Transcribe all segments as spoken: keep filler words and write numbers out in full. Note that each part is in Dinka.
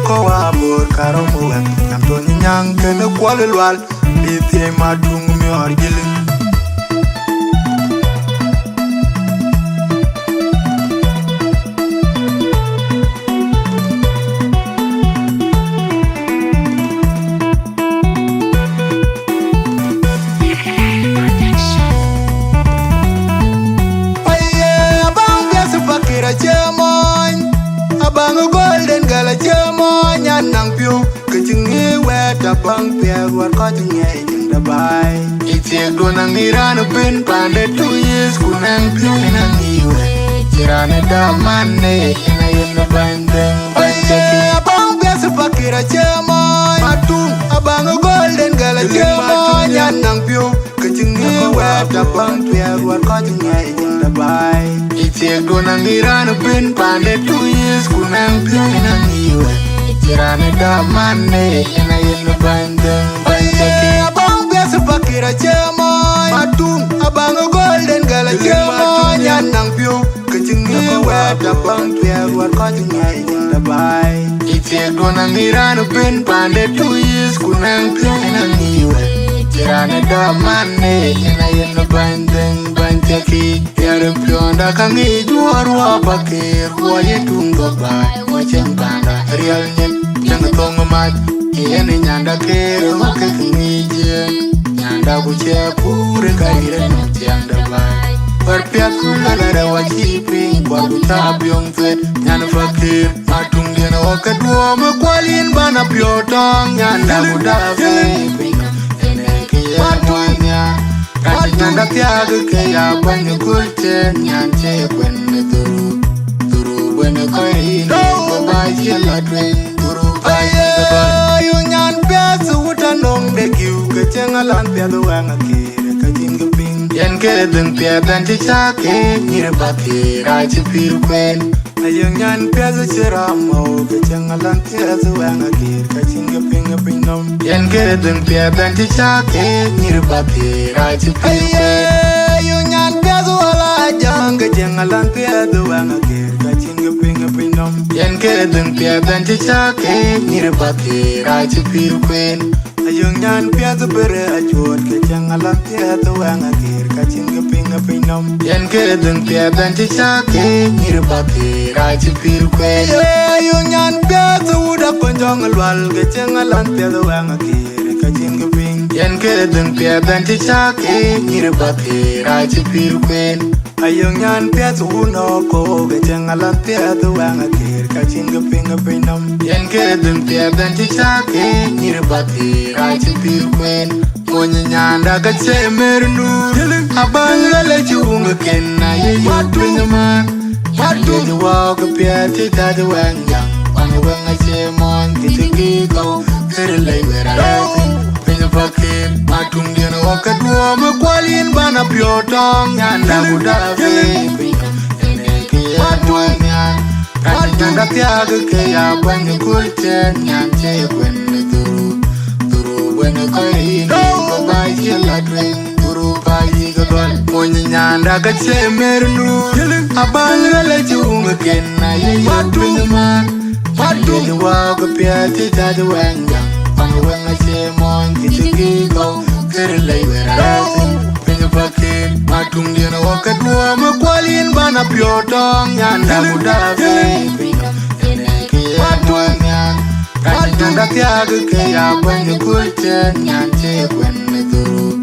Kɔ̈u abor karou wɛ̈t, nyam Tony Nyaŋ kënë Kuɔl Lual, bï thiëi Matuŋ miɔɔr jël. Aye, abaŋ bias Pakir acie mony, abaŋ Golden Girl acie mony, an naŋ piɔ̈u, ke cï ŋic wɛ̈t abaŋ piɛth wär kɔc ŋiɛc. Dabai. Itiek duɔn aŋic raan pin pande two years ku nɛŋ piɔ̈u in aŋic wɛ̈t. Cï raan ë dap man ne in ayen bäny dhëŋ bäny cäkï. Abaŋ bias Pakir acie mony. Matum, abaŋ Golden Girl acie mony, an naŋ piɔ̈u, ke cï ŋic wɛ̈t abaŋ piɛth wär kɔc ŋiɛc in dabai. Itiek duɔn aŋic raan pin pande two years ku nɛŋ piɔ̈u in aŋic wɛ̈t. Cï raan ë dap man ne in ayen bäny dhëŋ bäny cäkï. Abaŋ bias Pakir acie mony. Matum, abaŋ Golden Girl acie mony, an naŋ piɔ̈u, ke cï ŋic wɛ̈t abaŋ piɛth wär kɔc ŋiɛc in dabai. Itiek duɔn aŋic raan pin pande two years ku nɛŋ piɔ̈u in aŋic wɛ̈t. Cï raan ë dap man ne in ayen bäny dhëŋ bäny cäkï. Piɛr piɔ̈nda ka ŋic duɔ̈ɔ̈r wä Pakir, wä ye tuŋ Dabai, wä cieŋ panda riɛl nyin, cieŋ thoŋ mac, yen ë nyanda Kër, wä kek ŋic yen. Nyanda ku cie pur ka yïr ë nɔm cieŋ Dabai. Wär piɛth ku lɛlɛ rɛw acï piny, kuɔr ku cä biöŋ thuet, nyan Pakir, Matuŋdiɛn wä ke duɔ̈ɔ̈m ë Kuɔl yïn bän apiɔ̈u tɔŋ, nyanda ku dap piny. Ënë kë ye muɔny nhiaar. Ka cï nyanda thiaak ke ya bäny ë kööl cen, nyan cï kuen ë dhuruk. Dhuruk wën ë kɔc rin ë kɔc ba cï la tueŋ. Dhuruk ba cï la tueŋ. Aye, yu nyan piɛth wut anɔŋ de kiu, ke cieŋ alan piɛth wɛŋ akïr, ka cïn kë piŋ. Yen ke dhëŋ piɛth bɛ̈n cï cä ke nyïïr Pakir, acï pïïr kuen. Ayï nyan piɛth cï ram mɔ̈u, ke cieŋ alan piɛth wɛŋ akïr, ka cïn kë piŋ ë piny nɔm. Yen ke dhëŋ piɛth bɛ̈n cï cä ke nyïïr Pakir, acï pïïr kuen. Ayï nyan piɛth wala ajaŋ, ke cieŋ alan piɛth wɛŋ akïr, ka cïn kë piŋ ë piny nɔm. Yen ke dhëŋ piɛth bɛ̈n cï cä ke nyïïr Pakir, acï pïïr kuen. Ayï nyan piɛth bërë acuɔt, ke cieŋ alan piɛth wɛŋ akïr, ka cïn kë piŋ ë piny nɔm. Yen ke dhëŋ piɛth bɛ̈n cï cä ke nyïïr Pakir, acï pïïr kuen. Ayï nyan piɛth wut akony jɔŋ lual, ke cieŋ alan piɛth wɛŋ akïr, ka cïn kë piŋ. Yen ke dhëŋ piɛth bɛ̈n cï cä ke nyïïr Pakir, acï pïïr kuen. Ayï nyan piɛth wun ë kɔ̈u, ke cieŋ alan piɛth wɛŋ akïr, ka cïn kë piŋ ë piny nɔm. Yen ke dhëŋ piɛth bɛ̈n cï cä ke nyïïr Pakir, acï pïïr kuen. Mony nyanda ka cie mer nu, abäŋ lëlë cï wuŋ ken, aye yï piny man. Matuŋ wä ke piɛth cï cä cï wɛŋ jaŋ, wan wɛŋ acie mony, kë cï kï kɔ̈u, kërë lei wër arɛ̈ɛ̈r piny. Piny Pakir, Matuŋdiɛn wä ke duɔ̈ɔ̈m ë Kuɔl yïn bän apiɔ̈u tɔŋ, nyanda ku dap piny. Ënë kë ye muɔny nhiaar. Ka cï nyanda thiaak ke ya bäny ë kööl cen, nyan cï kuen ë dhuruk. Dhuruk wën ë kɔc rin ë kɔc ba cï la tueŋ. Dhuruk ba yï ke dhɔl. Mony nyanda ka cie mer nu, abäŋ lëlë cï wuŋ ken, aye yï piny man. Matuŋ wä ke piɛth cï cä cï wɛŋ jaŋ, wan wɛŋ acie mony, kë cï kï kɔ̈u, kërë lei wër arɛ̈ɛ̈r piny. Piny Pakir, Matuŋdiɛn wä ke duɔ̈ɔ̈m ë Kuɔl yïn bän apiɔ̈u tɔŋ, nyanda ku dap piny. Ënë kë ye muɔny nhiaar. Ka cï nyanda thiaak ke ya bäny ë kööl cen, nyan cï kuen ë dhuruk.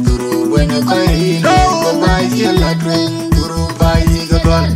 Dhuruk wën ë kɔc rin ë kɔc ba cï la tueŋ. Dhuruk ba yï ke dhɔl.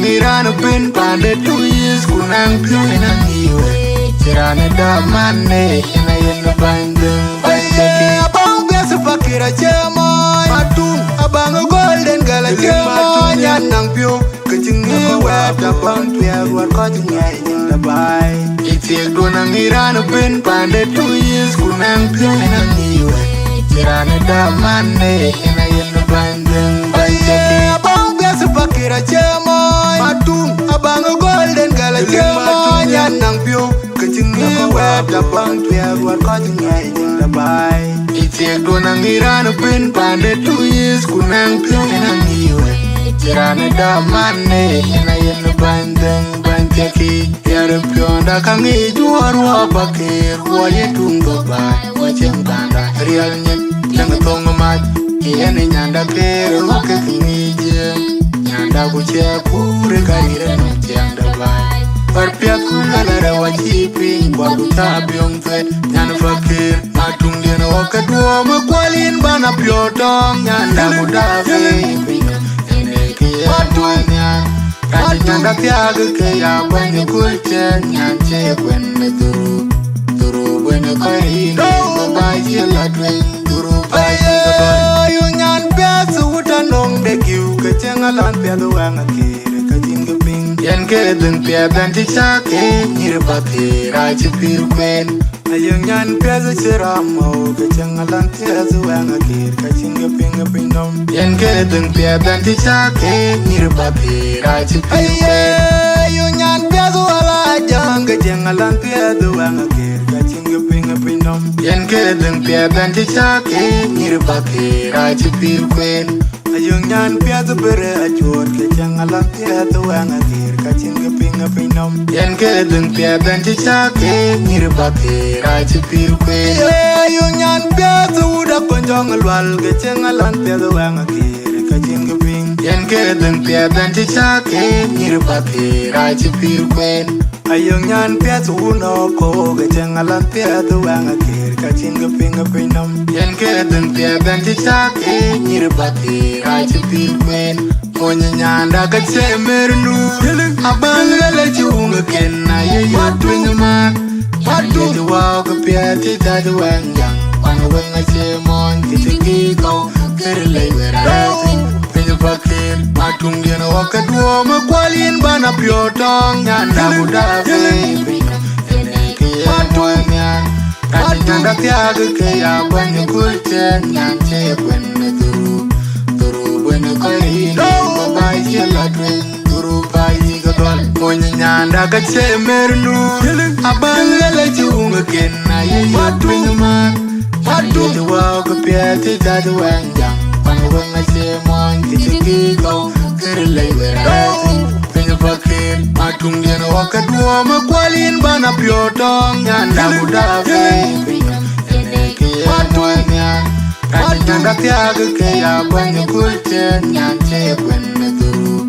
Ŋic raan ë pën paande tök yith, ku naŋ piɔ̈u ë naŋ yiëë wɛ̈t. Cï raan ë dap man ë yen ayen bäny dhëŋ, bäny cäkï. Abäŋ biäth ë pakïr acie mɔɔny. Matum, abäŋ ë gɔ̈l den gɛl acie mɔɔny. Nyan naŋ piɔ̈u, ke cï ŋic wɛ̈t abäŋ piɛth ruɔt kɔc ŋiɛc nyin dë baai. Ë thiëkduön aŋic raan ë pën paande tök yith, ku naŋ piɔ̈u ë naŋ yiëë wɛ̈t. Cï raan ë dap man ë yen ayen bäny dhëŋ, bäny cäkï. Abäŋ biäth ë pakïr acie mɔɔny. Matum, abäŋ ë gɔ̈l den gɛl acie mɔɔny. Nyan naŋ piɔ̈u, ke cï ŋic wɛ̈t abäŋ piɛth ruɔt kɔc ŋiɛc nyin dë baai. Ë thiëkduön aŋic raan ë pën paande tök yith, ku naŋ piɔ̈u ë naŋ yiëë wɛ̈t. Cï raan ë dap man ë yen ayen bäny dhëŋ, bäny cäkï. Diɛɛr ë piɔ̈nda ka ŋic duɔ̈ɔ̈r wä pakïr, wä ye tuŋ dhok baai, wä cieŋ panda riɛl nyin. Cieŋ thoŋ mac, yen ë nyanda këër ë wä kek ŋic ë. Nyanda ku cie kuur ë ka ril ë nɔm ciɛɛŋ dë baai. Bär piɛth ku luɛl arëu acï piny, kuɔr ku cä biöŋ thuet. Nyan pakïr, na tuŋdiɛn ë wä ke duɔ̈ɔ̈m ë kual yïn bän a piɔ̈u tɔ̈ɔ̈ŋ. Nyanda ku daak ë piny, yen ë kë ye tuɔ̈ɔ̈ny nhial. Raan cï nyanda thiaak ke ya bäny ë kööl cɛɛn, nyan cie kuɛn ë dhurup. Dhurup wën ë kɔc rin ë baai cï la tueŋ, dhurup baai cï ke gɔl. Ayo nyan piɛth wut anɔŋ de kiu, ke cieŋ alɔn piɛth wɛŋ akïr, ka cïn kë piŋ. Yen ke dhëŋ piɛth bɛ̈n cï cäk ke nyïïr pakïr, aa cï pïïr kueen. Ayo nyan piɛth cï ram mɔ̈u, ke cieŋ alɔn piɛth wɛŋ akïr, ka cïn kë piŋ ë piny nɔm. Yen ke dhëŋ piɛth bɛ̈n cï cäk ke nyïïr pakïr, aa cï pïïr kueen. Ayo nyan piɛth wala ajaŋ, ke cieŋ alɔn piɛth wɛŋ akïr, ka cïn kë piŋ ë piny nɔm. Yen ke dhëŋ piɛth bɛ̈n cï cäk ke nyïïr pakïr, aa cï pïïr kueen. Ayo nyan piɛth bërë acuɔɔt, ke cieŋ alɔn piɛth wɛŋ akïr, ka cïn kë piŋ ë piny nɔm. Yen ke dhëŋ piɛth bɛ̈n cï cäk ke nyïïr pakïr, aa cï pïïr kueen. Ayo nyan piɛth wut akony jɔŋ lual, ke cieŋ alɔn piɛth wɛŋ akïr, ka cïn kë piŋ. Yen ke dhëŋ piɛth bɛ̈n cï cäk ke nyïïr pakïr, aa cï pïïr kueen. Ayo nyan piɛth wun ë kook, ke cieŋ alɔn piɛth wɛŋ akïr, ka cïn kë piŋ ë piny nɔm. Yen ke dhëŋ piɛth bɛ̈n cï cäk ke nyïïr pakïr, aa cï pïïr kueen. Mony nyanda ka cie mer nu, abäŋ lëlë cï wuŋ ken, aye yɔt tueŋ maar. Watu wau ke piɛth cï cac wɛŋ jaŋ, kuan wëŋ acie mɔɔny, kë cï kï kɔ̈u, kërë lei wër arëëth piny. Piny pakïr, ma tuŋdiɛn wä ke duɔ̈ɔ̈m ë kual yïn bän a piɔ̈u tɔ̈ɔ̈ŋ, nyanda ku daak ë piny. Yen ë kë ye tuɔ̈ɔ̈ny nhial. Raan cï nyanda thiaak ke ya bäny ë kööl cɛɛn, nyan cie kuɛn ë dhurup. Dhurup wën ë kɔc rin ë baai cï la tueŋ, dhurup baai cï ke gɔl. Mony nyanda ka cie mer nu, abäŋ lëlë cï wuŋ ken, aye yɔt tueŋ maar. Watu wau ke piɛth cï cac wɛŋ jaŋ, kuan wëŋ acie mɔɔny, kë cï kï kɔ̈u, kërë lei wër arëëth piny. Piny pakïr, ma tuŋdiɛn wä ke duɔ̈ɔ̈m ë kual yïn bän a piɔ̈u tɔ̈ɔ̈ŋ, nyanda ku daak ë piny. Yen ë kë ye tuɔ̈ɔ̈ny nhial. Raan cï nyanda thiaak ke ya bäny ë kööl cɛɛn, nyan cie kuɛn ë dhurup.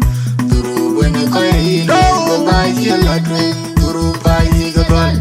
Dhurup wën ë kɔc rin ë baai cï la tueŋ, dhurup baai cï ke gɔl.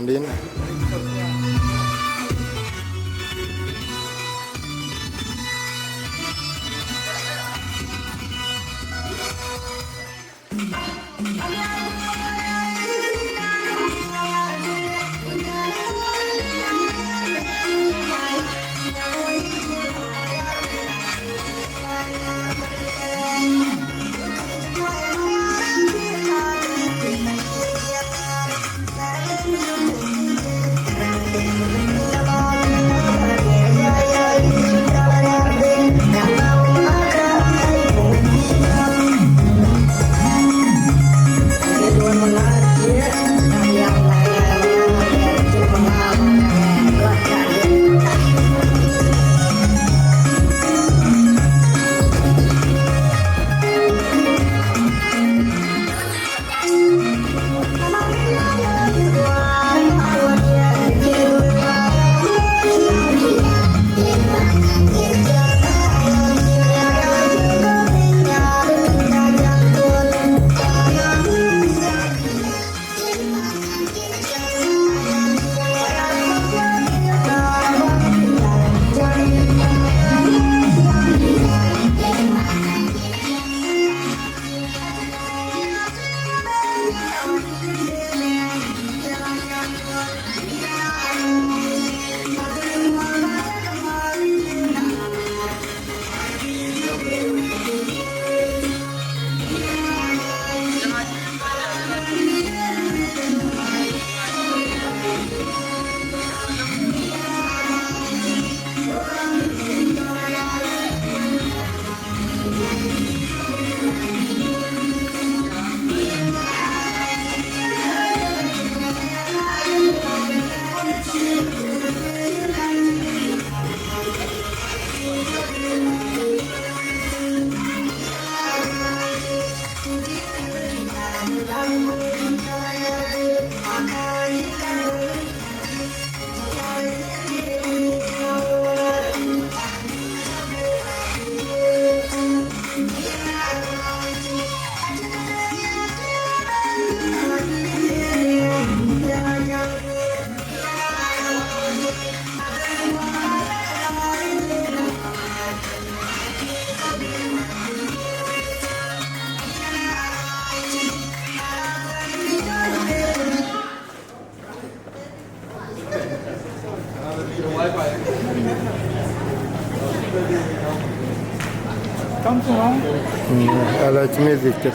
Andin. Mm, I like music too.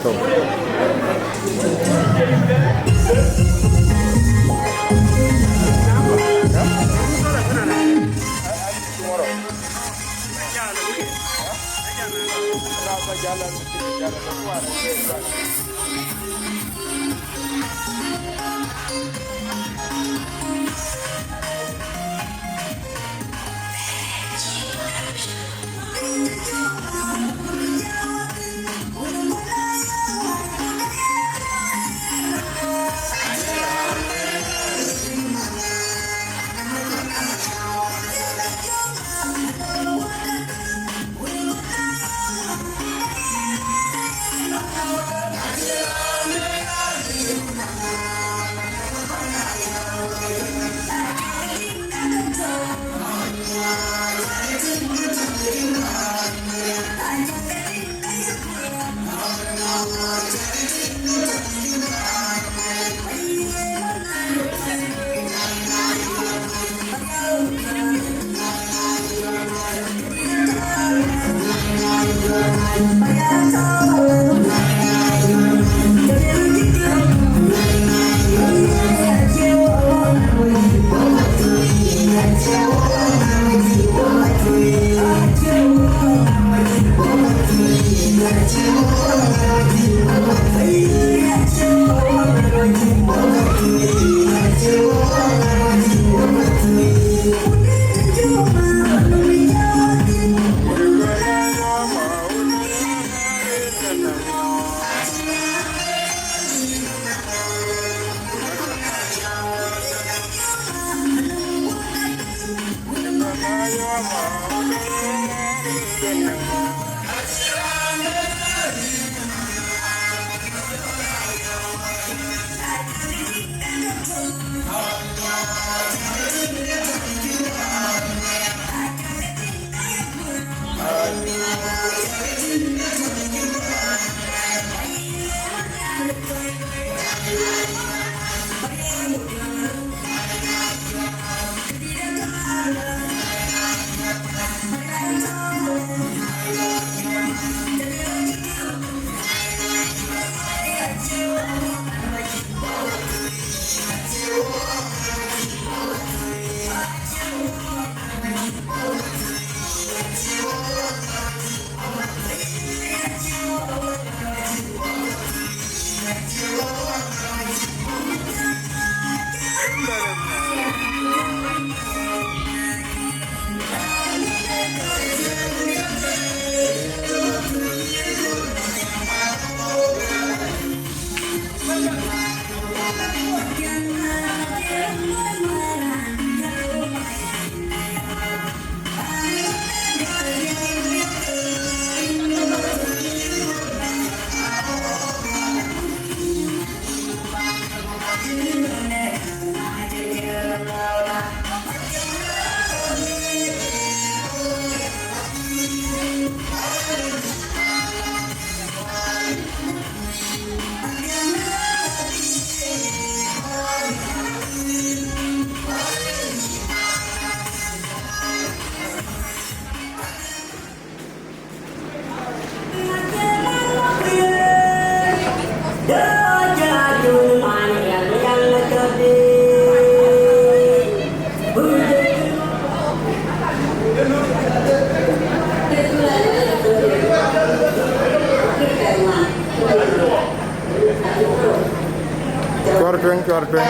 Cuɔr tueŋ, cuɔr tueŋ.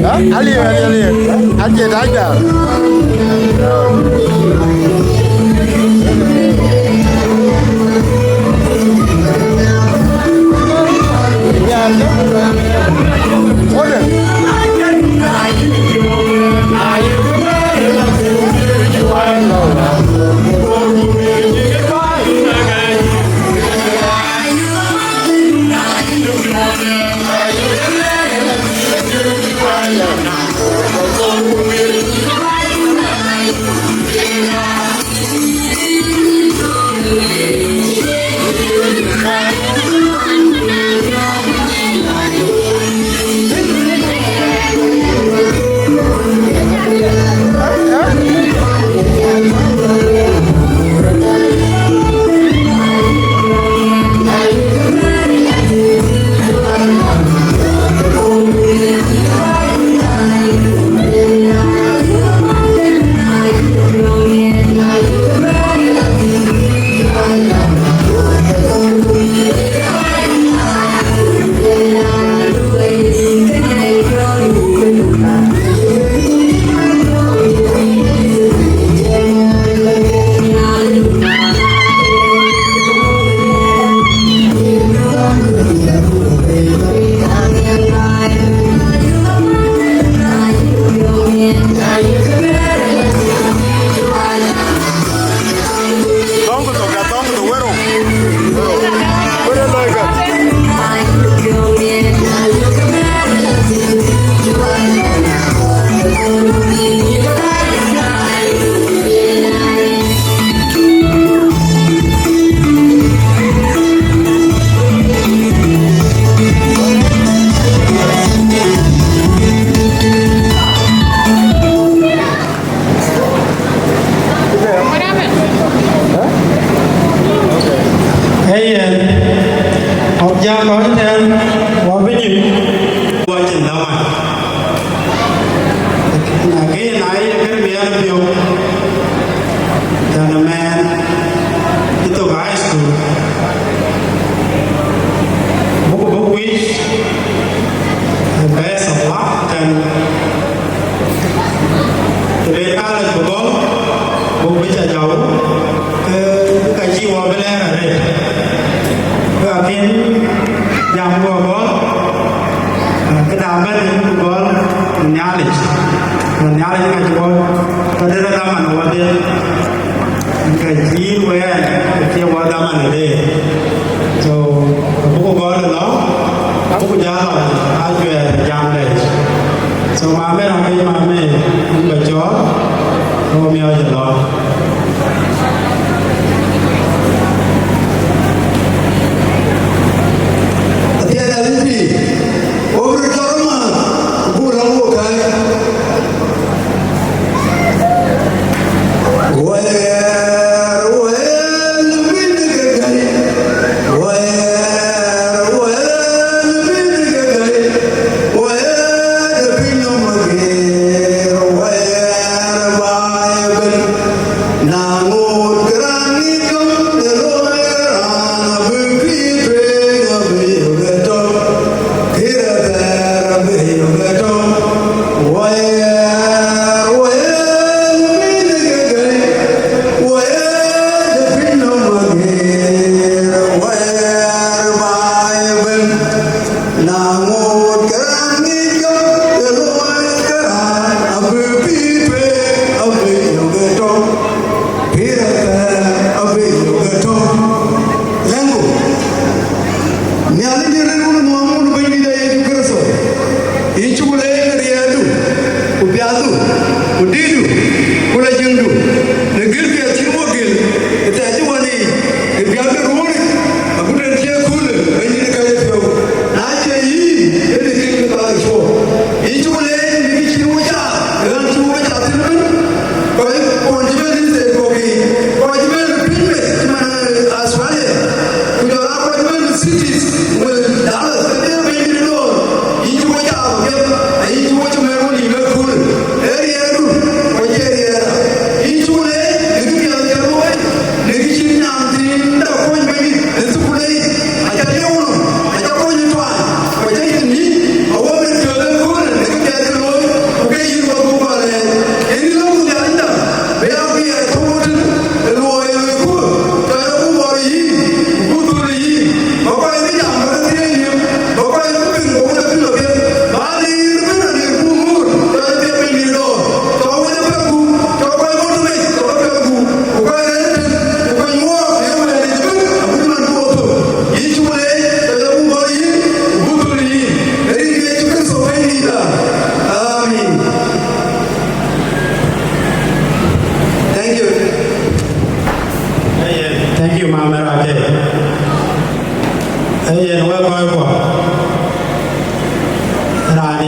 Aliu, aliu, aliu. Acie tak da. Thɔ̈ŋ ku thok, ya thɔ̈ŋ ku thok, wërë. Wërë lɔ̈ɔ̈ikë. Ee yen, wok jam kɔc tɛ̈n, wok bï nyuc. Wok cïn dhaman. Lakin na ye kën miɛt piɔ̈u, tɛ̈n ëmɛn cï thök high school. Buk, buk wic, best of luck, tɛ̈n Të le college bï gɔl, buk bï ca jɔu, ke ka cï wɔ bï lɛɛr arëët. Ke akën jam wɔ gɔl, këda bɛ̈n bï gɔl Nhialic. Nhialic ka cï wɔ, ka dï rɔt dhaman wɔdhie. Ka cï wɛɛr, ka cï wɔ dhaman arëët. So, abuku gɔl ëlɔ, abuku jal lɔ ajuɛɛr jam lɛc. So, mame, raan ke mame, yïn ba cɔɔl, ke wo miɔɔc ëlɔ. Athiɛɛn adhil pïïr, wo bï röt cɔl röt ŋa, ku buk röt wo kääc. Wɛɛr, wɛɛr, bïn ke gäi. Wɛɛr, wɛɛr, bïn ke gäi. Wɛɛr, piny nɔm agër. Wɛɛr, baai ëbën.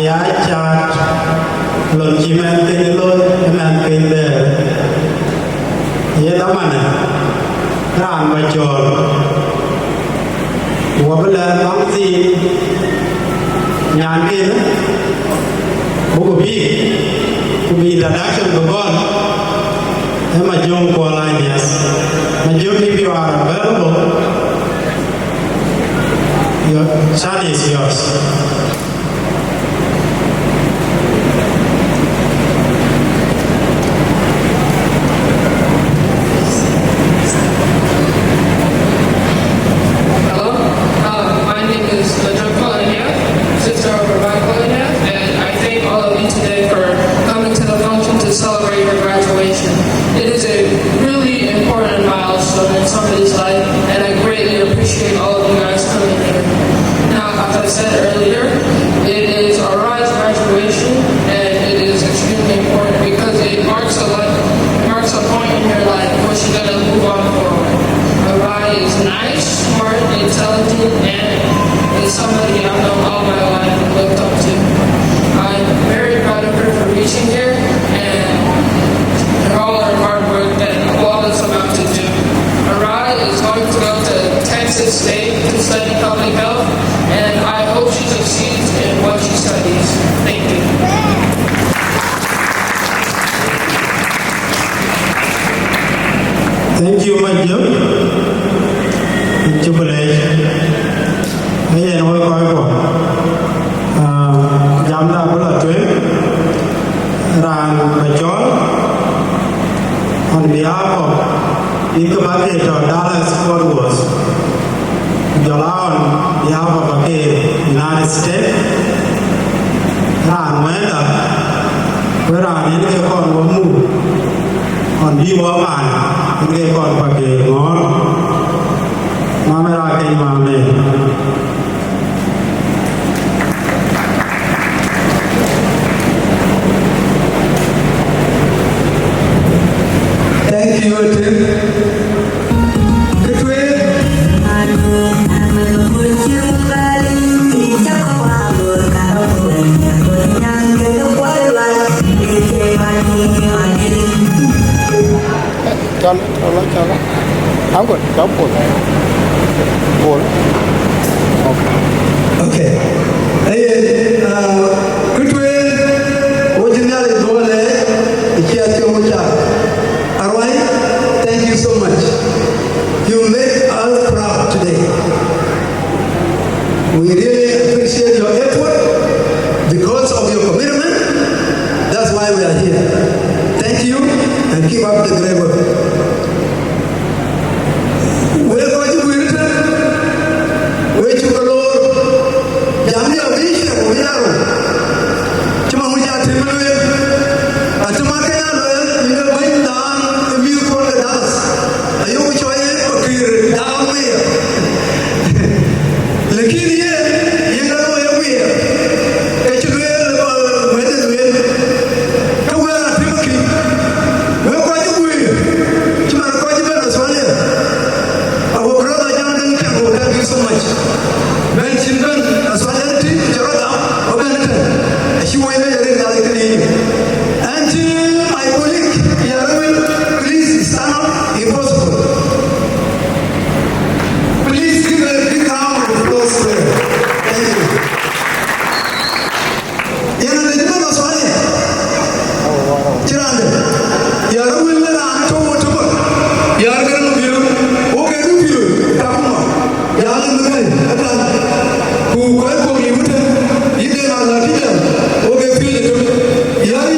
Ya caat lon cï mɛnhken looi, ë mɛnhken dɛɛr. Ye dhamanë, raan ba cɔɔl, ku wɔ bï lɛ̈k lɔŋ thiin nyanken, buku bï, ku bï introduction bï gɔl, ë Majöŋ Kuɔl Anias. Majöŋ, if you are available, your chance is yours. Hello, uh, my name is Major Colonial, sister of Rabbi Colonial, and I thank all of you today for coming to the function to celebrate your graduation. It is a really important milestone in somebody's life, and I greatly appreciate all of you guys coming here. Now, as I said earlier, it is Arai's graduation, and it is extremely important because it marks a life, marks a point in your life where she's gonna move on forward. Arai is nice, smart, intelligent, and is somebody I've known all my life and looked up to. I'm very proud of her for reaching here, and all her hard work that all of us about to do. Arai is going to go to Texas State to study public health, and I hope she succeeds in what she studies. Thank you. Thank you, Major. Cuk leec. Ayen wek kɔc kuɔ. Ah, jamda bï lɔ tueŋ, raan ba cɔɔl on behalf of bïk ke bäk ke tɔ Dallas Fort Worth, ku jɔl a on behalf of ke United States, raan wɛ̈ɛ̈tda, ku raan yen ke kɔn wɔ muk on bï wɔ paan, yen ke kɔn pa ke ŋɔ̈ɔ̈r. Mama Rakeny, Mama. Thank you, Tim. Good way. Cɔl, cɔl, cɔl. Uncle, cɔl Paul. Paul. Okay. Okay. Hey, uh, good way. Originally, Dole, it's here to Mucha. Arwai, thank you so much. You make us proud today. We really appreciate your effort because of your commitment. That's why we are here. Thank you and keep up the great work. Wek kɔc cï guiir ëtɛ̈n, wek cuk ke loor, jam ya bï ciɛk ku bï ya rou. Cï man wïc a tïm lueel, atïm ake ya lueel, yïn ee bɛ̈ny daan ë mïth kuɔn ke Dallas. Ayok cɔɔl ye Pakïr daan wëë. Lakin yen, yen ka looi ë wiɛɛr, ke cï lueel, ë, wɛ̈t ë lueel, ke wëër atïm akï, wek kɔc cï guiir, cï man kɔc cï bɛ̈n Australia, ago brother John Deng Chiang, thank you so much. Bɛ̈n cïn bɛ̈n Australia tï, cï rɔt gam, abɛ̈n ëtɛ̈n, acï woi bɛ̈n rin nhial ë kënë yic. And to my colleague, Yarewil, please stand up if possible. Please give a big round of applause to her. Thank you. Yen ade cï bɛ̈n Australia. Cï raan dɛ̈. Yarewil ë raan tɔ̈ wɔ tök. Yar kërë ŋö piɔ̈u? Wo ke du piɔ̈u, tak kuma. Ya ŋö mï gäi, ëtɛ̈n. Ku kɔc kɔ̈k yï wut tɛ̈n, yï de na la tï jam, wo ke piɔ̈u ëtök. Yar yï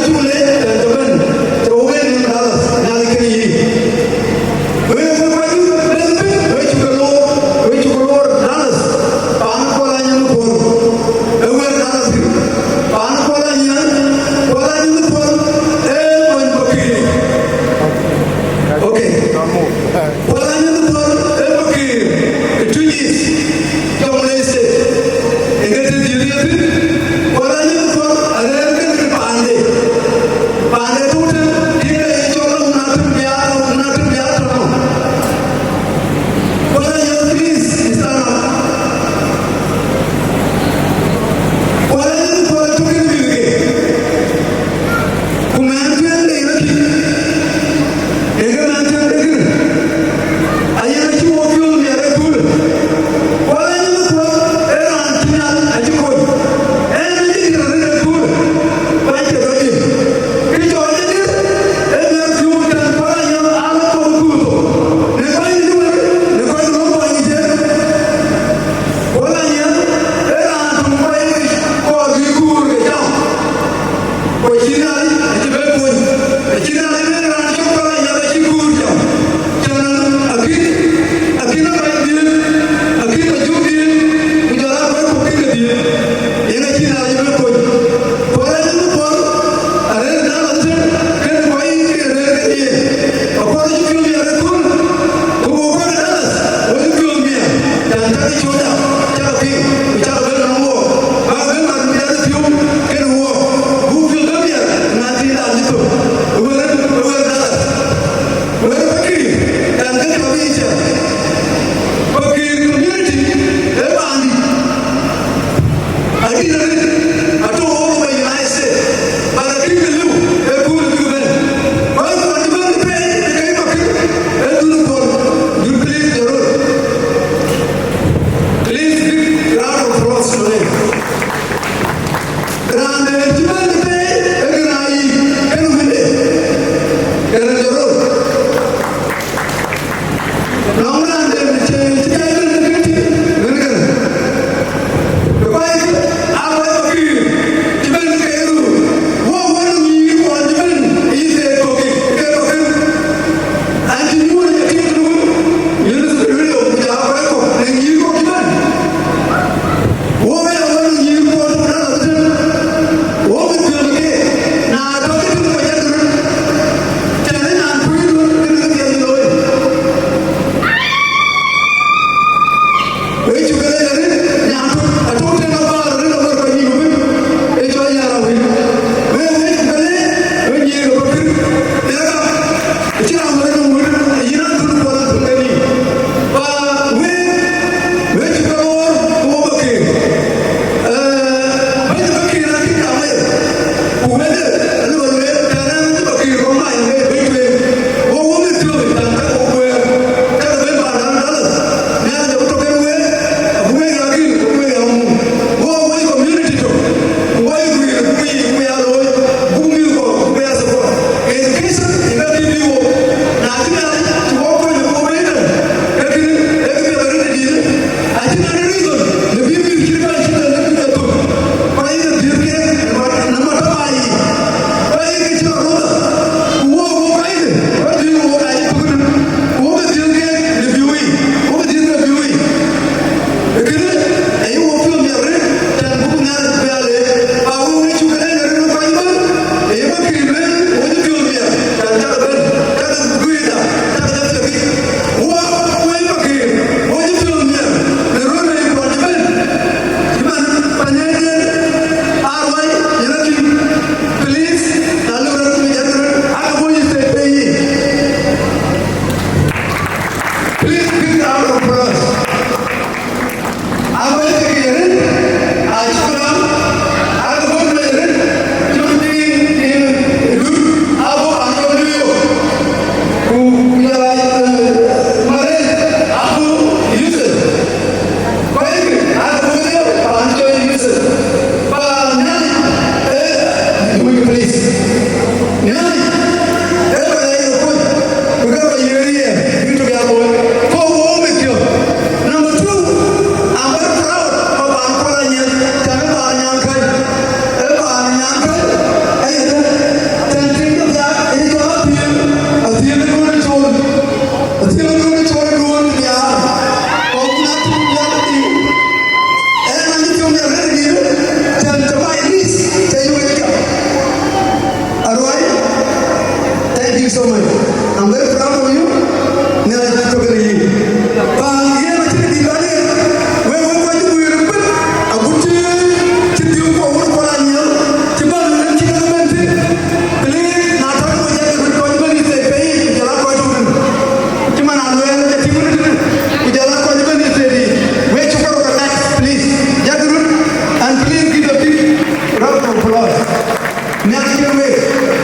Nhialic cïn wek.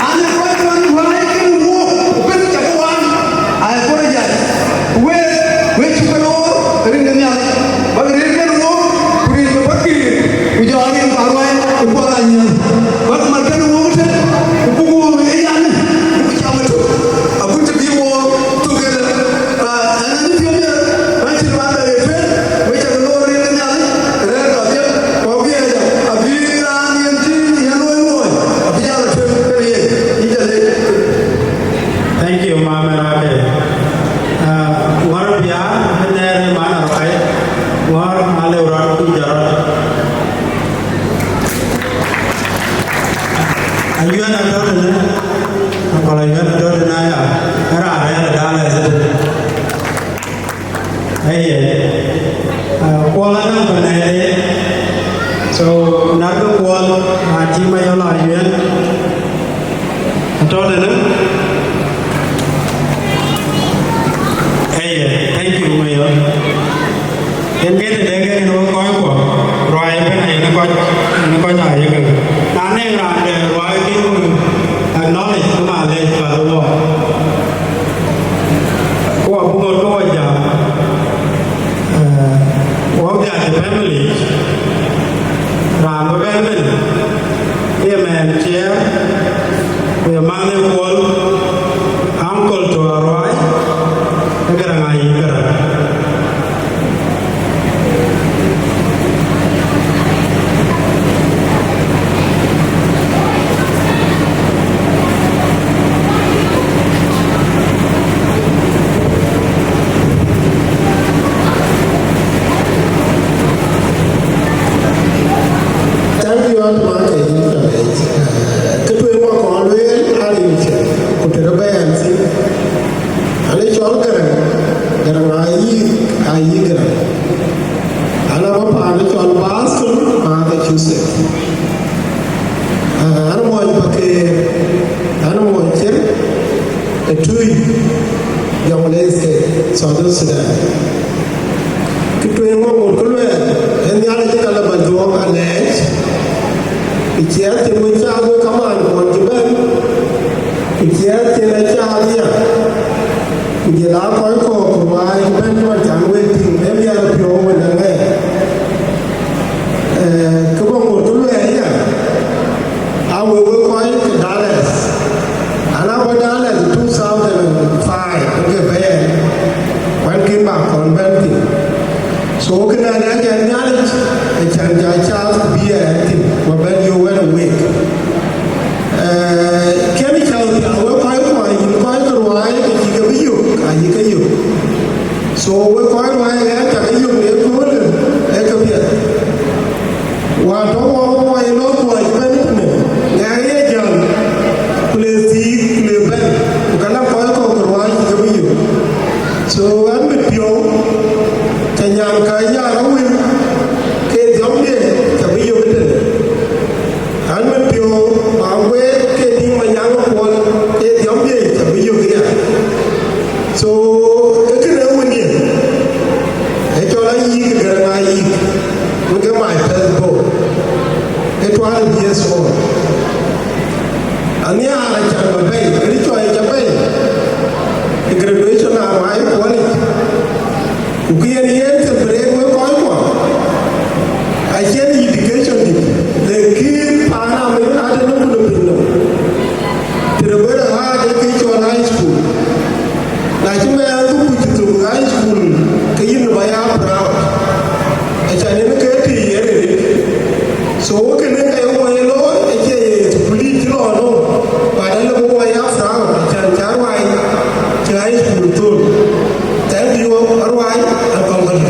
An, ë kɔc wan ruääi kenë wook, ku kënë cä ke wan, I apologize. Wek, wek cuk ke loor rin ke Nhialic. Bäk rëër kenë wook, ku rin ke bäk kiir, ku jɔ rin ke aruääi, ku kuɔl anyiɛ̈n. Bäk mat kenë wook ëtën, ku buk wook ë yan, ku cam ëtök. Agut të bï wook together. Ah, ɛn, ɛn piɔ̈u miɛt, bä cïn bä bɛ ɣet tueŋ, wek cä ke loor rin ke Nhialic, rɛ̈ɛ̈r ka dhiël, ku abï ëë jam, abï raan yen cï yen luɔi luɔi, abï jal a tueŋ ke yen, yïn jal ëë. Thank you, Mama Rake. Ah, ŋɔ̈r biaar, ënɛɛr ë man arɔ̈ kai, ŋɔ̈r alëu rɔt ku jɔt rɔt. Ayuɛn atɔ̈ tënë, akɔl Ayuɛn atɔ̈ tënë aya, ë raan rɛ̈ɛ̈r ë Dallas ëtënë. Aye, ah, Kuɔl anɔŋ pɛn ë, so, natkë Kuɔl, aa, tim Mayɔl Ayuɛn, atɔ̈ tënë. Aye, thank you, Mayɔl. Yen ke tëde ke yen wek kɔc kuɔ, ruai ëbɛ̈n ayen kɔc, yen kɔc aa yek. Na nɛŋ raan de ruai ke ku acknowledge ke ma lec bä wɔ. Ku abuk ŋot ke wɔ jam, eh, wɔ bia de family, raan bï bɛ̈n bɛ̈n, ye mɛn ciɛɛr, ku ye man ë Kuɔl, uncle to Aruai, ë Garaŋ ayï Garaŋ. Thank you, Aunt Martha, in Palej. Kë tueŋ wä kɔn lueel, a rin cä, ku tëde bɛ̈ɛ̈n thïn. An, ë cɔl Garaŋ, Garaŋ ayï, ayï Garaŋ. An, abä paan ë cɔl Boston, Massachusetts. Ah, an, muɔny Pakeer, an, muɔny Cir, ë Tui, Jonglei State, Southern Sudan. Kë tueŋ wä ŋot kë luɛɛl, ee Nhialic cï ka lɔ bä dhuɔɔk alɛɛc, ë ciɛɛth cïn wek caath wek kamaan kuɔn cï bɛ̈n, ku ciɛɛth cïn ë caath ya, ku jël aa kɔc kɔ̈k ku ruääi cï bɛ̈n cï man can wek tïŋ, ee miɛt ë piɔ̈u wën ë ŋɛɛr. Eh, kë bä ŋot kë luɛɛl ya, a wek wek kɔc ke Dallas. An, a bä Dallas two thousand and five, ke bɛ̈ɛ̈r, wɛ̈n kën bä kɔn bɛ̈n thïn. So, kënë an, a jɛn Nhialic, ë can ja caath bï ɣɛn thïn, bä bɛ̈n yök wɛ̈n ë week. Eh, kën cäu thiaŋ wek kɔc kuɔ, yïn kɔc ke ruääi, ke cï ke bï yök, ayï ke yök. So, wek kɔc ruääi ɣɛn, cä ke yök në ëköölë, ee ke piɛth. Wään tɔ̈ wɔ wɔ ye lɔ kuɔc bɛ̈n tënë, ŋɛk ye jäl, ku le thiik, ku le bɛ̈n, ku ka la kɔc kɔ̈k ke ruääi cï ke bï yök. So, ɣɛn mit piɔ̈u, cä nyan ka ya rɔ wën, ke dhiɔmdiɛ̈ cä bï yök tënë. An, mit piɔ̈u, ba wek ke Diŋ Manyaŋ Kuɔl, ke dhiɔmdiɛ̈ cä bï yök ya. So, ee kënë wëndiɛ̈, ee cɔl ayïk Garaŋ ayïk, wek ke my first born. Ee twelve years old. Anhiaar acan bä bɛ̈i, kënë cɔi ca bɛ̈i. Ë graduation aa ruääi Kuɔlic. Ku kë yen yen celebrate wek kɔc kuɔ. Acïn education dït, lakin paan amec ade në kun ë piny nɔm. Të de bɛ̈n ë ɣaat ee kë cɔl high school. Na cï mɛɛn dhuk ku cï thök high school, ke yïn bä ya proud. Acan yen ke tïï yen ë rit. So, kënë ka ye wɔ ye looi, acie ye thukul dït cï lɔ nɔm, but ale bï wɔ ya proud, acan cä ruai cï high school thöl. Thank you, aruai, and congratulations.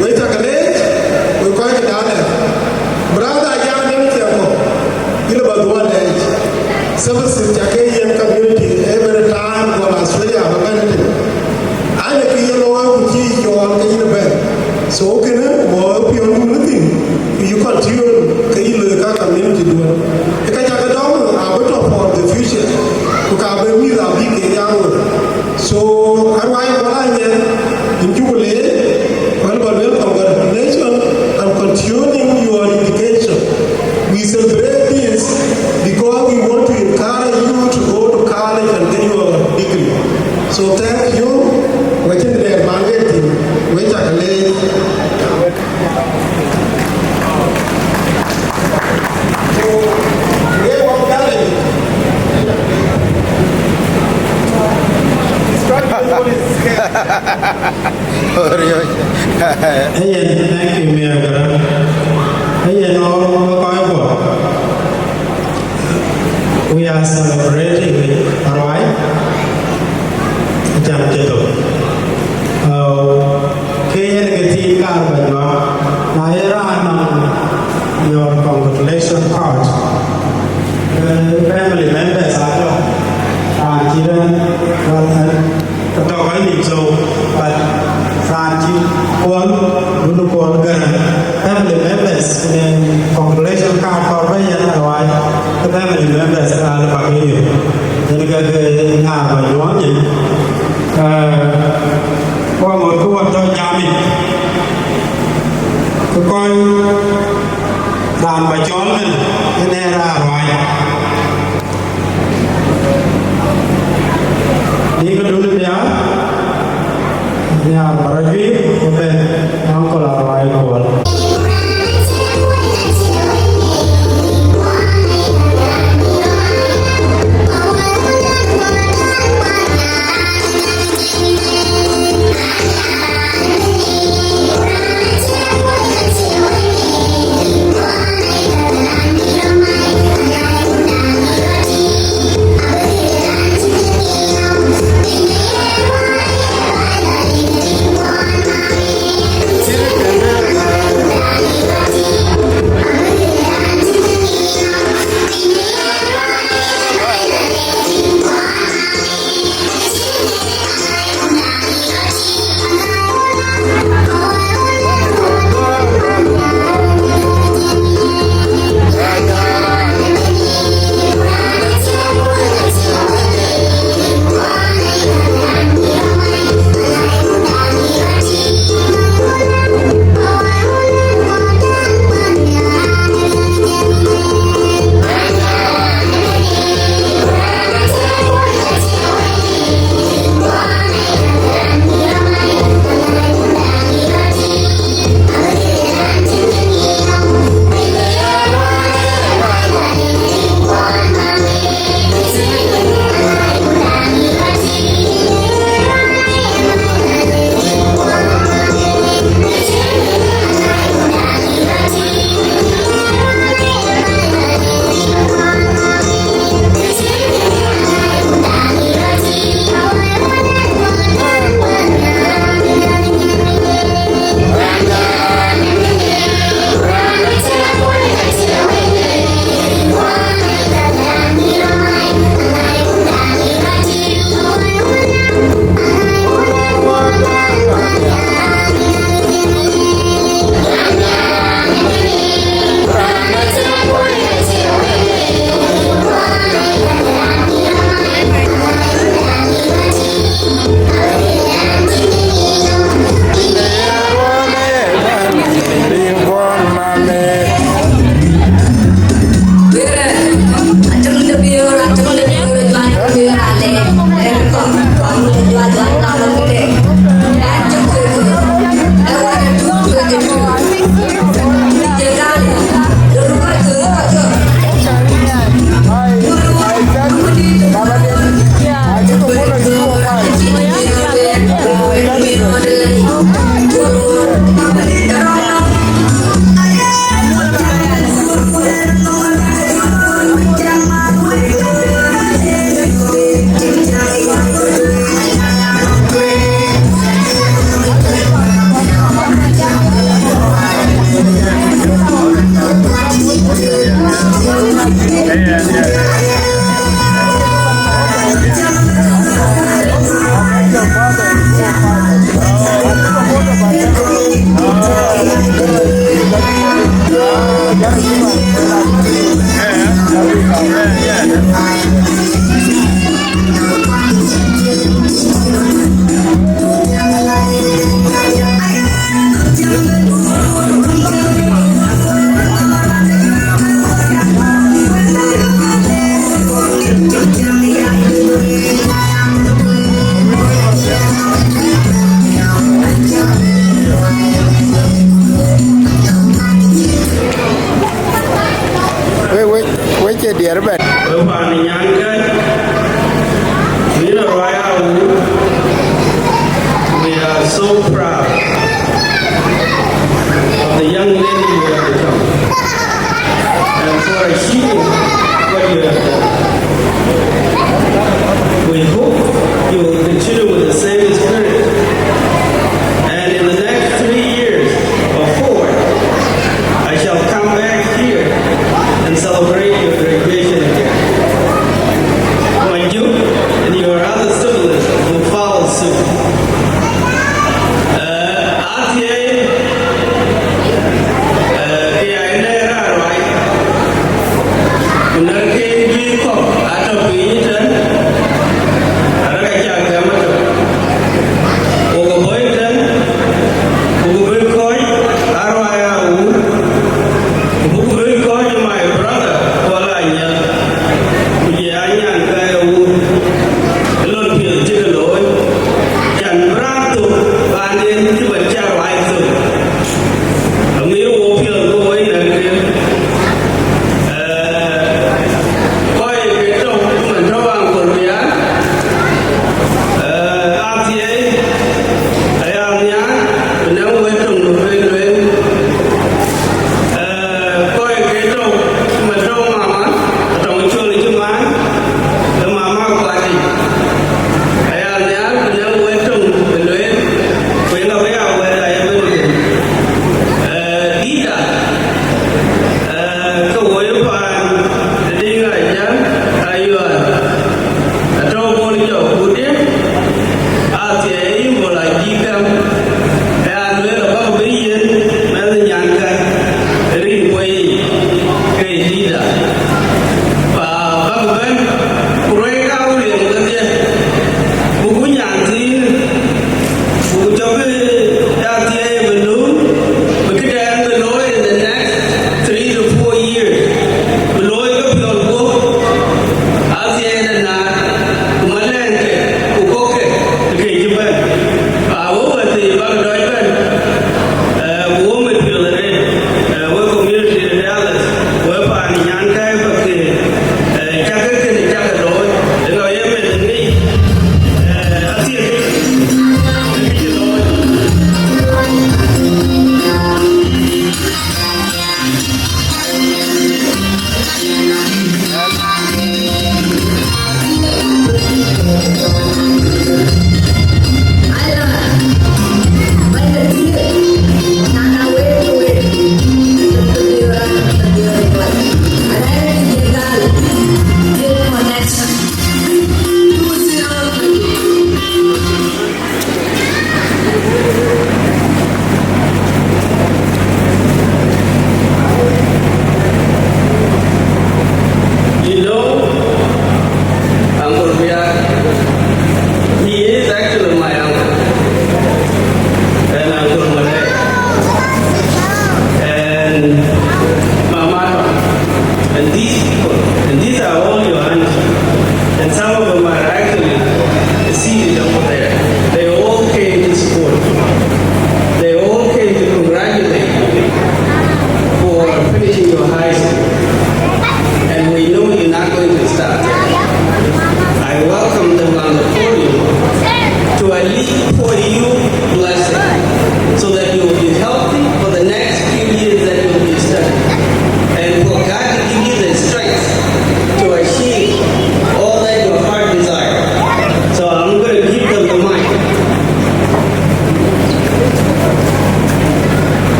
Wek cak leec, wek kɔc ke Dalek. Brother Ajak Deng Thiaŋ, yïn ba dhuɔl leec. Services ca ke yen community every time gɔl Australia ba bɛ̈n tïŋ. An, ke ye looi ku cï cɔɔl ke yïn bɛ̈n. So kënë bɔ̈ piɔ̈ndun thïn, ku yï continue ke yï loi ka community duɔ̈n. Ë ka ca ke dɔm abï tɔ̈ for the future, ku ka bï mïth abï ke ya ŋö. So, aruai Kuɔl Anyieth, yïn cuk leec, wɛ̈l ba luel congratulations and continuing your education. We celebrate this because we want to encourage you to go to college and get your degree. So thank you. Wek cïn dɛɛr ban wek thïn, wek cak leec. Ayen, thank you, Mia Garang. Ayen, all of the Bible. We are celebrating with Arwai. Jam Jeto. Uh, Ke yen ke thiin kaar ba juak, na ye raan nɔŋ your congratulation card, eh, family members atɔ̈, raan cï rɛ̈n, well, eh, ke tɔ̈ kɔc nïm, so, but raan cï Kuɔl, wun Kuɔl Garang, family members, eh, congratulation card kɔɔr ba yɛn Arwai, ke family members aa lë bak yök. Yen ke, ke ŋaar ba juak nyin. Eh, Ku aŋot ku wɔ tɔ jam yic, ku kɔc raan ba cɔɔl mën, yen ee raan ruac. Bï këdun nhiaar, nhiaar ba rɔt juiir, ku bɛ̈n, Uncle Aruai Kuɔl. Wek, wek, wek cie diɛɛr bɛ̈n. Wek paan ë nyankäi, wïn ë ruai awur, we are so proud of the young lady you have become and for achieving what you have done. We hope you will continue with the same spirit, and in the next three years or four, I shall come back here and celebrate your graduation again.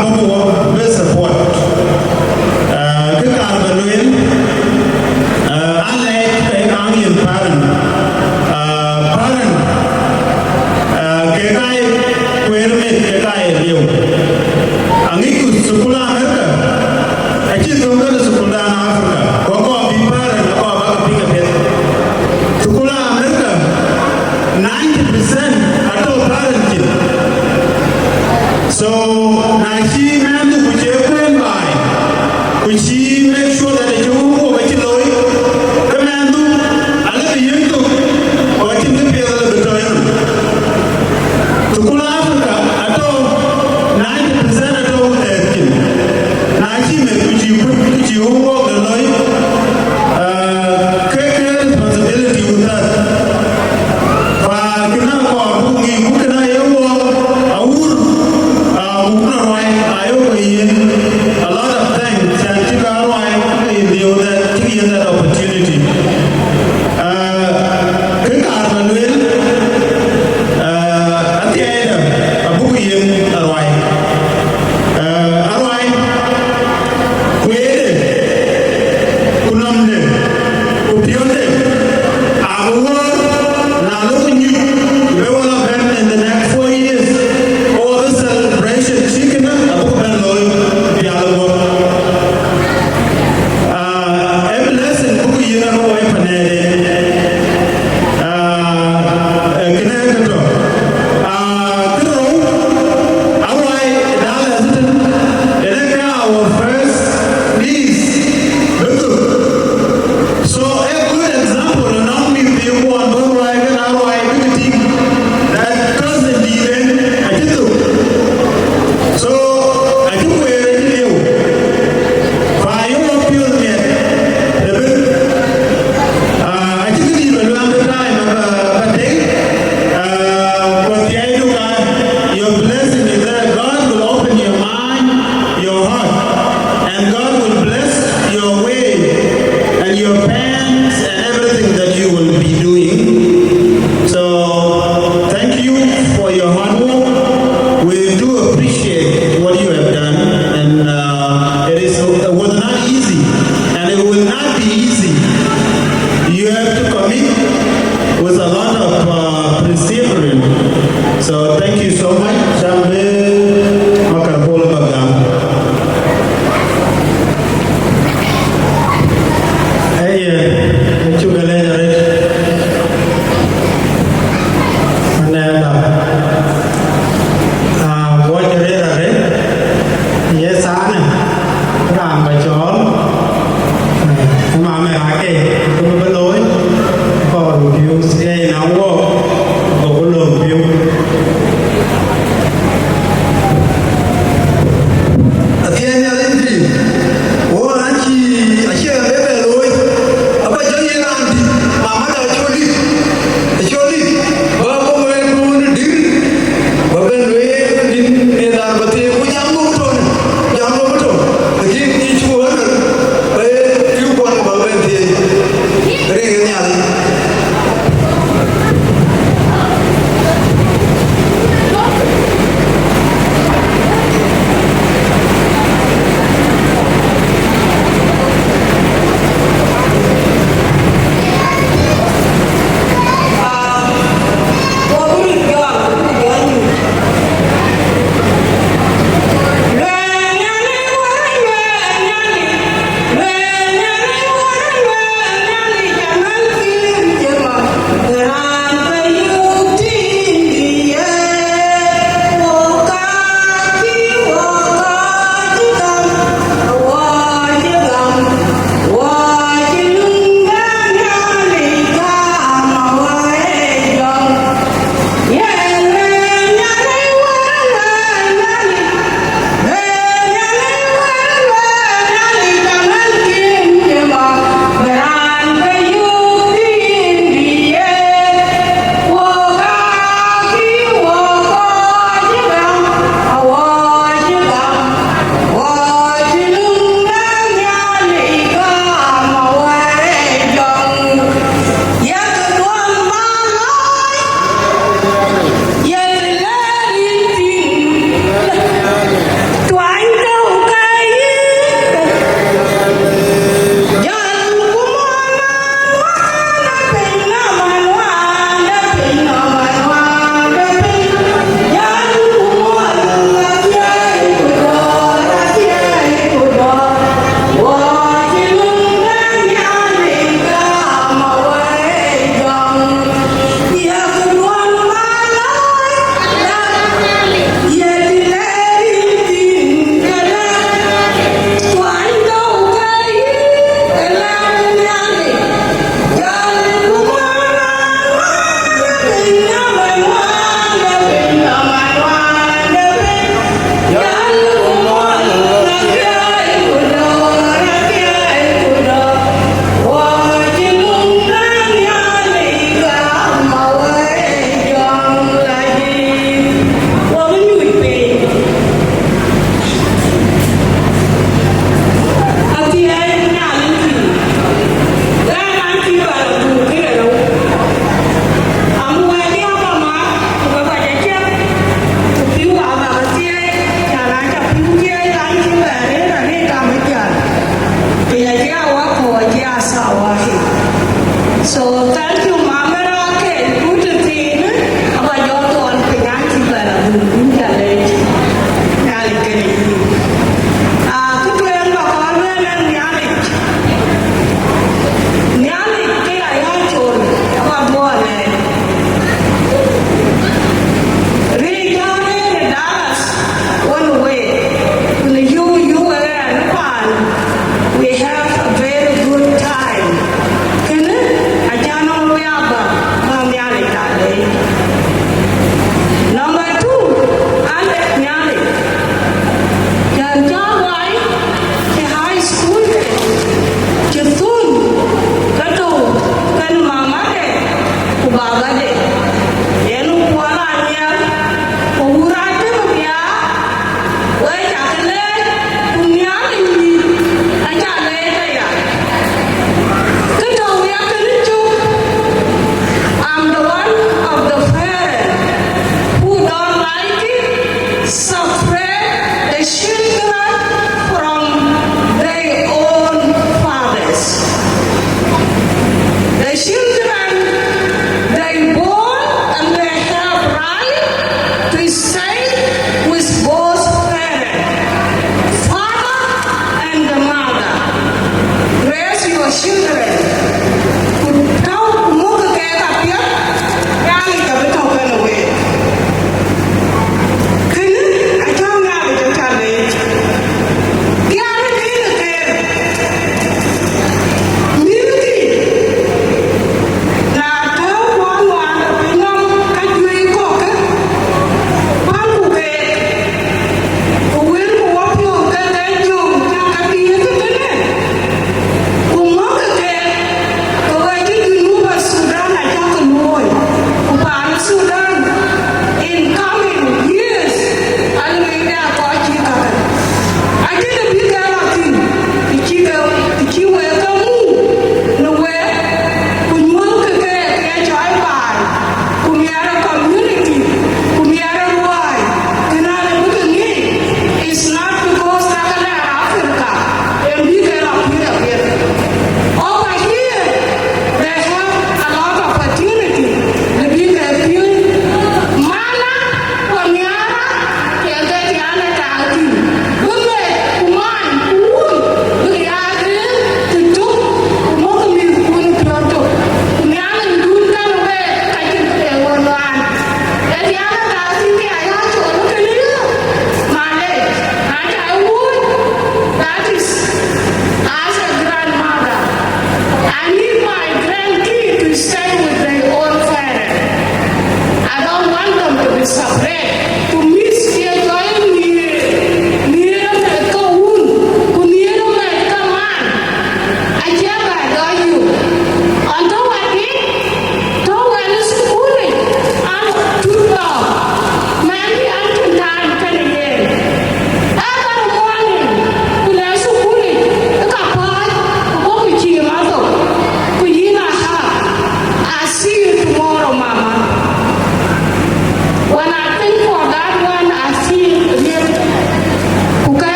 Abuk wɔ bï support. Ah, kë kaar ba lueel, ah, alɛɛc ke kaŋ yen parent. Ah, parent, ah, ke ka ye kueer mit, ke ka ye liu. Aŋicku thukul America, acï thöŋ kënë thukuldan Africa, ku kɔɔr bï parent, kɔɔr bä ke piŋ apiɛth. Thukul America, ninety percent atɔ̈ parent cin. So, na cï mɛnhdu ku cie kueen baai, ku cï make sure that acï wun wok acï looi, ke mɛnhdu alë bï yiëk thok, ku acïn kë piɛth alë bï tɔ̈ yenɔm. Thukul Africa atɔ̈, ninety percent atɔ̈ wun thɛɛr cin.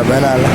Bɛ̈n ala.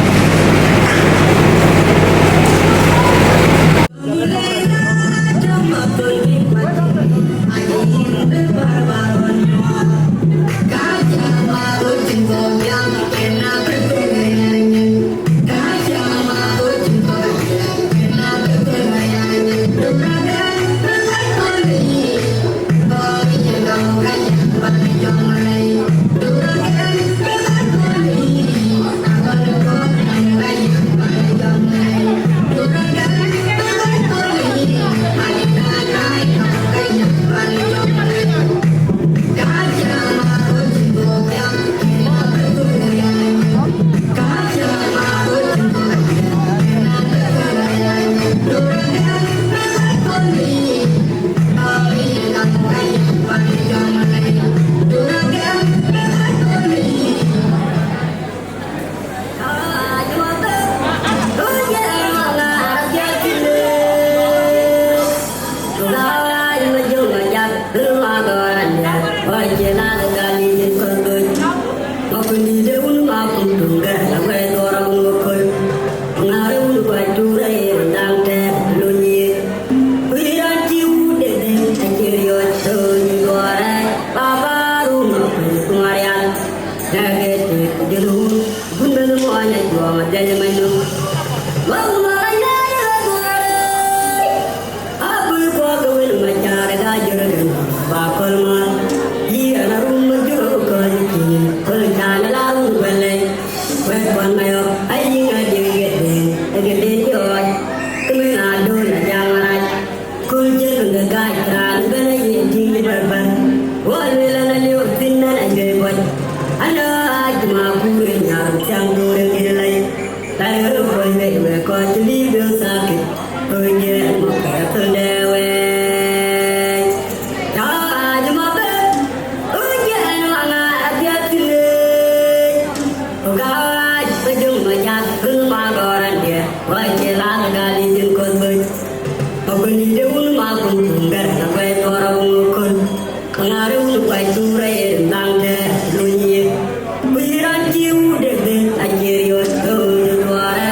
Kul jël bï ke gaac raan ëbɛ̈n aye tïŋ ë bɛ̈rbɛ̈r. Wɔ lueel an, aliu thïn an, ajuɛc buɔc. An, aa, cï ma kuur ë nyar thiaŋ door ë ŋic lɛc. Lɛc ë röt kuɔny wek, wek kɔc cï bï biöl thakit. Kul jël muk ke thöl dɛ wɛɛc. Cä aa cï ma bɛ̈n, kul jël waŋa athiak thïn ë. Ku gaac ke jɔŋ ma cath, kul ma gɔɔr an, diɛ. Wɔ cie lath ë gal yï cïn köth böc. Abï de wun ma kum kum gɛr na kuɛc kɔɔr a wun köl. Ŋaar wun kuac tuur aye rin dhaŋ de luny ye. Ku yï raan cï wun de dhil acie riɔ̈c ke wun de duɔɔrɛ.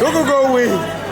Duku go wei.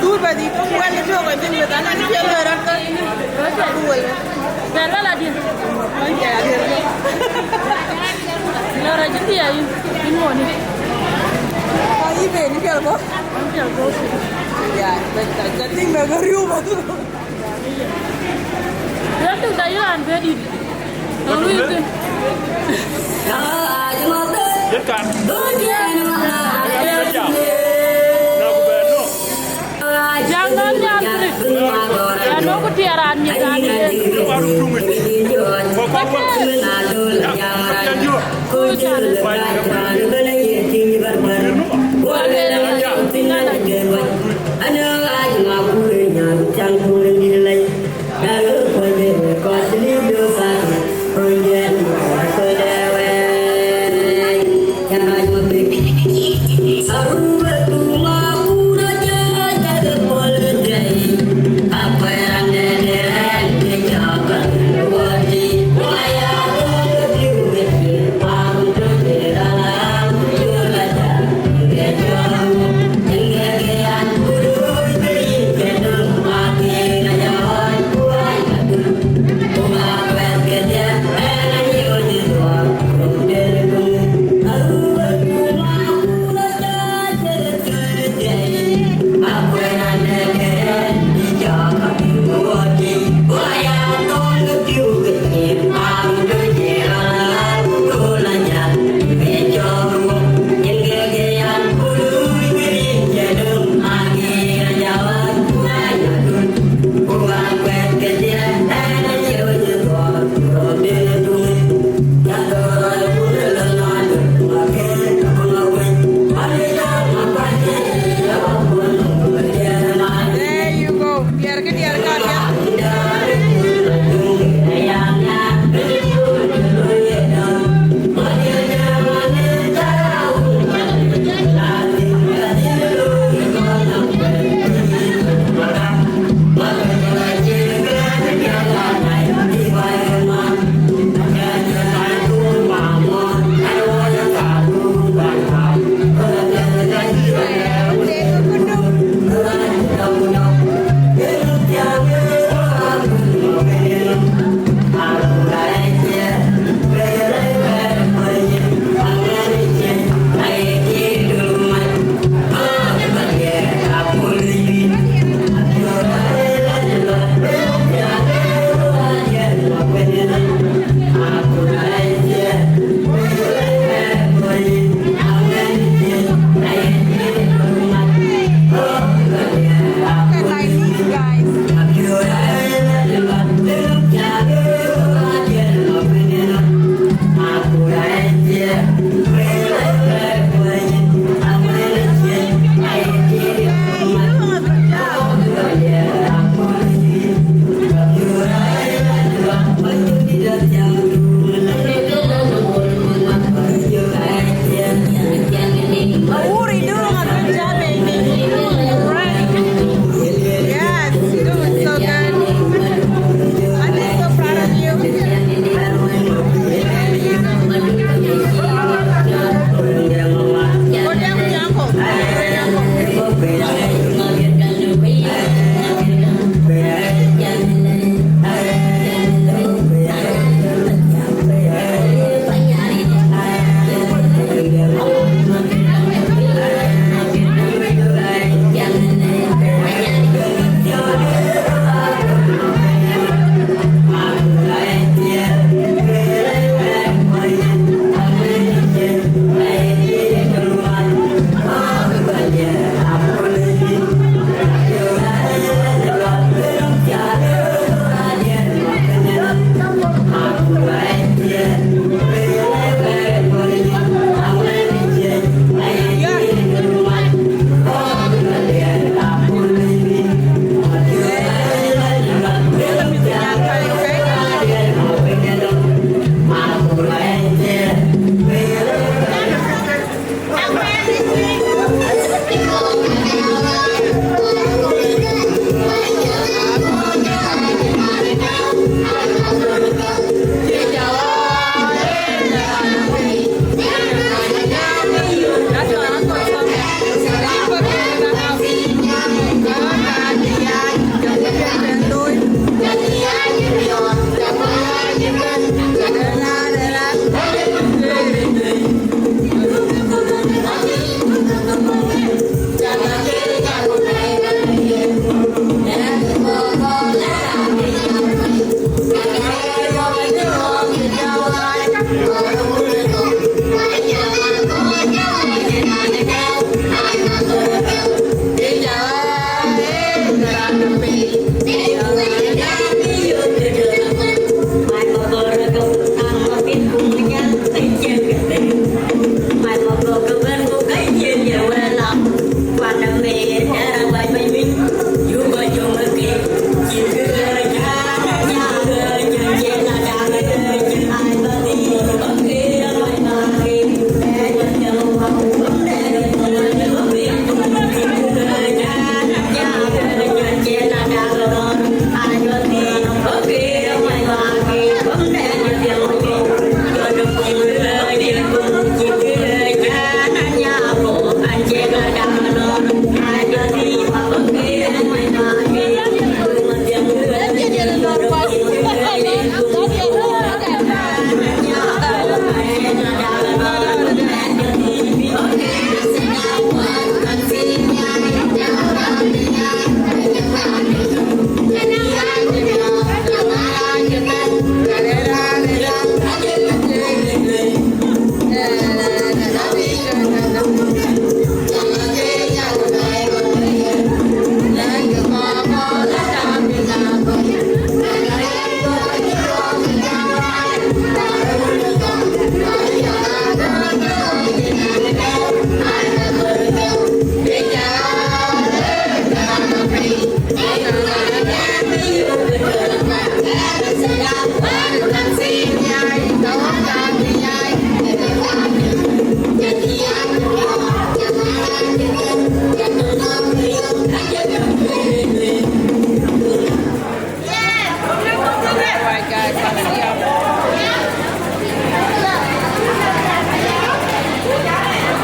Dur ba di tum wel ni tio ko jin be dana ni piel ran ka. Dur wel. Be la la di. Ai ya di. Lo ra jin di ya yin. Yin mo ni. Ai be ni piel ko. Piel ko. Ya, be ta ka ting na ga riu ba. Ratu da yiran be di. Ratu be. Yen kan. Jam. Na ku be no. Jam na nyar kri. Ya no ku tiaran ni kan. Yen waru tungi. Ko ko ko. Ya, ya, ya.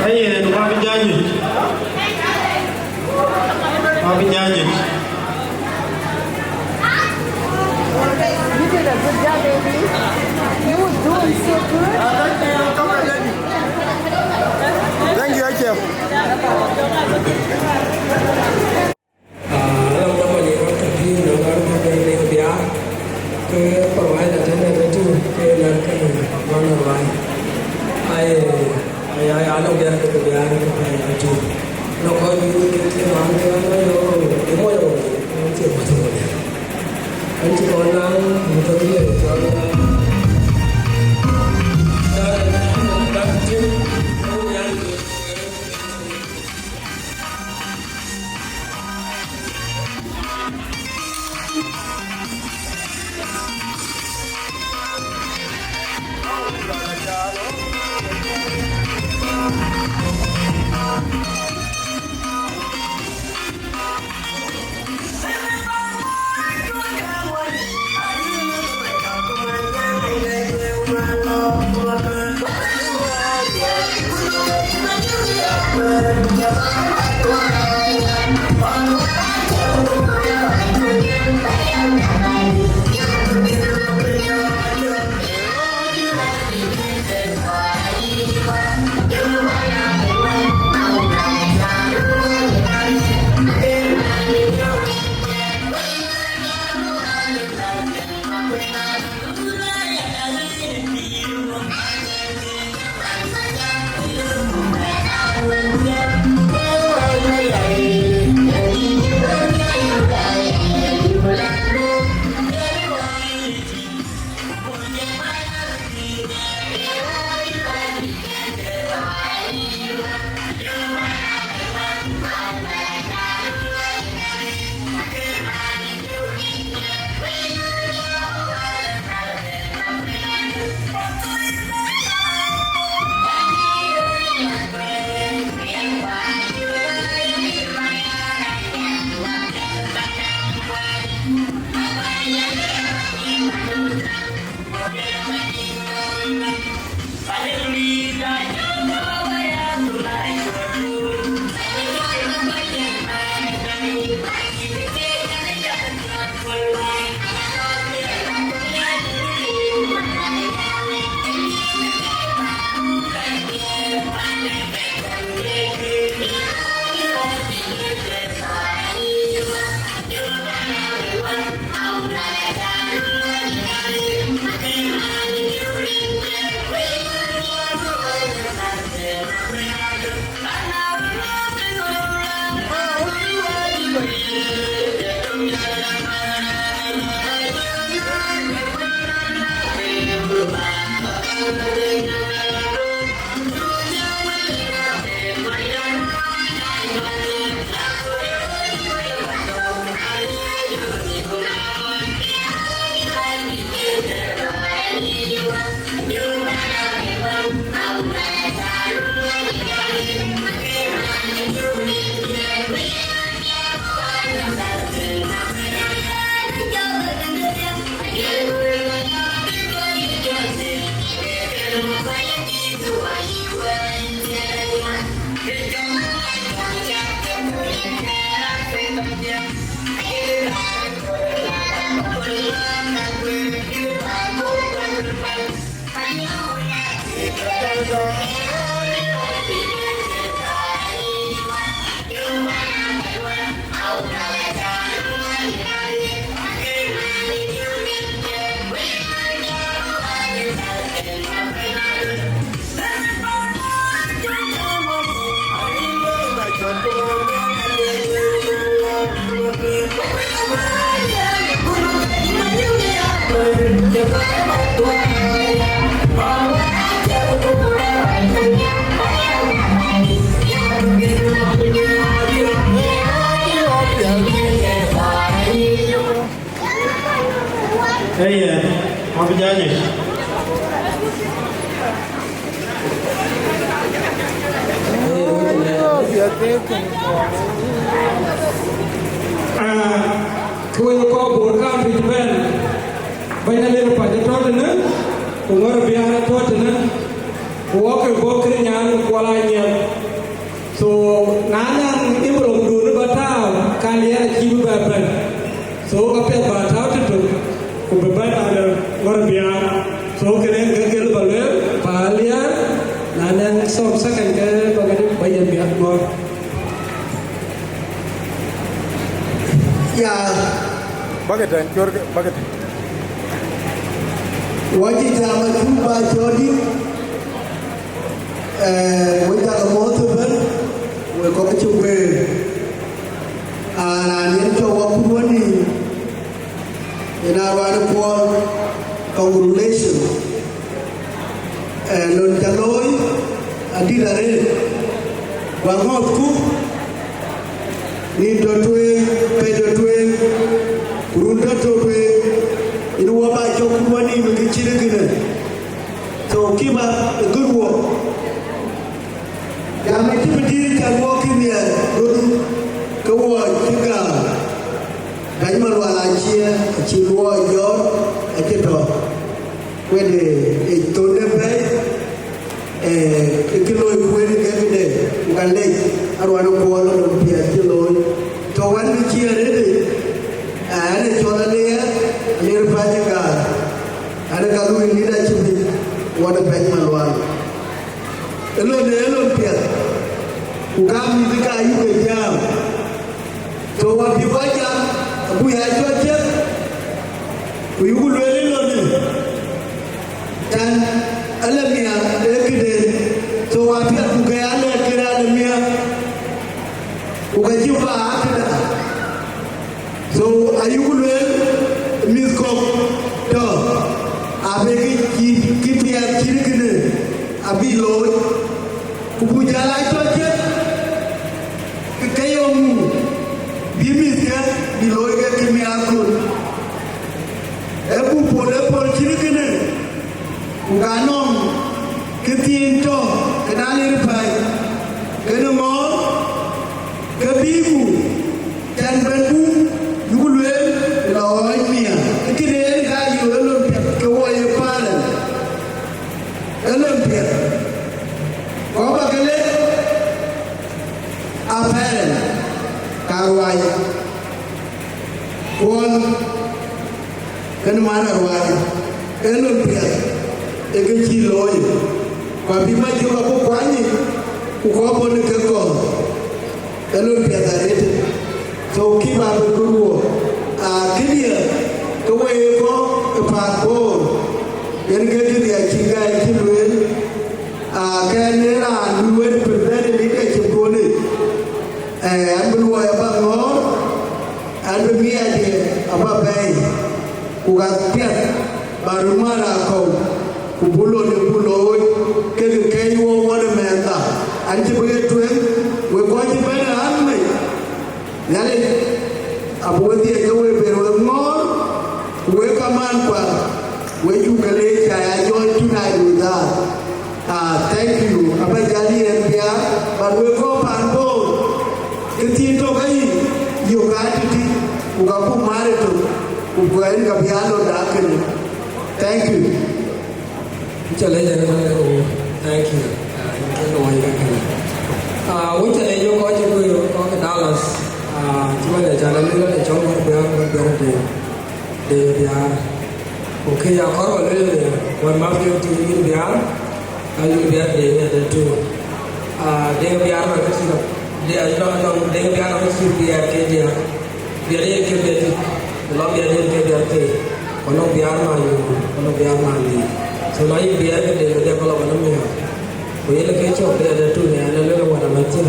Ayen, wabï janyuc. Wabï janyuc. You did a good job, baby. You were doing so good. Thank you, Achiel. Alɔŋ dɔm ë rɔt tɔ̈ pïïr në ŋɔ̈ɔ̈r ke bɛ̈n lek biaar, ke provider tënë ë tïŋ ke nɛ̈r ke ŋɔ̈ɔ̈r ë ruai. Ai, ai, ai, alɔŋ biaar ke biaar ke pɛ̈i ë tïŋ. Në kɔc juur ke tïŋ raan ke raan ë yɔ̈ɔ̈k ë moc ë ɣɔn, ë cï moc ë ɣɔn. Ɣɛn cï kɔn naŋ mïth ë riɛl cɔl, cɔl, cɔl tim. Ëë, abï janyë. Ah, kë wek kɔc Bor County cï bɛ̈n, bɛ̈ny Alier Pac atɔ̈ tënë, ku Ŋɔ̈r Biaar atɔ̈ tënë, ku wɔ ke bɔ̈ kërë nyan Kuɔl Anyiɛth. So, na naŋ envelope dun bä tääu, ka Alier acï bï bɛ bɛ̈n. So, ka piɛth bä tääu tëtök, ku bï bɛ̈n ade Ŋɔ̈r Biaar. So, kënë ke gël bä lueel, pa Alier, na naŋ some second ke bä gëdë bä yen biäk Ŋɔ̈r. Ya. Bakë tɛ̈n, cuɔrkë, bakë tɛ̈n. Wɔ cï jam acuk bä cɔ̈ɔ̈t dït. Eh, wek cak mɔ̈ɔ̈th ëbɛ̈n, wek kɔc cï wëër. Aa, raan yen cɔk wɔ kut wɔ nïïm, yen aa ruac ë Kuɔl, congratulations. Eh, lon ca looi, adït arëët, wä ŋɔ̈ɔ̈thku, nïn tɔ̈ tueŋ, pɛ̈i tɔ̈ tueŋ, ku run tɔ̈ tɔ̈ tueŋ, yen wɔ bä cɔk kut wɔ nïïm ë kë cït ë kënë. So keep up the good work. Jam acï bï dïït, can wɔ kï nhiɛɛr röt, ke wɔ cï gam. Bɛ̈ny Malual acie, acï luɔi jɔt, acï tɔ̈. Wede, ë thonde pɛ̈i, eh, ë kë looi kueen ë kekëde, ku ka lec, aruan ë Kuɔl ë lon piɛth cï looi. Tɔ̈ wän bï cï arëëtë, ɛn ë cɔl Alier, Alier Pac ë Gaar, ɛn ë ka luui leadership, wɔ de Bɛ̈ny Malual. Ë lon, ë lon piɛth, ku ka mïth ka yuk ë jam. So wɔ bï wɔ jam, abuk ya cɔl ciɛth, ku yuku lueel ë lon ë, can alemia ë këden. So wɔ piɛth, ku ke alɛɛc kërë alemia, ku ke cï bä aa këda. So ayuk lueel mïth kɔ̈k tɔ̈, abï kë cï, kë piɛth cït kënë abï looi, ku buk jäl aa cɔl ciɛth, ke ke yom bï mïthkë bï looi ke kë miaar köl. Ee buk pol, ee pol cït kënë, ku ka nɔŋ kë thiin tɔ̈, kënë Alier Pac, kënë Ŋɔ̈ɔ̈r, ke bï ku can bɛ̈n buk, yuku lueel, lɔ ɣɔɔc miäk. Kënë yen ka yök ë lon piɛth ke wɔ ye parent. Ë lon piɛth. Kɔ̈k bä ke lek aa parent, ka ruac. Kuɔl. Kënë man aruac, ee lon piɛth, ee kë cï looi, ku abï mac jök abï kuany, ku kɔ̈k bɔ̈ në kek kɔ̈th, ee lon piɛth arëët. So keep up the good work. Aa, këdiɛ̈, ke wek kɔ̈k ë paan Bor, yen ke këdiɛ̈ cï gäi cï lueel, aa, kɛn ee raan bï wɛ̈t pïr bɛ̈n ë leadership duɔ̈n yic. Ee, an bï luɔi abä ŋɔ̈ɔ̈r, an bï miɛɛcde abä bɛ̈ɛ̈i, ku ka piɛth bä röt mat akɔ̈u, ku buk lon ë buk looi, kekë kɛ̈c wɔ wɔ de mɛɛnda, an cï bï ɣet tueŋ, wek kɔc cï bɛ̈n ë ɣän mec. Nhialic abï we dhiëëc ke we ben wek ŋɔ̈ɔ̈r, ku wek kamaan kuath, we cuk ke leec, ca ya join tonight with us. Ah, thank you. Abä jäl yen bia, but we go pan Bor. Kë thiin tök ayï, yök aa tïtï, ku ka buk maar ëtök, ku kuɛɛn ka bï aa lon dak kënë. Thank you. Cä lec arëët, thank you. Ah, yïn ke luɔi ke kënë. Ah, we cä lec wek kɔc cï kuëër, kɔc ke Dallas. Ah, cï man ë can lueel ë cɔl wär Biaar, wär Biaar Deŋ, Deŋ Biaar. Ku kë ya kɔɔr ba lueel ë, wär math ke tïŋ yïn Biaar, ka yïn Biaar Deŋ ë de tïŋ. Ah, Deŋ Biaar nɔŋ kë cï, Deŋ, nɔŋ, nɔŋ Deŋ Biaar nɔŋ kë cï Biaar ke diäk. Biaar yen ke Biaar dït, ku lɔ Biaar yen ke Biaar thëi, ku nɔŋ Biaar man yum, ku nɔŋ Biaar man dït. So na yïn Biaar ke Deŋ, ke Deŋ ba lɔ ba nɔm ya. Ku yen ke cɔk de ë de tïŋ, ë, ë lueel wär amath cï.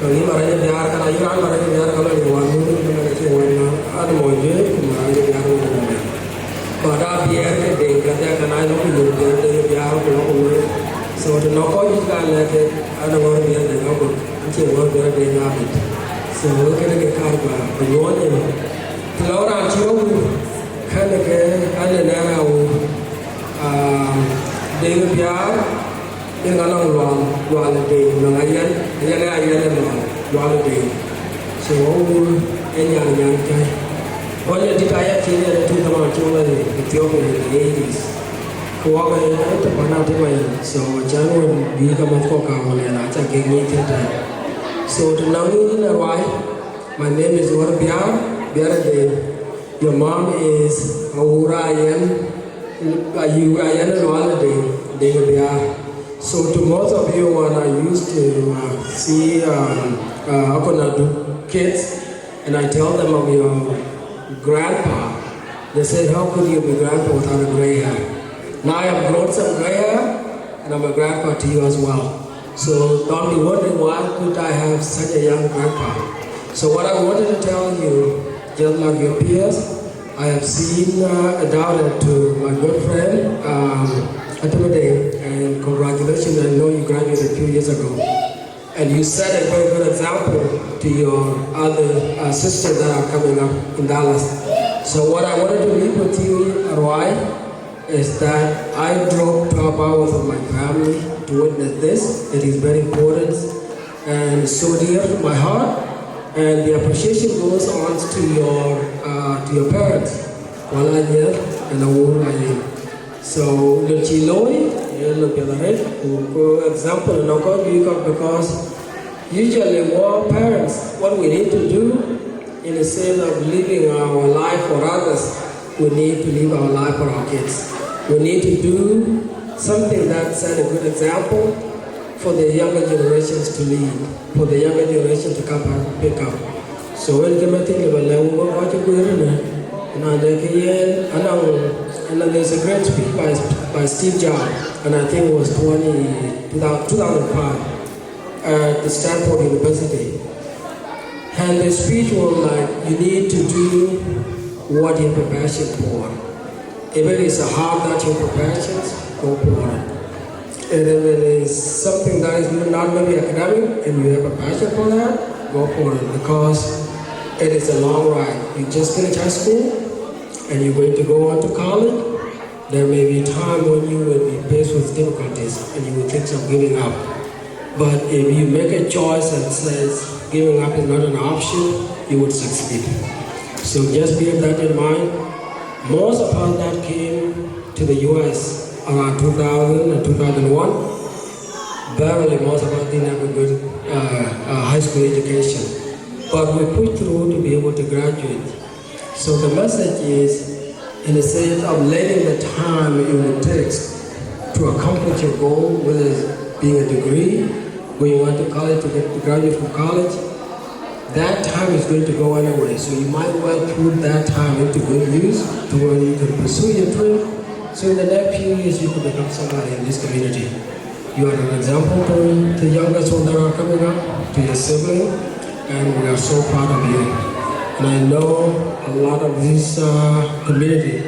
Ka yïn Marany Biaar, ka na yïn raan Marany Biaar, ka lɔ yïn wan nu, ka na cï wan na, an mony juëc, ku Marany Biaar wën na mony. Ku ada Biaar ke Deŋ, ka dɛ ka na yïn ku yïn Biaar, Deŋ Biaar, ku lɔ ku wën. So të nɔŋ kɔc juëc ka lɛ̈k ke, an ŋɔ̈r Biaar Deŋ abï, an cï ŋɔ̈r Biaar Deŋ abï. So wek kënë ke kaar ba, ba nyuɔɔth yen. Të lɔ raan cï rɔt wur, kënë ke, an ë nɛ̈ɛ̈r awur. Ah, Deŋ Biaar, yen ka nɔŋ Lual, Lual ë Deŋ, nɔŋ Ayɛn, Ayɛn ë Ayɛn ë Lual, Lual ë Deŋ. So, wɔ wur ë nyan, nyan cäi. Wɔ ë dït aya cïn ë two thousand two lɔ Ethiopia in the eighties. Ku wɔ ke ë të pan atïm aya. So, acan wën bï ka mäth kɔ̈k ka wën ë na ca kek ŋic thïn tɛ̈n. So, të nɔŋ yïn ë ruai, my name is Wär Biaar, Biaar ë Deŋ. Your mom is Awur Ayɛn, Ayur Ayɛn Lual Deŋ, Deŋ Biaar. So to most of you, when I used to, uh, see, um, uh, Akon Aduk kids, and I tell them of your grandpa, they said, "How could you be grandpa without a gray hair?" Now I have grown some gray hair, and I'm a grandpa to you as well. So don't be wondering why could I have such a young grandpa. So what I wanted to tell you, just like your peers, I have seen, uh, a daughter to my good friend, um, Atemedeng, and congratulations, I know you graduated a few years ago. And you set a very good example to your other, uh, sisters that are coming up in Dallas. So what I wanted to leave with you, Arwai, is that I drove twelve hours of my family to witness this. It is very important and so dear to my heart. And the appreciation goes on to your, uh, to your parents, Wala Nyer and Awur Aye. So, lon cï looi, yen lon piɛth arëët, ku, ku example nɔŋ kɔc juëc kɔ̈k, because usually we parents, what we need to do, in the sense of living our life for others, we need to live our life for our kids. We need to do something that set a good example for the younger generations to lead, for the younger generation to come and pick up. So, ɣɛn ke mɛn thïn lëu ba lɛ̈k wek kɔc cï guëër ënë, na de kë yen, anɔŋ, anɔŋ, there's a great speech by, by Steve Jobs, and I think it was twenty, two thousand, two thousand five, at the Stanford University. And the speech was like, "You need to do what you have a passion for." If it is a heart that you have a passion, go for it. And if it is something that is not maybe academic and you have a passion for that, go for it, because it is a long ride. You just finish high school and you're going to go on to college. There may be a time when you will be faced with difficulties and you will think of giving up. But if you make a choice that says giving up is not an option, you would succeed. So just bear that in mind. Most of us that came to the U S around two thousand and two thousand one barely, most of us didn't have a good, uh, uh, high school education. But we pushed through to be able to graduate. So the message is, in the sense of letting the time it will take to accomplish your goal, whether it's being a degree, going on to college to get to graduate from college, that time is going to go anyway. So you might well put that time into good use to where you can pursue your dream. So in the next few years, you could become somebody in this community. You are an example to the youngest one that are coming up, to your sibling, and we are so proud of you. And I know a lot of this, uh, community,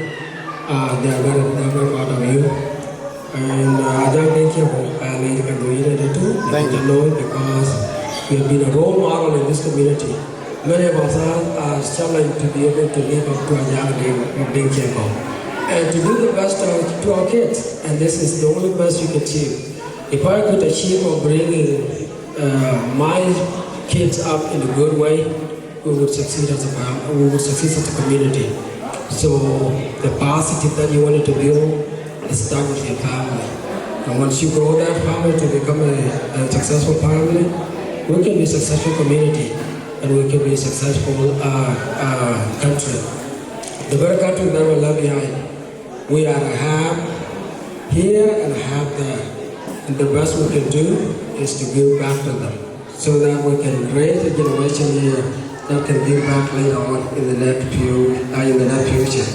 uh, they are very, they are very proud of you. And, uh, I don't think you, uh, like, can do it too. Thank you. Because you have been a role model in this community. Many of us are, are struggling to be able to live up to our young dream of being careful and to do the best to our, to our kids. And this is the only best you can achieve. If I could achieve of bringing, uh, my kids up in a good way, we would succeed as a fam-, we would succeed as a community. So the positive that you wanted to build, it start with your family. And once you grow that family to become a, a successful family, we can be a successful community. and we can be a successful uh, uh, country. The very country that we left behind, we are half here and half there. And the best we can do is to give back to them so that we can raise a generation here that can give back later on in the next few uh, in the next future.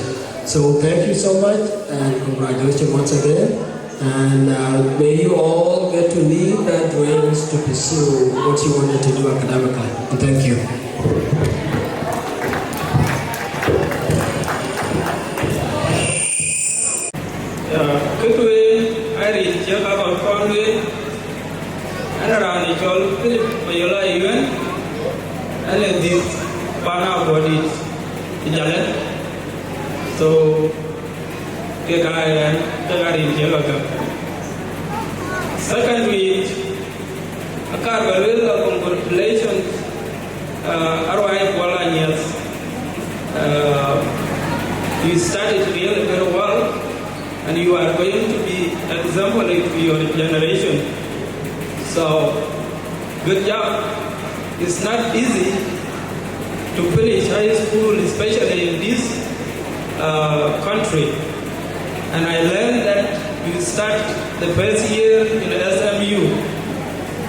So thank you so much and congratulations once again. And uh, may you all get to live that dreams to pursue what you wanted to do academically. And thank you. Kë tueŋ, aa rin cï ka kɔn kɔn lueel, ɛn raan ë cɔl Philip Mayol Ayuen, ɛn ë dhiëth pan Abuɔdït ë Jalë. So, kek aa ɣɛn, kek aa rin cï ka gäm. Secondly, akar ba lueel la congratulations, uh, aruai Kuɔl Anyieth. Uh, you started really very well, and you are going to be exemplary to your generation. So, good job. It's not easy to finish high school, especially in this uh, country. And I learned that you start the first year in S M U.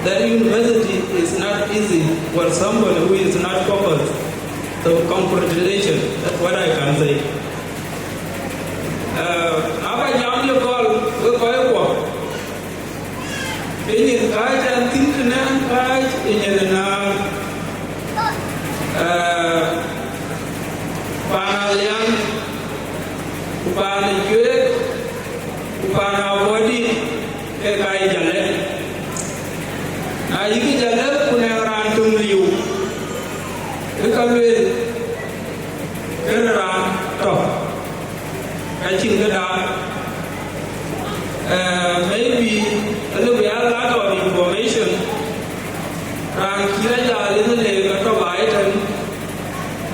That university is not easy for somebody who is not focused. So congratulations. That's what I can say. Uh, aba jam ye gɔl, we kɔc kuɔ. Ë nyin kääc ɛn thïn tënë ɛn kääc ë nyin ë nään. Ee, paan Alian, ku paan ë Juëët, ku paan Abuɔdït, ke ka ye Jalë. Na yïk Jalë, ku nɛ̈k raan töŋ liu, ke ka lueel, ke raan tɔ̈. Ka cïn këda, eh, maybe a little bit a lack of information. Raan cï rɔt jal ë Lëk atɔ̈ baai tën,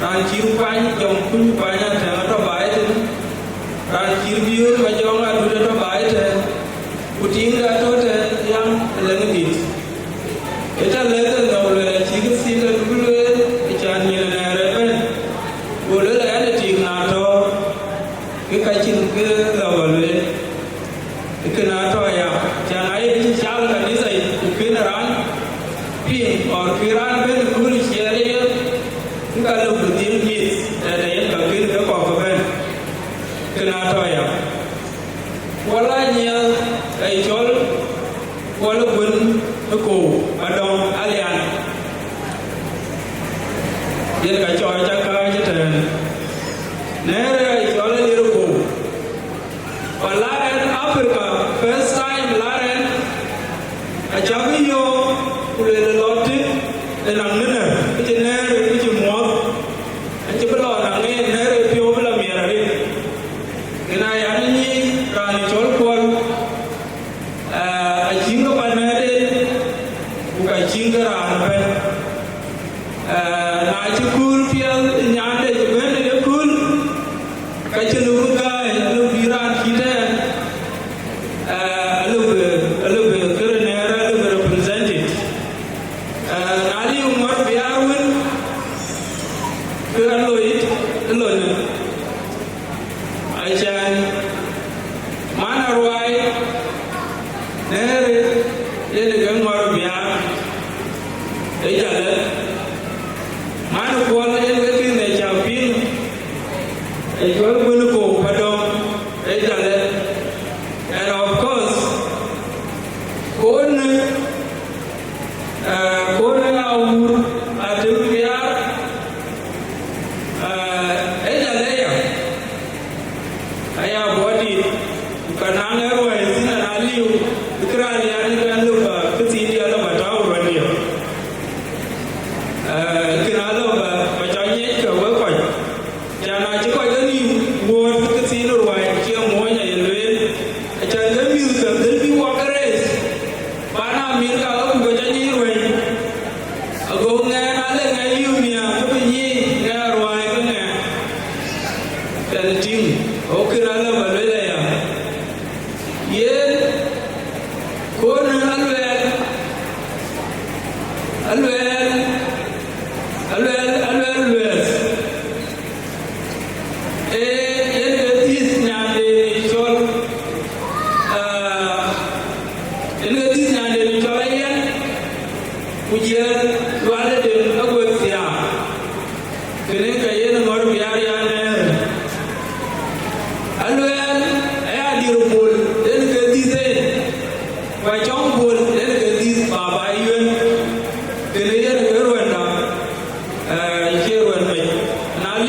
raan cï kuany jɔŋ kuny kuany atɛ̈n atɔ̈ baai tën, raan cï biöör ma jɔŋ adut atɔ̈ baai tën, ku tiiŋda atɔ̈ tën yam ë Lëŋ dït. Ë ca lɛ̈k ë nhom lueel acï kë thiin ë duk lueel, ë can nyin ë nɛɛr ëbɛ̈n, go lueel ɣɛn ë tik na tɔ̈, ke ka cïn kë lɔ bä lueel. Ë kën atɔ̈ aya, can ayï cï cal kanitha yic, ku kën raan piŋ, or kën raan bɛ̈n ë kööl ciɛɛr ë yen, ke ka lëu bï dhil mïth, tɛ̈dɛ̈ yen ka kën ke kɔ̈k ëbɛ̈n. Kën atɔ̈ aya. Kuɔl Anyieth ë cɔl Kuɔl ë Guën ë Koou Adɔŋ Alian. Yen ka cɔɔc ca kääc ëtɛ̈ɛ̈n. Nɛ̈ɛ̈r ë cɔl Alier Koou. Ku lar ɛn Africa, first time lar ɛn, acä bï yöök, ku lueel ë lɔ tïŋ ë naŋ në nɛ̈r, bï cï nɛ̈ɛ̈r, bï cï muɔ̈th, acï bï lɔ naŋ ë nɛ̈ɛ̈r ë piɔ̈u bï lɔ miɛt arëët. Kën aya në nyic raan ë cɔl Kuɔl, eh, acïn kë bä nɛ̈ɛ̈t en, ku ka cïn kë raan ëbɛ̈n. Eh, na cï kööl piɛth nyande cï bɛ̈n ë kööl, ka cï lëu bï gääi, alëu bï raan cït ɛn, eh, alëu bï, alëu bï kërë nɛ̈ɛ̈r, alëu bï represented. Eh, na liu ŋɔ̈t bï aa wën, ke aloi, ë lon. Acan, man aruai, nɛ̈ɛ̈r yen ke ŋɔ̈r biaar, ë Jalë, man Kuɔl yen ke kën ë cä piŋ, ë cɔl Guën Koou Adɔŋ, ë Jalë. And of course, konë, eh, konë Awur Atem Biaar, eh, ë Jalë ya, aya bɔ̈ dït, ku ka naŋ ë ruɔi thïn an, aliu, bï kë raan ya dït an, lëu bä, kë thiin diɛ̈ lëu bä tääu ruɔ̈ndiɛ̈. Eh, kën alëu bä, bä cɔl nyiɛc ke wek kɔc. Can acï kɔc ke nïïm, ku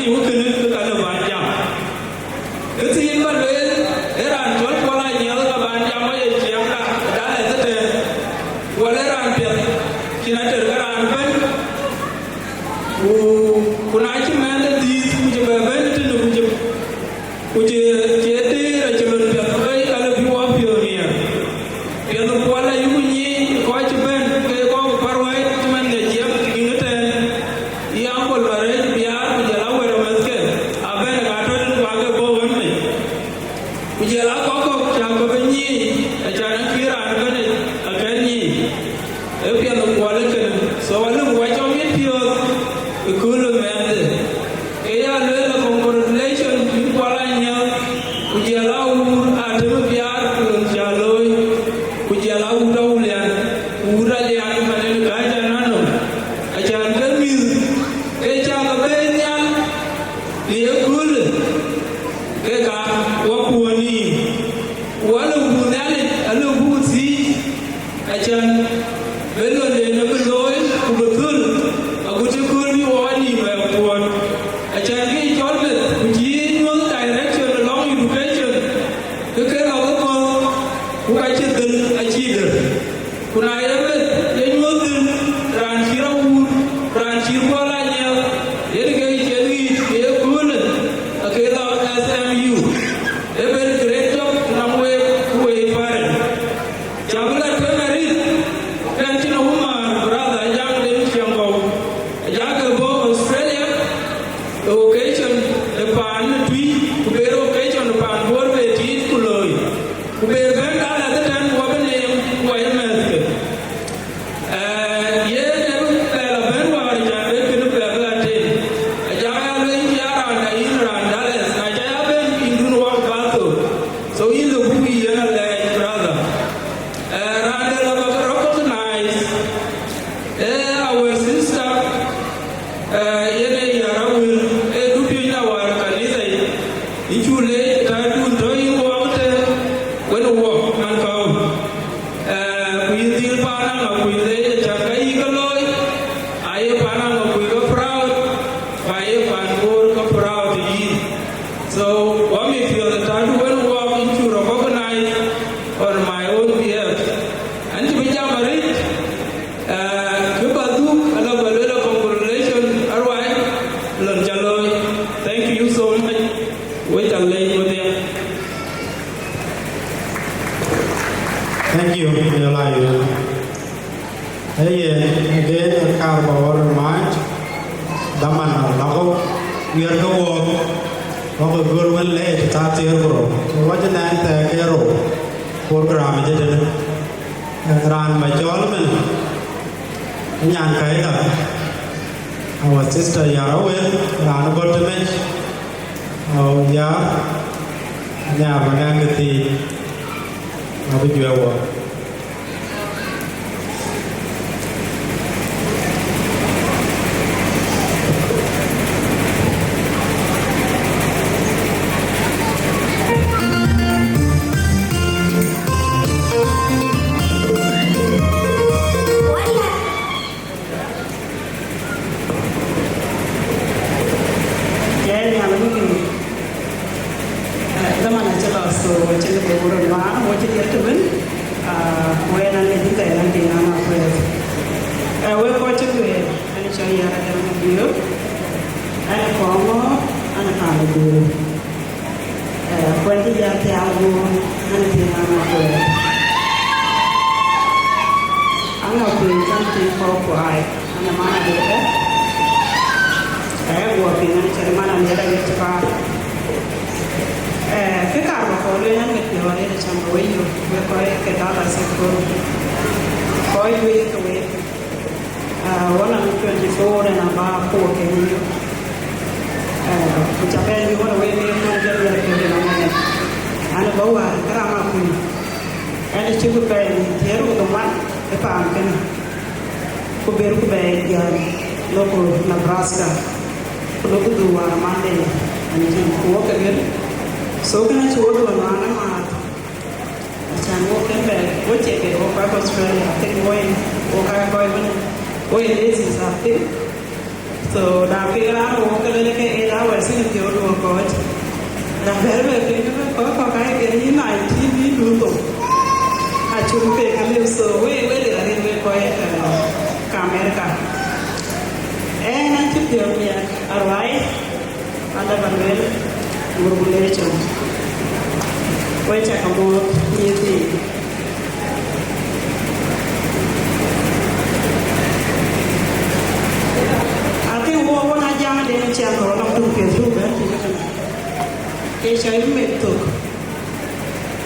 Ku kënë ke ka lëu bän jam. Kë thiin ba lueel, ee raan cɔl Kuɔl Anyiɛth ka bän jam aye ciɛɛŋda, da lɛth ëtɛ̈ɛ̈n. Wala ee raan piɛth, cïn ater ke raan bɛ̈n. Ku, ku na cï mɛnhde dhiëëth, ku cï bɛ bɛ̈n tënë, ku cï, ku cï, cï e tëër acï lon piɛth bei, ka lëu bï wɔ piɔ̈ɔ̈th nhiɛɛr. Piɛth Kuɔl ayuku nyic kɔc cï bɛ̈n, ke kɔc ku pär wɛ̈ɛ̈c cï man ŋic jiɛɛm tïŋ ëtɛ̈ɛ̈n. Ye Uncle Marëët Biaar, ku jɔl a wɛ̈t ë mɛ̈thke, abɛ̈n ka tɔ̈ tënë, ku aake bɔ̈ ɣön mec. Ku jɔl a kɔc kɔ̈k cä ke bï nyic, acan acï raan ëbɛ̈n akɛ̈n nyic. Ee piɛth Kuɔl ë kënë. So, alëu bï wa cɔk miɛt piɔ̈ɔ̈th ë kööl ë mɛnhde. Ke ya lueel, congratulation, yïn Kuɔl Anyiɛth, ku jɔl a Wuur Atem Biaar, ku lon cä looi, ku jɔl a Wuur Awulian, ku Wuur Alian, man en kääc anɔnɔ. Acan ke mïth, ke cä ke bɛ̈ɛ̈i nhial, në ye köölë, ke ka wa kuɔ̈n nïïm. Ku alëu buk Nhialic, alëu buk thiic, acan bï lon den bï looi, ku bï thöl, agut cï kööl bï wɔ nïïm bɛ kuɔ̈n. Acan kë cɔl meth, ku cï nyuɔ̈th direction alɔŋ education, ke ke lɔ ke kɔ̈th, ku ka cï dhël acï dër. Ku na ye meth, ye nyuɔ̈th dhël, raan cï rɔt wuur, raan cï Kuɔl Anyiɛth, yen ke cï ŋic, ke ye köölë, ake lɔ S M U. Ee ben great job nɔŋ week, ku wek parent. Cä bï la tueŋ arït, kɛn cïn a wämär, brother Ajaŋ Deŋ Ciɛŋkɔ̈u. Ajaŋ ke bɔ̈ Australia, ë occasion ë paan ë tui, ku ber occasion ë paan Bor be tiit ku looi. Ku ber bɛ̈n ka lɛ̈th ëtɛ̈ɛ̈n, ku abï neem, ku ayï mɛ̈thke. Ee, yen ë bɛ la bɛ̈n wäär, acan bï kënë bɛ bɛ aten. Ajaŋ ya lueel cï ya raan da yïn raan Dallas, na ca ya bɛ̈n, yïn dun wak bä thok. So yïn lë buk yï yen alɛɛc, brother. Ee, raan de la bä recognize, ee, our sister, ee, yen ee Yar Awël, ee dupiööc la wäär kanitha yic. Yïn cu leec, täätun tɔ̈ yïn wɔk tëë, wën wɔk man kɔ̈u. Ee, ku yïn dhil paan Aŋakuc leec, acan ka yï ke looi, aye paan Aŋakuc ke proud, ku aye paan Bor ke proud yïn. So, wɔ mit piɔ̈ɔ̈th ë täätun wën wɔk, yïn cu recognize on my own behalf. An cï bï jam arëët, ee, kë bä dhuk, ala bä lueel congratulation, aruai, lon cä looi. Thank you so much. Wek ca leec wedhie. Thank you, Yolai. Ee yen, again, ë kaar bä wɔ remind, dhaman alɔ̈k, wiɛɛr ke wɔɔk, wɔk ë göl wën lɛɛc thaa thiëër ku rou. Ku wɔ cï nɛn thɛɛr ke rou, program ë cï tënë. Raan bä cɔɔl ëmën, ë nyan Kaida, our sister Yar Awël, raan ë bɔ̈ tëmec, au Yar, Yar bä gäŋ ke thiic, abï juɛ̈ɛ̈r wɔ. Jai Nhialic wëu. Eh, dhaman acï lɔ, so acïn kë buk röt nuaar, wɔ cï diɛt tëbën, ah, ku ɣɛn an, lecin thɛɛr an, tïŋ an, akuɛɛth. Eh, wek kɔc cï guëër, ɛn cɔl Yar Atem Mabiöör, ɛn Kɔŋɔ̈ɔ̈r, ɛn paan ë Bor. Eh, kuɛn cï jal thiaak guöör, an, tïŋ an, akuɛɛth. An, akuëëny kan tïŋ kɔ̈k kuai. An, man adï ëbɛ̈n, ee, guɔ piŋ an, cïn man adï ëbɛ̈n cï paar. Ee, kë kaar bä kɔn lueel an, mit piɔ̈u arëët acän bä we yök, wek kɔc ke Dallas ëkööl. Kɔc juëc ke wek, ee, one hundred twenty-four ëna bä kuɔɔk ke yök. Ee, ku ca bɛ̈n yök ɣɔn wek, wek kɔn ke lueel ke ënɔɔnë. An, bä wäär, kë ram akuny. Ɛn cï bï pɛɛi nïn thiëër ku dhoŋuan ë paan kënë, ku ber ku bɛ jam lɔku Nebraska, ku lɔku dhuk wäär Monday, ɛn cï ku wɔ ke ɣer. So kënë cï wɔ dhuɔn wään ë maath, acän wɔ kën bɛ, wɔ cie ke wɔ kɔc Australia, I think wɔ yen, wɔ ka kɔc wën, wɔ yen eight is, I think. So, na piŋ raan wok ke lënë ke eight hours Bɛ̈ɛ̈r bɛ piny ke kɔc kɔ̈k aa ke yï nineteen yï du thok. Acuk pek aliu, so we, we lëk arëët we kɔc, eh, ka America. Ɛn acï piɔ̈u miɛt aruai, ala ba lueel, gurgulation. We cä ke mɔ̈ɔ̈th, nyïïth yiic. I think wo, wo na jam den cɛn rɔt lɔŋ tum ke thuk bɛ̈n tïŋ ëtënë. Ke cä yï meth thok,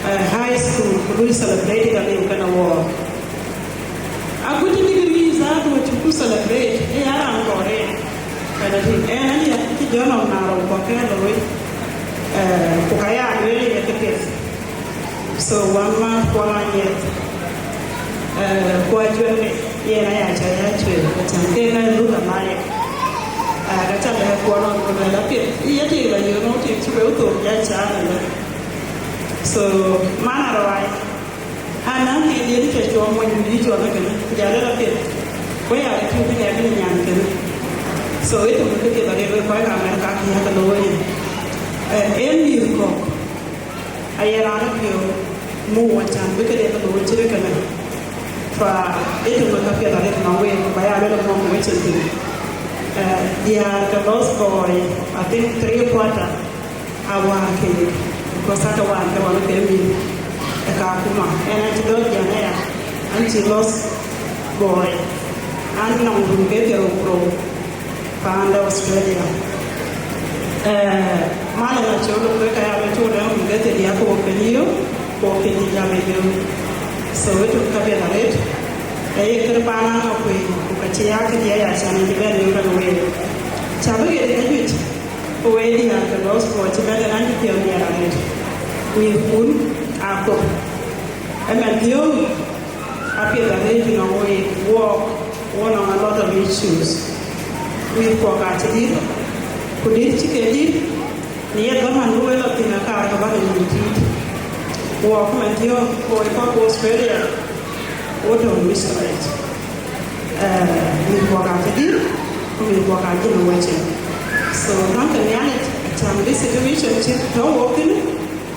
eh, high school, ku lui celebrate ka liu kënë wɔ. Agut degree za du cï ku celebrate, ë ya raan kɔɔr en. Kënë tïŋ, ɛn, ɛn ya cï jɔ nɔm na rou kɔ̈k kɛ̈n looi, eh, ku ka ya lueel ye ke piɛth. So, wän ma kuɔl anyɛth, eh, kuɔc cuɛ̈n de, yen aya cä ya cuël, ku cäŋ ke ka luk amaric. Ah, ka cä lɛ̈k kuɔl ɣɔn ku luɛl apiɛth, ye tik la yöŋ, tik cï be thok ya cä lɛ̈k. So, man aruai, anäŋ ke diɛt cä cuɔm mony du yï cuɔl kënë, ku ja lɛ̈k apiɛth. Ku ya ke tïŋ bï nɛ̈k bï nyan kënë. So, ë tök ke piɛth arëët wek kɔc ka America kï ya ke looi. Eh, en mïth kɔ̈k. Aye raan ë piɔ̈u muk wɔ cän bï këde ke looi cït kënë. Fa ë tök ë ka piɛth arëët nɔm wek, ba ya luel mɔ̈k wecin thïn. Eh, diäär ke lost boy, I think three quarter, a wäär keek, because ake wäär ke ɣɔn ke mïth ë Kakuma. Ɛn acï dɔ̈ɔ̈r jiɛn aya, an cï lost boy, an nɔŋ run ke thiërrou ku rou. Paan de Australia. Eh, malë na cɔl wek aya bɛ cɔl ɛn wun ke thiëëdiäk ku wok kën yök, ku wok kën jam ë yök. So, ë tök ka piɛth arëët, ee ye kër paan a ŋa kuëë, ku ka cï ya këdiɛ̈ ya cän cï bɛ̈n yök ɛn week. Cä bï ɣet ë juëc, ku wek diäär ke lost boy cï bɛ̈n ënɔn cï piɔ̈u diäär arëët. Mïthkun aa kok. Ëmɛn thiöök, apiɛth arëët nɔŋ week, wɔɔk, wo nɔŋ a lot of issues. Mïthkuɔk aa cï dït, ku dït cï ke dït, në ye dhaman bï wek lɔ thïn, akaar ke bäk nyuc tiit. Wɔɔk mɛn thiöök, ku wek kɔc ke Australia, wo tɔ̈ missionary. Eh, mïthkuɔk aa cï dït, ku mïthkuɔk aa jël wecin. So, thank Nhialic, acäŋ bï situation cï tɔ̈ wok thïn,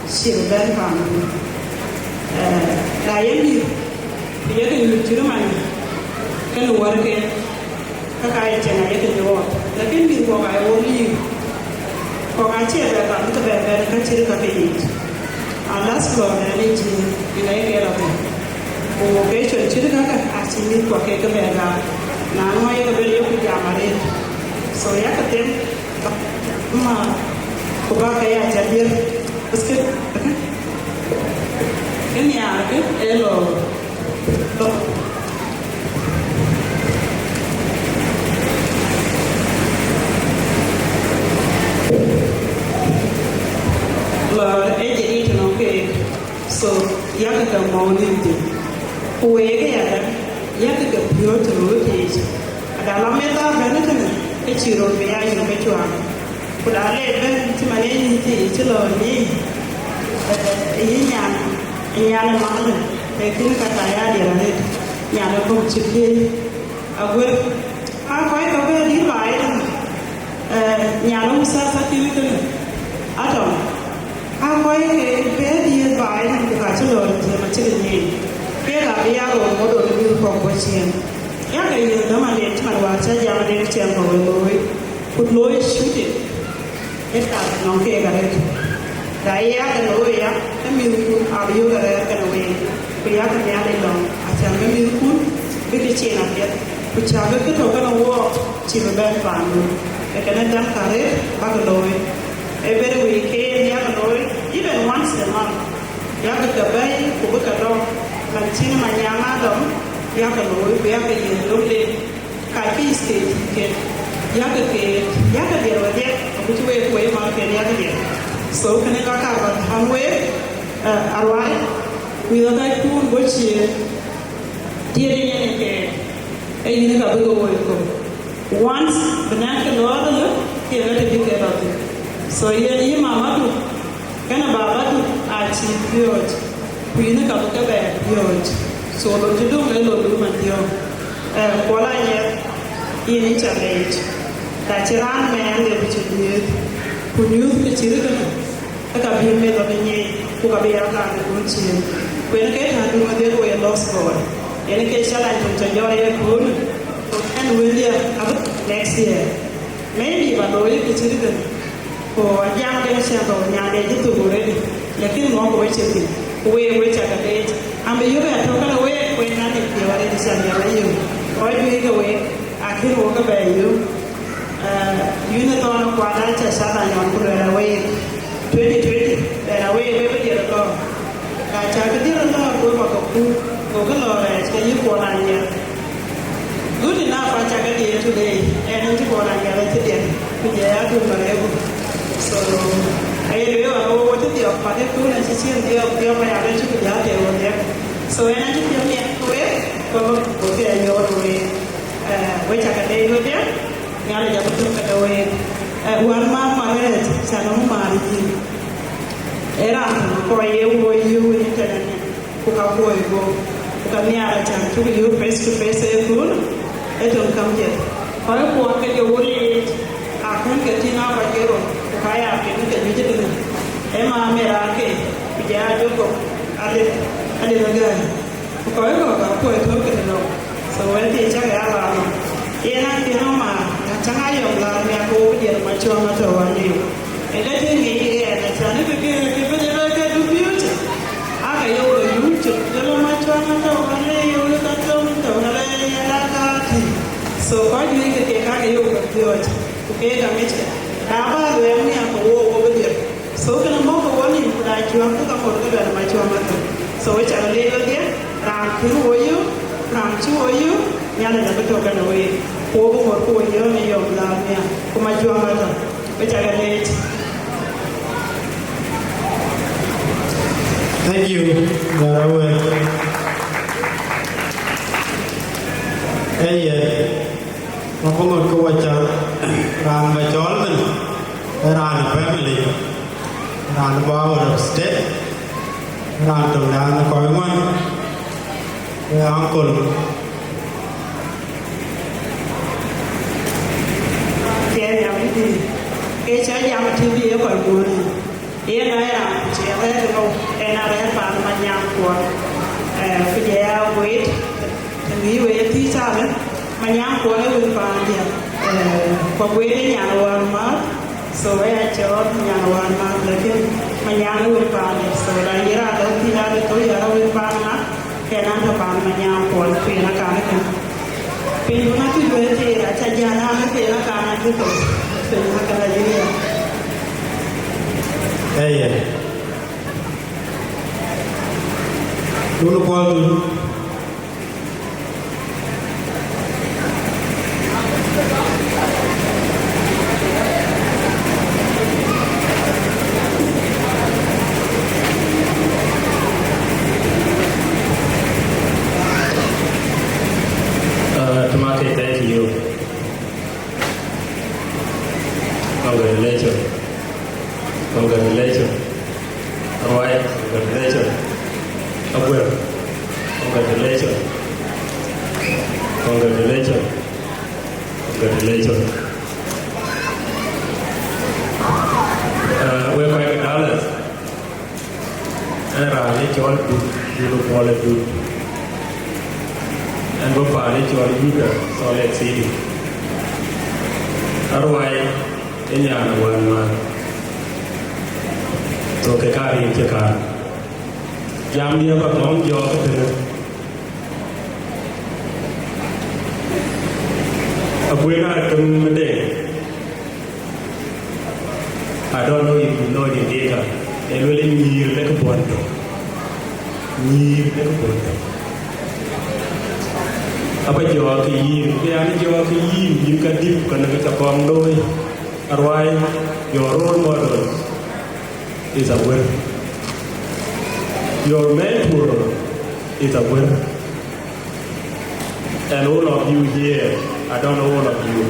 cï bï bɛ̈n paandu. Eh, na ye mïth, ku yekë nyuc cït man, kënë wärke, ka ka ye cieŋ ayekë nyuɔɔth. Lakin mïth kɔ̈k aa ye wo liir. Kɔ̈k acie bɛ bä bï ke bɛ bɛ̈n ka cït ka ke yiic. Alas lɔ rɛ̈ɛ̈r ë Jiëëŋ, yen ayekë lɔ thïn. Ku wok ke col cït kakë, acï mïth kɔ̈k ke ke bɛ gam. Na nɔŋ ayekë bɛ yeku jam arëët. So, yakë them, ma, ku bä ke ya cä dier. Bas ke, ke nhiaar ke ë lɔ, lɔ. Lɔ ë jadid tënɔŋ keek. So, yakë ke mɔ̈u nïm thïn. Ku week ëyadäŋ, yakë ke piɔ̈ɔ̈c të röt yiic. Ada lɔ meth aa bɛ̈n ëtënë, ke cïï röt bï ya yök ke cuaak. Ku da le bɛ̈n cï man ee nyïïth yiic cï lɔ nyïï, eh, yï nyan, nyan ë malë, ee kën ka ka ya diɛɛr arëët, nyan ë kɔ̈k cï piëëc. Aguer, aa kɔc ke bɛ̈ɛ̈r dït baai ëtënë, eh, nyan ë Musa Thakin ëtënë, atɔ̈. Aa kɔc ke bɛ̈ɛ̈r diëër baai nɔm ku ka cï lɔ̈ɔ̈r ë tiëm acï ke nyiëëny, keek abï ya rou model ë mïth kɔ̈k bɔ̈ ciëën. Yakë yiëth dhamanden cï man wäär cä jam aden ciɛɛŋ kɔ̈k ë looi, ku looi shooting, ë tak nɔŋ keek arëët. Da ye yakë looi ya, ke mïthkun abï yök arɛɛr kenë week, ku yakë Nhialic lɔ̈ŋ, acän bï mïthkun bï ke cin apiɛth, ku cä bï kë tɔ̈ kenë wook cïï bï bɛ̈n paandu. Ee kënë dɛ̈m ka arëët bäk looi. Ee bɛ̈n week ke yen yakë looi, even once a month, yakë ke bɛ̈i ku bï ke dɔ̈k, man cïn Manyaŋ Adɔm, yakë looi, ku yakë yiëth löŋden, ka cï state ke, yakë ke, yakë diɛt wadiɛt, ku cï week wei mal ken yakë diɛt. So, kënë ka kaar ba thäm week, eh, aruai, mïth ë kackun bɔ̈ ciëën, tiɛt yen ke, ee yïn ka bï ke woi kɔ̈u. Once bï nɛ̈k ke lɔɔr ëlë, ke ɣet të bï ke rɔt thïn. So yen yï mamadu kenë babadu acï piööc, ku yïn ka bï ke bɛ piööc. So lon cï döŋ ee lon du man thiɔ̈k. Eh, Kuɔl Anyɛth, yïn ë ca leec. Na cï raan mɛɛn le bï cï nyuöth, ku nyuöth ke cït kënë. Ka bï meth abï nyic, ku ka bï ya kaar ë kun cin. Ku yen ke tääŋ dun wëdhie ku ye lost boy. Yen ke challenge tum cä jɔt ye kun, ku ɛn wëndiɛ abï next year. Maybe ba looi kë cït kën. Ku ajam de cä bä nyan de cï thuk already. Lakin ŋɔk ku wecë thïn. Ku wek wek cä ke leec. Am bï yök ya tök kënë wek, wek nyan de piɔ̈u already cä jam ayök. Kɔc juëc ke wek, akën wok ke bɛ yök. Eh, yïn ë thɔn kuat acä cath anyɔn ku luɛl awek, twenty twenty, bɛn awek wek bï diɛt ë lɔ̈ɔ̈r. Ka cä kë diɛt ë lɔ̈ɔ̈r ku ë bä ke kuur, gokï lɔ̈ɔ̈r rɛɛc ke yï kuɔl anyiɛth. Good enough acä ke diɛt today, ɛn ë cï kuɔl anyiɛth acï diɛt, ku jɛ ya dun bä rɛɛk gup. So, aye lueel ɣɔn wok cï dhiɔp, but ë kun acï cien dhiɔp, dhiɔp aya ke cï ku jä thëëu dhiɛk. So, ɛn acï piɔ̈u miɛt ke wek, ku bä ku ke nyuɔɔt wek. Eh, wek cä ke leec wedhie, Nhialic abï tök këde week. Eh, wän mäth Margaret, cä nɔm määr yïn. Ee raan tök kɔc ye woi yöök ë tënë, ku ka kuɔi guɔ̈p, ku ka nhiaar acän cuk yöök face to face ë thun, ë töŋ käm jël. Kɔc kuɔɔth ke jɔ wöl yiic, akën ke tïŋ aa kɔc ke rou, ku ka ya piŋ ke juëc ëtënë. Ë ma Mera ke, ku jɔ aa jɔ kok, alith, alith agäär. Ku kɔc kɔ̈k ka kuɔi tɔ̈u kënë lɔ̈u. So wɛ̈t thii cäk ya lɔ anɔm. Yen a kën ë ma, na cäŋ a yɔm la miak ku wok diɛt ma cuɔŋ atɔ̈u aliu. Ë ke tïŋ ŋic yen acän ë ke ke ke bï jël ke du piööcë. A ke yök ë yum cök, jël ma cuɔŋ atɔ̈u aliu, ka thöŋ tɔ̈u alë yɛn a ka tïŋ. So kɔc juëc ke ke ka ke yök ë piööcë. Ku keek aŋickë. Na bä luɛɛl miäk ke wok wok diɛt. So kënë mɔ̈kkë wɔ nïïm ku da cuäŋ ke ka mor ke luɛl ma cuäŋ athö. So we cä rɔ leec wedhie, raan kën wo yök, raan cï wo yök, Nhialic abï tök kenë week. Ku wo bï mor ku wo yöök në yɔm laar miäk, ku ma cuäŋ athö. We cä ke leec. Thank you, Darawe. Eye, wabï ŋot ke waca raan ba cɔɔl thïn, ee raan ë family, raan ba out of state, raan töŋ dan kɔc ŋuan, ee uncle. Tiɛɛl ya bï dhil, ke cä jam T V ye kɔc guöör. Yen ë raan ku cie rɛ̈ɛ̈r ë rou, en a rɛ̈ɛ̈r paan Manyaŋ Kuɔl. Eh, ku jɛ ya wëët, të ŋic wëët thii thalë, Manyaŋ Kuɔl ë wën paandiɛ̈. Eh, ku guëër ë nyan wään määth, so ë ya cɔɔl nyan wään määth, lakin Manyaŋ ë wën paandiɛ̈. So, la yïn raan lɔ thïn, a bï thou yɛn ë wën paan ŋa, kɛn an, tɔ paan Manyaŋ Kuɔl, ku yen akan ë kën. Piny wun acï juëc thïn, acä jän an, ke yen akan acï thou. Piny wun akën acï riɛl. Ëë, wun Kuɔl. Uh, Tamake, thank you. Congratulations. Congratulations. All right, congratulations. Aguero. Congratulations. Congratulations. Congratulations. Uh, we're quite dollars. Ë raan ë cɔl Dut, Dut Kuɔl ë Dut. Ɛn bɔ̈ paan ë cɔl Yuda, Salt Lake City. Aruai ë nyan ë wään ŋuan. Thok ke kaar yen cï kaar. Jamdiɛ̈ bä thɔ̈ŋ jɔɔk ëtënë. Akuën aa töŋ ë Deŋ. I don't know if you know the data. Ee luel nyïïr lek buɔn tök. Nyïïr lek buɔn tök. Aba jɔɔk ke yïn, ke an jɔɔk ke yïn, yïn ka dïp, ka në ke ca kɔŋ looi. Aruai, your role model is Aguer. Your mentor is Aguer. And all of you here, I don't know all of you.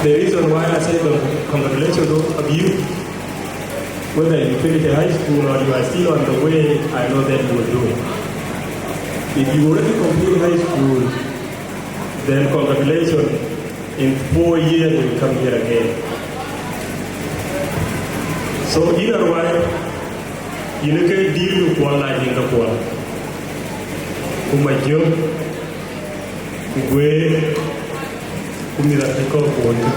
The reason why I say con-, congratulations to all of you, whether you finish high school or you are still on the way, I know that you will do it. If you already complete high school, then congratulations. In four years, you will come here again. So, yïn Aruai, yïn ke dït ku kuɔl, la yïn ke kuɔl, ku Majök, ku Guëër, ku mïth athïn kɔ̈k ku wënkë.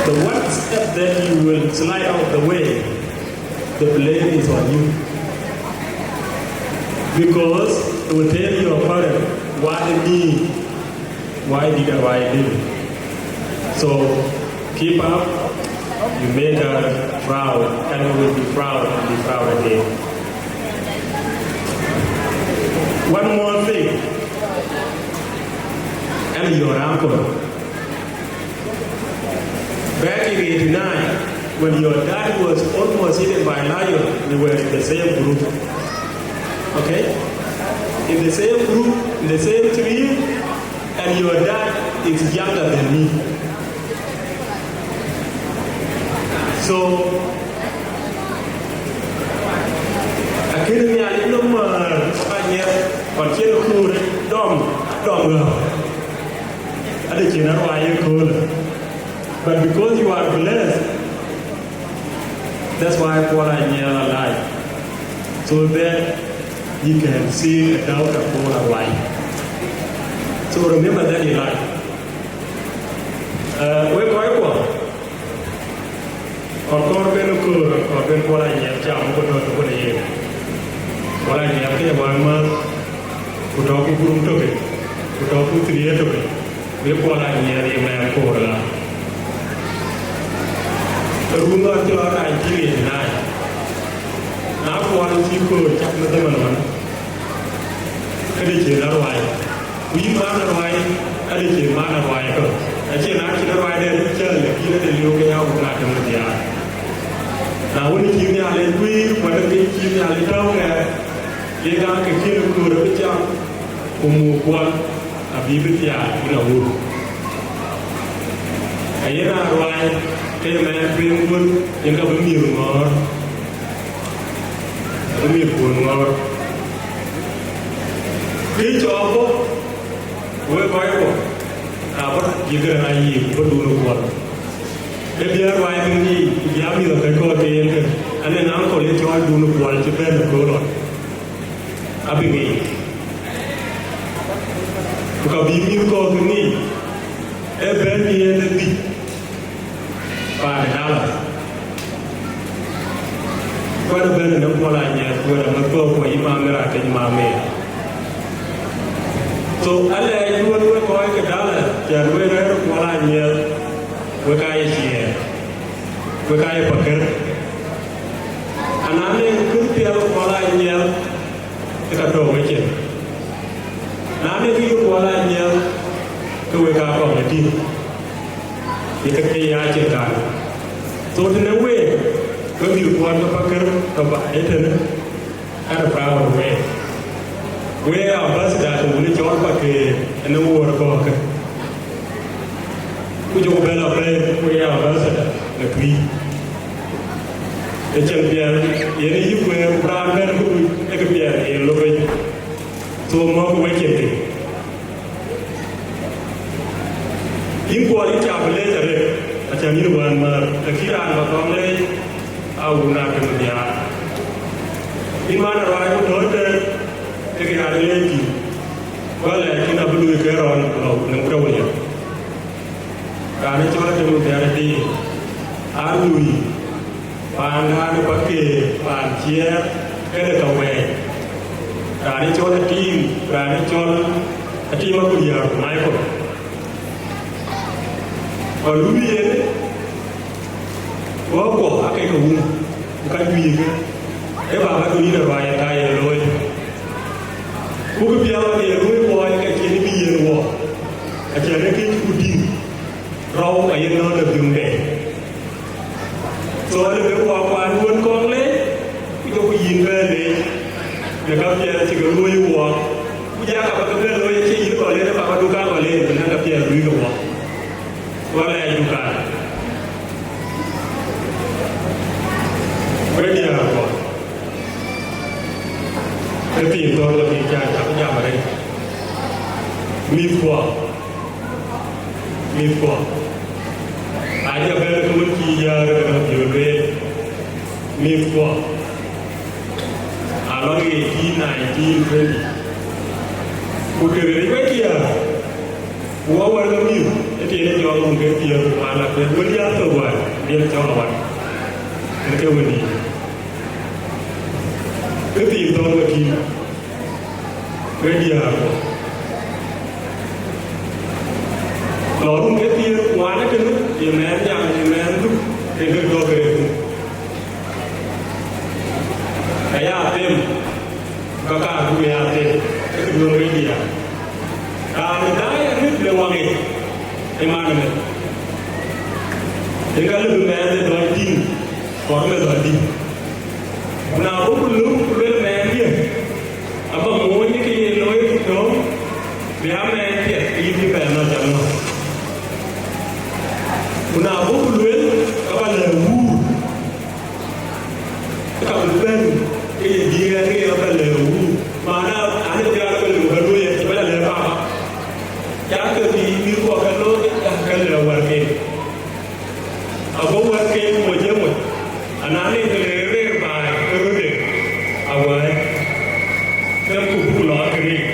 The one step that you will slide out the way, the blame is on you. Because you will tell your parents, "Why me? Why did I do it?" So keep up. You make us proud, and we will be proud and be proud again. One more thing, and your uncle. Back in eighty-nine, when your dad was almost eaten by lion, we were in the same group. Okay? In the same group, in the same tree, and your dad is younger than me. So, akënë Nhialic nɔm, uh, anyiɛth, kɔn cïn kuur dɔm, dɔm ɣɔ̈k. Ade cïn Aruai ëköölë. But because you are blessed, that's why Kuɔl Anyiɛth alive. So that you can see a daughter called Aruai. So remember that in life. Uh, wek kɔc kuɔ, kɔn kɔɔr ben köör, kɔɔr ben Kuɔl Anyiɛth cam ku tɔ̈ tök në yen. Kuɔl Anyiɛth ke wään mäth, ku tɔ̈ ku gurum tök, ku tɔ̈ ku thiëër tök, wek Kuɔl Anyiɛth ye mɛɛn koor ɣa. Run ɣɔn cï lɔ nineteen eighty-nine. Na Kuɔl cï köör cak në dhaman ɣɔn, këde cïn Aruai. Ku yïn man Aruai, ade cïn man Aruai tɔ̈. Acïn, acïn Aruai dɛn cäl, lakin ade liu ke ya wun atem në diaar. Na wën cï Nhialic guiir, ku ade piny cï Nhialic tääu kɛɛr, ye ka ke kën köör abï cam, ku muk Kuɔl abï bï thiaak yïn awur. Ayen Aruai, ke mɛɛn tueŋ wun, yen ka bï mïth ŋɔ̈ɔ̈r. Abï mïth kuɔn ŋɔ̈ɔ̈r. Kë cɔɔk bɔ̈, wek kɔc kuɔ, abï yïk rɛ̈n ayï, bï dun ë Kuɔl. Ee bï Aruai bï ŋic, ku bï a mïth akɔc kɔ̈k ke yen kë, anë na kɔl ye cɔɔl dun ë Kuɔl cï bɛ̈n ë kööl ɣɔn, abï ŋic. Ku ka bï mïth kɔ̈k ke ŋic, ee bɛ̈n yen ë dhïc. Paan ë Dallas. Kuɛ̈t ëbɛ̈n ë Kuɔl Anyiɛth, kuɛ̈t ë Mathok, kuɛ̈t ë Mamira, keny Mamir. So, alɛɛc duɔ̈n wek kɔc ke Dallas, cän wek rɛ̈ɛ̈r ë Kuɔl Anyiɛth, wek aa ye ciɛɛr, wek aa ye pakër. Ana nɛn kën piɛth ë Kuɔl Anyiɛth, ë ka tɔ̈u wecin. Na nɛn kë yï Kuɔl Anyiɛth, ke wek aa kɔŋ ë tïŋ. Ye ke ke ya cïn kan. So tënë week, we mïth kuɔn ke pakër tɔ̈ ba ëtënë, and proud of week. We ambassador të wun cɔl pakër ënë wuɔɔr kɔ̈kë. Ku jɔku bɛ̈n lɔ bɛ̈ɛ̈i, ku ye ambassador në tui. Ë cïn piɛth, yen ë yï kueer, ku raan bɛ̈n këdu, ë kë piɛth yen lopec. So mɔ̈kkë wecin thïn. Yïn Kuɔl, yïn ca bï leec arëët, acän yïn wään määr, lakin raan ba kɔŋ leec, aa wun aa tëmë diaar. Yïn man Aruai ku tɔ̈ ëtɛ̈ɛ̈n, ke ke raan ë leec thïn, ku alɛɛc kïn abï luui ke rɔn lɔ në tɔ̈u ë liep. Raan ë cɔl Atem Biar Diir, aa lui, paan raan ë Pakëër, paan ciɛɛr, këde ka wɛɛc. Raan ë cɔl Atim, raan ë cɔl Atim Akuliar Michael. Ku lui yen, wɔ kuɔ ake ke wun, ku ka juëc ke, ee baba dun yïn Aruai ë ka ye looi. Ku kë piɛth ɣɔn ye luɔi wɔ, ke cïn bï yen wɔ, acän ë kec ku tïŋ, rɔu aye nɔ̈ɔ̈n ë biöŋde. So, alë bï wɔ kuan wën kɔŋ leec, ku jɔku yïn bɛ̈n leec, në ka piɛth cï ke luɔi wɔ, ku jaka ba ke bɛ̈n looi, acie yïn kɔn leec, baba du ka kɔn leec, ku na ka piɛth luui ke wɔ. Wala ya dukan. Wek diäär kuɔ. Ë piny thɔ̈r lɔ piny can, cak jam arëët. Mïth kuɔ. Mïth kuɔ. Ajɔ bɛ̈n ke wën cï jäl ke rɔt jɔl lueel, mïthkuɔ alɔŋ eighteen, nineteen, twenty. Ku tëk rec we diäär, ku wɔ wär ke mïth, ë tënë jɔɔk rum ke thiëër ku ŋuan, la ke wën ya thok wär, diɛt cɔl awär. Ën ke wën yic. Kë thiin thɔn we tïŋ, we diäär kuɔ. Lɔ rum ke thiëër ku ŋuan ë tënë, ye mɛɛn jam, ye mɛɛn dhuk, ke ke dɔ̈k ke rëëk. Aya them, ka kaar ku ya them, ke ke duɔ̈n we diäär. Raan ë daai arëët le waŋ yic, ë man ëmën. Ë ka lëu bï mɛɛn de dɔc tïŋ, kɔɔr ëmën dɔc dït. Ku na bɔ̈ ku lëu ku luel mɛɛndiɛ̈, aba moony ke ye looi ku tɔ̈u, bï a mɛɛn piɛth ke yïn bï bɛ̈n nɔn jam nɔn. Ku na bɔ̈ ku luel, ka ba lɛ̈k wuur. Ka bï bɛ̈n ke ye diɛɛr ke ye ba lɛ̈k wuur. Maana, an, ë dhiaar ba lëu ba luɔi, cï ba lɛ̈k baba. Yak ke bï mïthkuɔ ke looi, yak ke lɛ̈k wärken. Ago wärken moc ë moc, anɔŋ ë ke le rëër baai ë röt de awäi, ke ku buk lɔ ke rëër,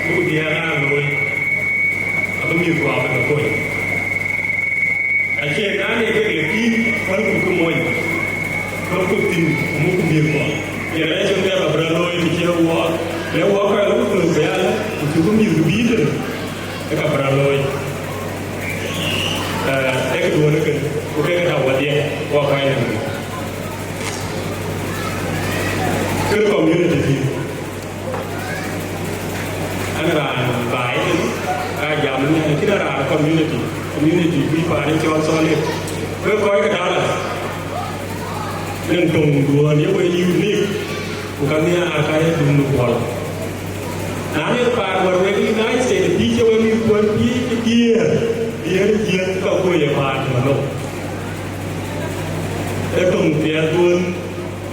buk diɛɛr aa looi, abï mïthkuɔ abï ke kony. Acie nɔŋ ë kek le pïïr, päl ku ke mony, päl ku thïn, ku muk mïthkuɔ. Yen acïn kë abï rɔt looi, të cie wuɔɔk, le wuɔɔk kɔc lɔ ku thök bï alë, ku cuk mïth bï tënë. Ë ka bï rɔt looi, ee, ee këduɔ̈n ë kënë, ku kek tɔ̈ wädiɛ̈, wɔ kɔc nɛn. Kën community thïn, an, raan baai ëtënë, ka jam ënɛn, lakin raan community, community bï paan ë cɔl Thɔn Lek. Wek kɔc ke Dallas, nɛn töŋduɔ̈n ye we unique, ku ka nhiaar ka ye dum në kuɔl. Na nek paar wär wek United States, bï cï we mïthkuɔn bï cï diëër, diëër jiëth ka kuöc ë paar cï lɔ. Ee töŋ piɛth duön,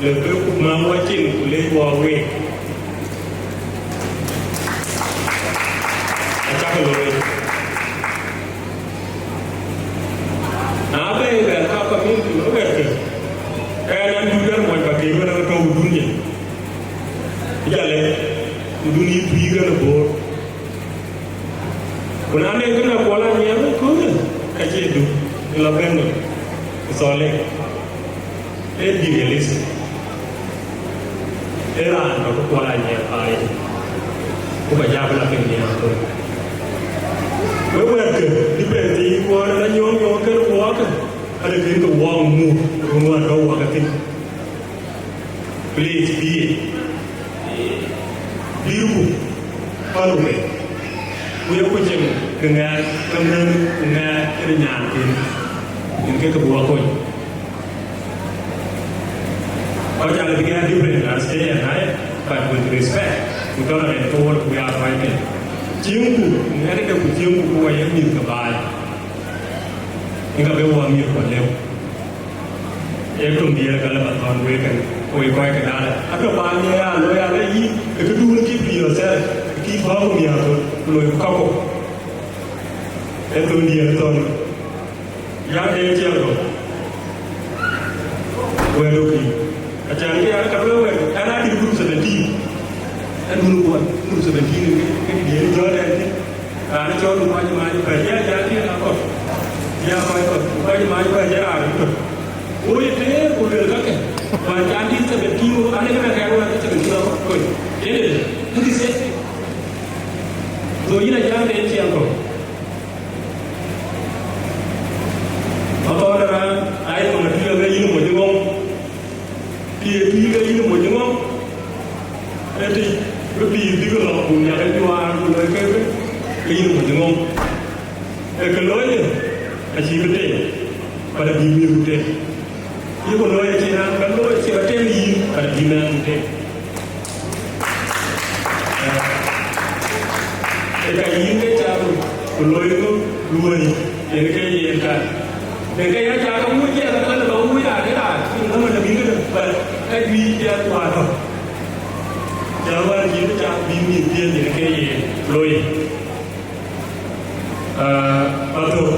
le bï ku mäŋ wacin ku lec wɔ week. Acäkï looi. Na bɛ̈ɛ̈i bɛ̈n ka community wek ke, ɛn an, dut ɛn muɔny Pakëër wën an, tɔ̈u dunia. Jale, ku dun yï Tuïc kën ë Bor. Ku na nek kënë Kuɔl Anyiɛɛr wën köölë, ka cie duk, ë lɔ bɛ̈n ë Thɔn Lek. Ee bï realistic. Ee raan tɔ̈ ke Kuɔl Anyiɛɛr paai, ku ba jam la ke nhiaar thok. Wek wɛ̈ɛ̈tkë, dï bɛ̈n thii kuɔɔr la nyuɔɔŋ nyuɔɔŋ kën wuɔɔkë, ade kën ke wuɔɔk muk, run wään tɔ̈ wuɔɔk ë thïn. Please, bï, bï ku päl ku meth, ku ye ku cieŋ ke ŋɛk, ke mën ku ŋɛk kën nyaankin, yen ke ke bï wa kony. Kɔc aa lɔ bï get different and stay and high, but with respect, ku tolerate ke wol ku ya kɔc ke. Cieŋku, ŋɛk de ku cieŋku ku wa ye mïth ke baai. Yen ka bï wa mïth ku lëu. Ee töŋ diɛɛr ka lë ba thɔ̈n wek kën, wek kɔc ke daal. Atɔ̈ paan ye ya looi alë yïn, ë këdun keep to yourself, keep home miäkë, ku loi ku kaku. Ee töŋ diɛɛr thɔ̈n. Yak de tiɛɛl kɔ̈k. Wɛ̈ɛ̈t ë pïïr. Acan kë yak ka lueel wek, ɛn adït group seventeen. Ɛn dun kuɔn, group seventeen, ke, ke diɛɛr jɔt ɛn thïn. Raan cɔl ku kɔc mac bɛ̈c, ya, ya, ya, akɔ̈l. Ya kɔc kɔ̈k, ku kɔc mac bɛ̈c, ya raan tök. Ku ye teer ku luel kakë, man can dït seventeen, ku an, ë kë bɛ kɛɛr wek ke seventeen akɔ̈l, kony. Yen ë, ë the same thing. So yïn a jam de tiɛɛl kɔ̈k. Athɔɔr de raan, aa ye kɔn atui abɛ yïn moc ë ŋɔ̈ŋ. Të ye tui ke yïn moc ë ŋɔ̈ŋ, ee tïc bï pïïr bïk lɔ ku miak ë juaar ku loi ke bï ke yïn moc ë ŋɔ̈ŋ. Ee kë looi ye acï bï tem, bä de bï mïth ku tem. Ye ku looi acï raan bä looi acï bä tem yïn, bä de bï mɛɛn ku tem. Ee ka yïn ke cam ku loi ŋö luöi, yen ke yen kan. Yen ke yen cam ke wuc jiɛɛk, ke lɔ ke wuc raan ë raan, cïn ŋö mën abï këdë, bä ka juëc jiɛɛk ku atɔ̈. Cam wään cïn ke cam bï mïth piɛth, yen ke yen loi. Aa, athök.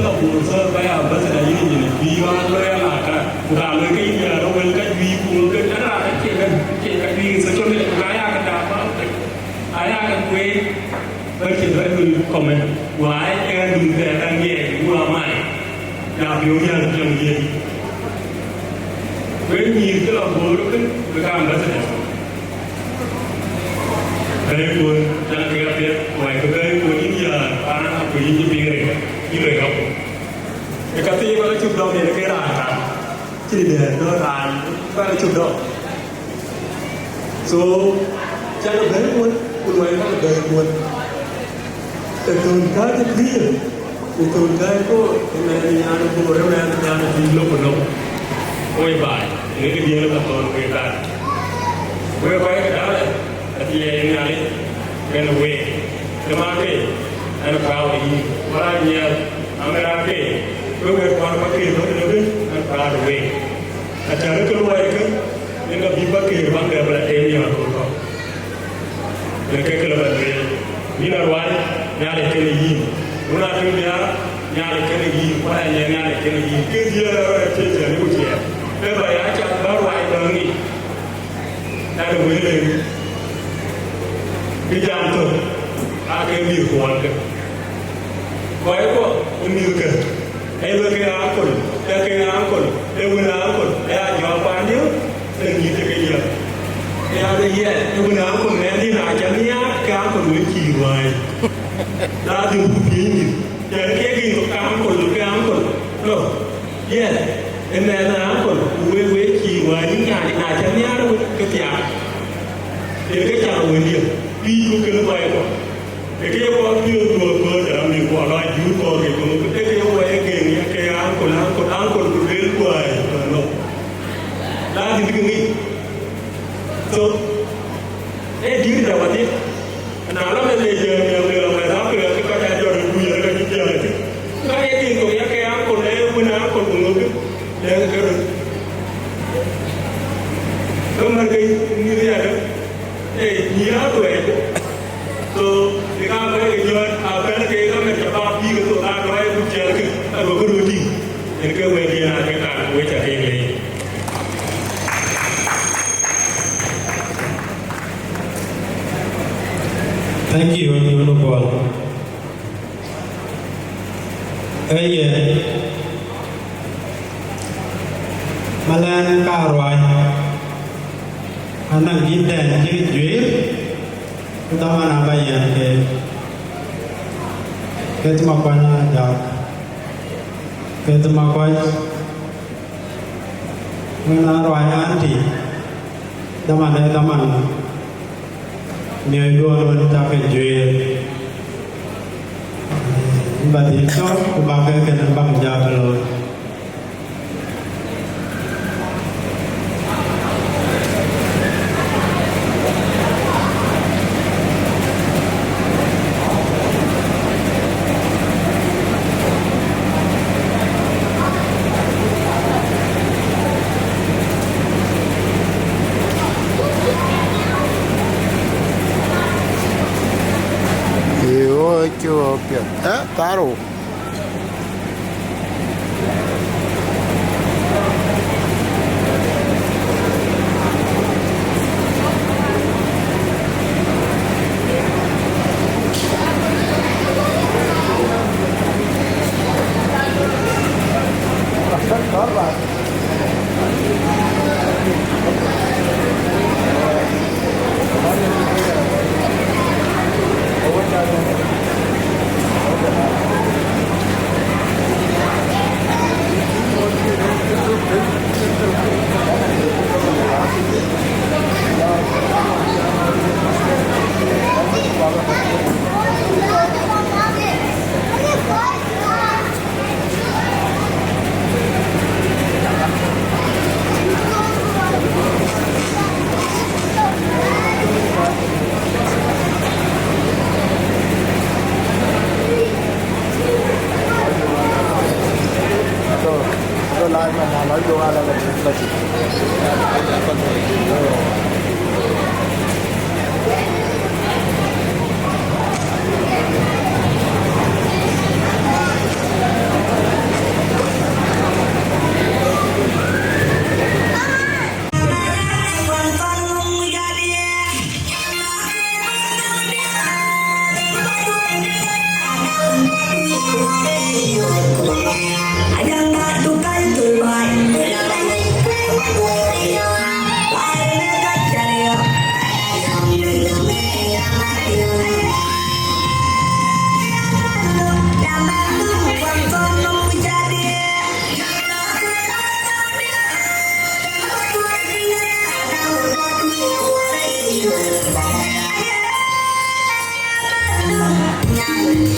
Ku thɔ̈r ba ya ambassador yïn nyin, bï ɣɔn looi alaka, ku ka looi ke yïn ya rɔ wël ka juëc, ku ke na raan acie ka, acie ka juëc social media, ku ka ya ka da ba, aya ka kueer, ba cï ba dun comment, why ka dun thɛɛr ka ŋiɛc, who am I? Ya piɔ̈u ya piɔ̈u yen. Wek nyïïr cï lɔ Bor ëbën, wek ambassador. Bɛ̈ɛ̈i kuön, cän ke apiɛth, wai ke bɛ̈ɛ̈i kuön yïn ya, paan aku yïn cï piŋ rek, yïn rek aku. Ë ka thii ba la cuk dɔm yen ke raan kan. Cï dɛ̈ɛ̈r dɔ̈ raan, ba la cuk dɔm. So, cän ke bɛ̈ɛ̈i kuön, ku luɔi ba ke bɛ̈ɛ̈i kuön. Ë thon kääc ë pïïr, ë thon kääc Bor, ë mɛnh nyan ë Bor, ë mɛnh nyan ë pïïr lok ku lok. Woi baai, ë këdiën ë ka thon wek daai. Wek kɔc ke daai, athiɛɛi Nhialic, kën week. Të ma ke, ɛn proud of you. Wala nyiɛɛl, amɛra ke, wek wek kɔn ba ke, wek lok, ɛn proud of week. Acan ke luɔi ke, yen ka bï ba ke, ba ke, ba la tem yɔn ku kɔ̈k. Yen ke këlë ba lueel, yïn aruac, Nhialic kenë yïn. Wun atuny diaar, Nhialic kenë yïn. Ku aya nyiɛɛn, Nhialic kenë yïn. Ke dhiëëth arɔt acie cä liu ciɛɛr. Ke ba ya cath ba ruac ba ŋic. Ɛn wël en, bï jam thök, aa ke mïth kuɔn ke. Kɔc kuɔ ë mïthkë, ee wek ke uncle, ee ke uncle, ee wën uncle, ee a jɔɔk paandiɛ̈, ee nyïïth ke yäk. Ee a de yɛn, ee wën uncle, mɛnhdï na cä nhiaar, ke uncle wën cïï ruääi. Lazim buk piëëny mïth, cän kek yïn ke uncle, ke uncle. No. Yes, ee mɛnh ë uncle, ku wek, wek cïï ruääi yïn nyan, na cä nhiaar wek ke thiaak. Yen ke cak wëndiɛ̈, pïïrku kenë kɔc kuɔ. Ee ke ye kɔc piɔ̈ɔ̈th duɔ̈ɔ̈r kɔ̈ɔ̈c, jɔl a mïth kuɔ lɔ jur kɔ̈ɔ̈c ke, ee ke ye wɛɛr geŋ, ye ke uncle, uncle, uncle, ku lueel ruääi, no. Lazim bï ke ŋic. So, ee dït dɛ wadhie. Na lɔ mɛnh ë jël miɔɔc, lueel amɛ̈th Africa, ke kɔc aa jɔt ë kuc, ë ka cï jiël ëtï. Ka ye dït kɔ̈k, ye ke uncle, ee wën uncle, ku ŋö bï lɛ̈k ke röt. Ke mär ke mïth ya dë, ee, nyïïr aa tuɛɛc. So, bï ka bɛ̈ɛ̈i ke jɔt, aa bɛ̈n ke ka mɛt cä bä bï ke thok aa tɔ̈ ë kuc ciɛɛl kë, aduɔ̈kï röt tïŋ. Yen ke wëëtdiɛ̈n aa ke kan, wek cä ke leec. Thank you, Honorable. Ee yen, malɛn karuai, anɔŋ dït dɛn cï juëër, ku dhaman aba yɛn ke, ke cï Makuany Ajak, ke cï Makuac, wën aa ruai aunty, dhaman ee dhaman miɔ̈cduɔ̈n wën cak ke juëër. Ba dhil cɔk, ku bak ke kënë bak jam looi. Yo, cï ɣɔ̈k piɛth. Ë, kaarou. Thank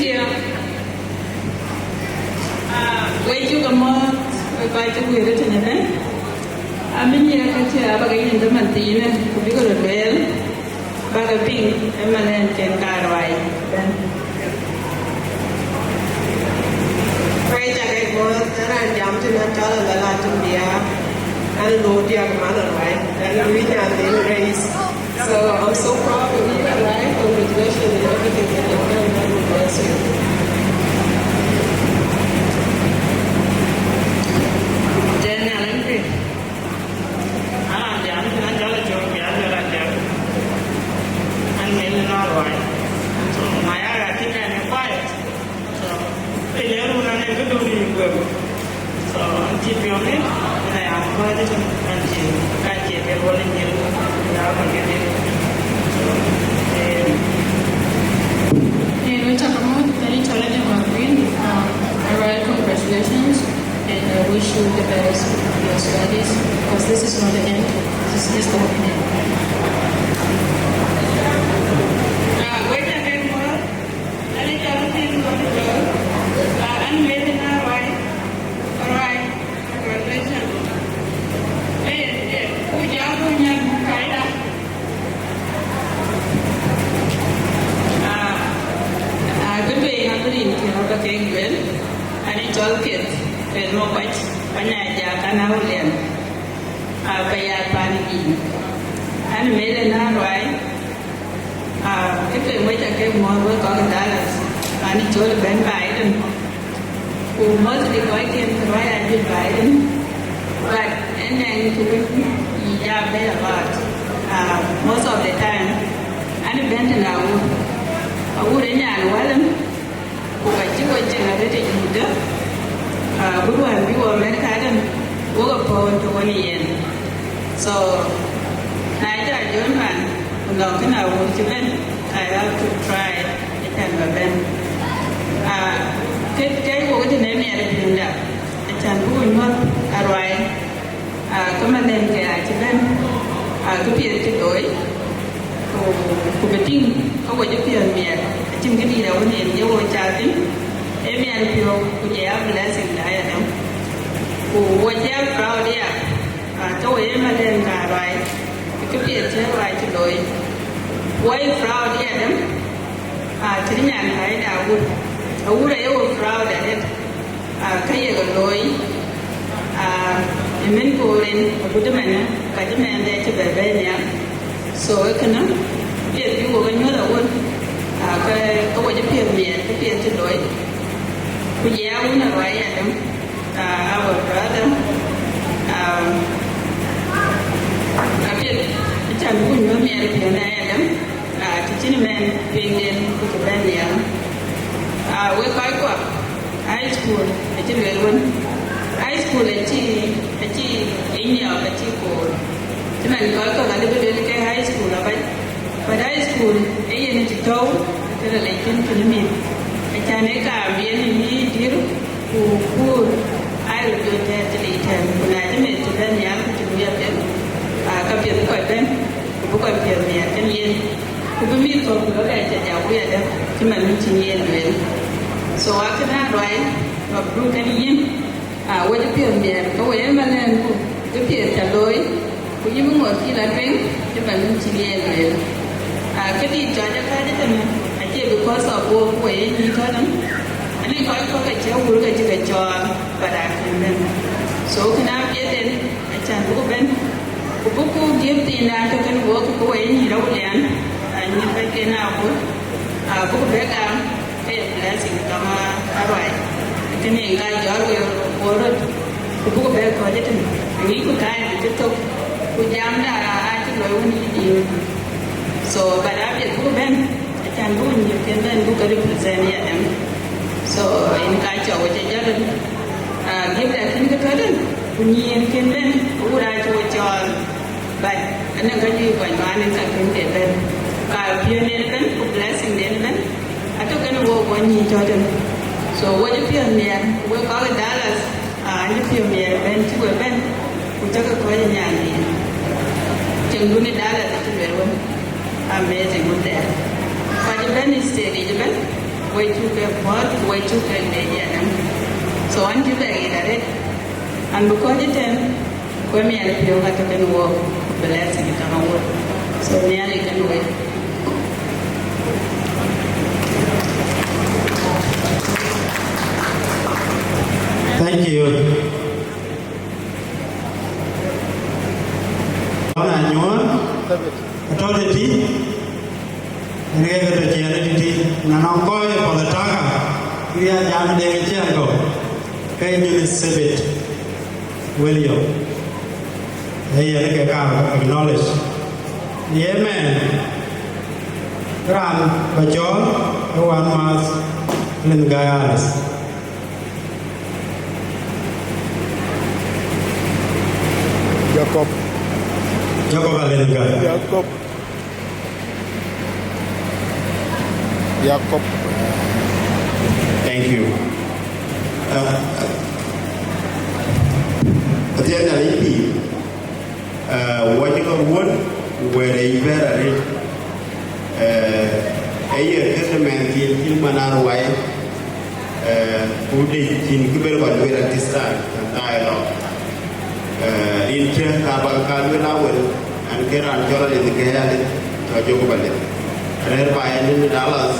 you. Ah, wek cuk amɔ̈ɔ̈th, wek kɔc cï guëër ëtënë ëbɛ̈n. Amïn, ye ka cï aba ke yïn dhamanthiinë, ku bïk röt lueel, bäk ke piŋ ë man ɛn ken karuai ëbɛ̈n. Wek cak ë guɔ̈ɔ̈th, ë raan jam tënë cɔl Alala Tumbia, an, loor diäk man aruai, an, lui nyan dhil race. So I'm so proud of you, right? Congratulations on everything that you've done. God will bless you. Daniel, I'm good. Ah, yeah, I'm gonna tell you, yeah, I'm gonna tell you. And maybe not right. So my, I think I'm quiet. So, piny ë run anë këdu në yï guëm. So, cï piɔ̈u në, na ya kɔc ëtën, an cï, ka cie ke ruɔl ë nyïl, ya kɔc kedhie. So, eh, eh, we cak amɔ̈ɔ̈th, tënë cɔl Aden Makuin, um, a royal congratulations, and I wish you the best in your studies, because this is not the end, this is just the beginning. Ah, we cak amɔ̈ɔ̈th, Ani cɔl Athim Gɔ̈t Jɔl, ah, an meth ë Naruai, Ruai, congratulations. Eh, eh, ku jɔl ku nyan kaida. Ah, ah, kë tueŋ abï rin kë rɔt ba kek lueel, ani cɔl Keth, Keth Makuac, Panyajak, Anawulian, ah, Payal Pan Yïn. An meth ë Naruai, Ah, ke tueŋ wec akek muɔ̈ɔ̈th wek kɔc ke Dallas, raan ë cɔl Ben Biden. Ku mostly kɔc ken ke ruai ajuëc Biden. But en nɛŋ cï wek ya bɛ̈ɛ̈i a lot. Ah, most of the time, an ë bɛ̈n tënë Awur. Awur ë nyan wälën. Ku ka cï we cieŋ arëët ë Juda, ah, bï wään bï wo America dɛn, wok ë pɔ̈u ëtök wën ë yen. So, na jɔ jön man, ku nɔŋ kënë Awur cï bɛ̈n, I have to try ëtɛ̈n ba bɛ̈n. Ah, ke, ke wok ëtënë miɛt ë piŋda, ëtɛ̈n bï we nyuɔ̈th aruai. Ah, ke man en ke acï bɛ̈n, ah, kë piɛth cï looi, ku, ku bï tïŋ ke wo cï piɔ̈ɔ̈th miɛt, acïn këdït awën en ye wo cath thïn, ee miɛt piɔ̈u, ku jɔ ya blessing da ya däŋ. Ku wo cï ya proud ya, ah, ke wo ye man en ka ruai, kë piɛth cï ruai cï looi, wo ye proud ya däŋ, ah, cïn nyan ka ë da Awur, Awur aye wo proud arëët. Ah, ka ye ke looi, ah, ë min koor en, agut ëmɛnë, ka cï mɛɛnde cï bɛ bɛ̈ɛ̈i nhial. So, ee kënë, piɛth bï wok e nyuɔ̈th awën, ah, ke, ke wo cï piɛth miɛt, ke piɛth cï looi. Ku jɔ ya wun aruai ya däŋ, ah, our brother, ah, apiɛth, acan bï ku nyuɔ̈th miɛt piɔ̈n aya däŋ, ah, të cïn mɛn piŋden ku cï bɛ̈n nhial. Ah, wek kɔc kuɔ, High school acï lueel wën. High school acï, acï inyɔk, acï koor. Cï man kɔc kɔ̈k alëu bï lueel ke high school abac. But high school ee yen cï tɔ̈u, ke ril ecin cïn mïth. Ë Cän ë kaam yen ë yï dïr ku kuur, aa röt jɔ tɛ̈ɛ̈r tëde tɛ̈ɛ̈n, ku na cï meth cï bɛ̈n nhial ku cï luui apiɛth, aa, ka piɛth bï kɔc bɛ̈n, ku bï kɔc piɔ̈ɔ̈th nhial kën yen, ku bï mïth kɔ̈k bï bɛ̈n cä jak wui adäk, cï man wën cïn yen lueel. So akënë aruai, rɔt duk kën yïn, aa, wek cï piɔ̈ɔ̈th nhial, ke we ë malɛ̈ɛ̈nku, ke piɛth cä looi, ku yïn bï ŋoot cï la tueŋ, cï man wën cïn yen lueel. Aa, këdït cɔc ë kääc ëtënë, acie because of wo ku we ye nyïïn tɔ̈ tënë, anï kɔc kɔ̈k acï wur ke cï ke cɔɔl, but akën bɛ̈n. So kënë apiɛth en, acän buk bɛ̈n, ku buk gift thiindan tɔ̈ kën wok ke we ye nyïïn rɔt lian, aa, nyïïn kɔcken aköl, aa, buk bɛ̈ gam, ke ye blessing kama aruai. Kënë yen ka jɔl we wo röt, ku buk bɛ̈ kɔc ëtënë, aŋicku time cï thök, ku jamda aa cï loi wën yï diu. So, but apiɛth buk bɛ̈n, acän buk nyïïrken bɛ̈n buk ke represent yadäŋ. So, yen ka cɔk we cä jɔt, aa, gift da kïn ke tɔ̈ tënë, ku nyïïrken bɛ̈n, ku wur aa cï we cɔɔl. But anɔŋ ka juëc kɔc man ë ka kën ke bɛ̈n. Ka piɔ̈nden ëbɛ̈n, ku blessing den ëbɛ̈n, atɔ̈ kën wok wɔ nyïïn tɔ̈ tënë. So wek cï piɔ̈ɔ̈th nhial, ku wek kɔc ë Dallas, aa, cï piɔ̈ɔ̈th nhial ëbɛ̈n, cï we bɛ̈n, ku cäkï kɔc ë nyan yen. Cieŋdun ë Dallas acï lueel wën, amazing wun thɛɛr. Kɔc ëbɛ̈n ë state yic ëbɛ̈n, wek cuk ke puɔ̈th, ku wek cuk ke leec yadäŋ. So an cï bɛ ɣet arëët, an bï kɔc ëtɛ̈ɛ̈n, ku ë miɛt piɔ̈u ka tɔ̈ kën wok, ku blessing ka ŋa wok. So Nhialic kën wek. Thank you. Lɔn anyuɔɔn, atɔ̈ tëtï, yen ke ke tɔ̈ ciɛɛn ë tëtï, na nɔŋ kɔc ë path ë Taka, kï ya jam de ke ciɛɛn kɔ̈u, ke nyuɔɔn ë Thabit William. Ee yen ke kaar acknowledge. Ye mɛn, raan ba cɔɔl, ë wänmääth Lin Gai Alice. Jacob. Jacob Alen Gai. Jacob. Jacob. Thank you. Uh, uh, Athiɛɛn Nhialic pïïr, uh, wɔ cï ke wuɔ̈t, wɛ̈ɛ̈r ë yic bɛ̈ɛ̈r arëët, uh, ee ye kënë mɛnhthiin cït man aruai, Eh, ku dï cïn kë bɛ̈n kɔc lueel at this time, dialogue. Eh, rin cï ka ba ka lueel awël, an, ke raan cɔl Alith Gɛ̈ɛ̈r Alith, cɔl Jacob Alith. Rɛ̈ɛ̈r ba en në Dallas,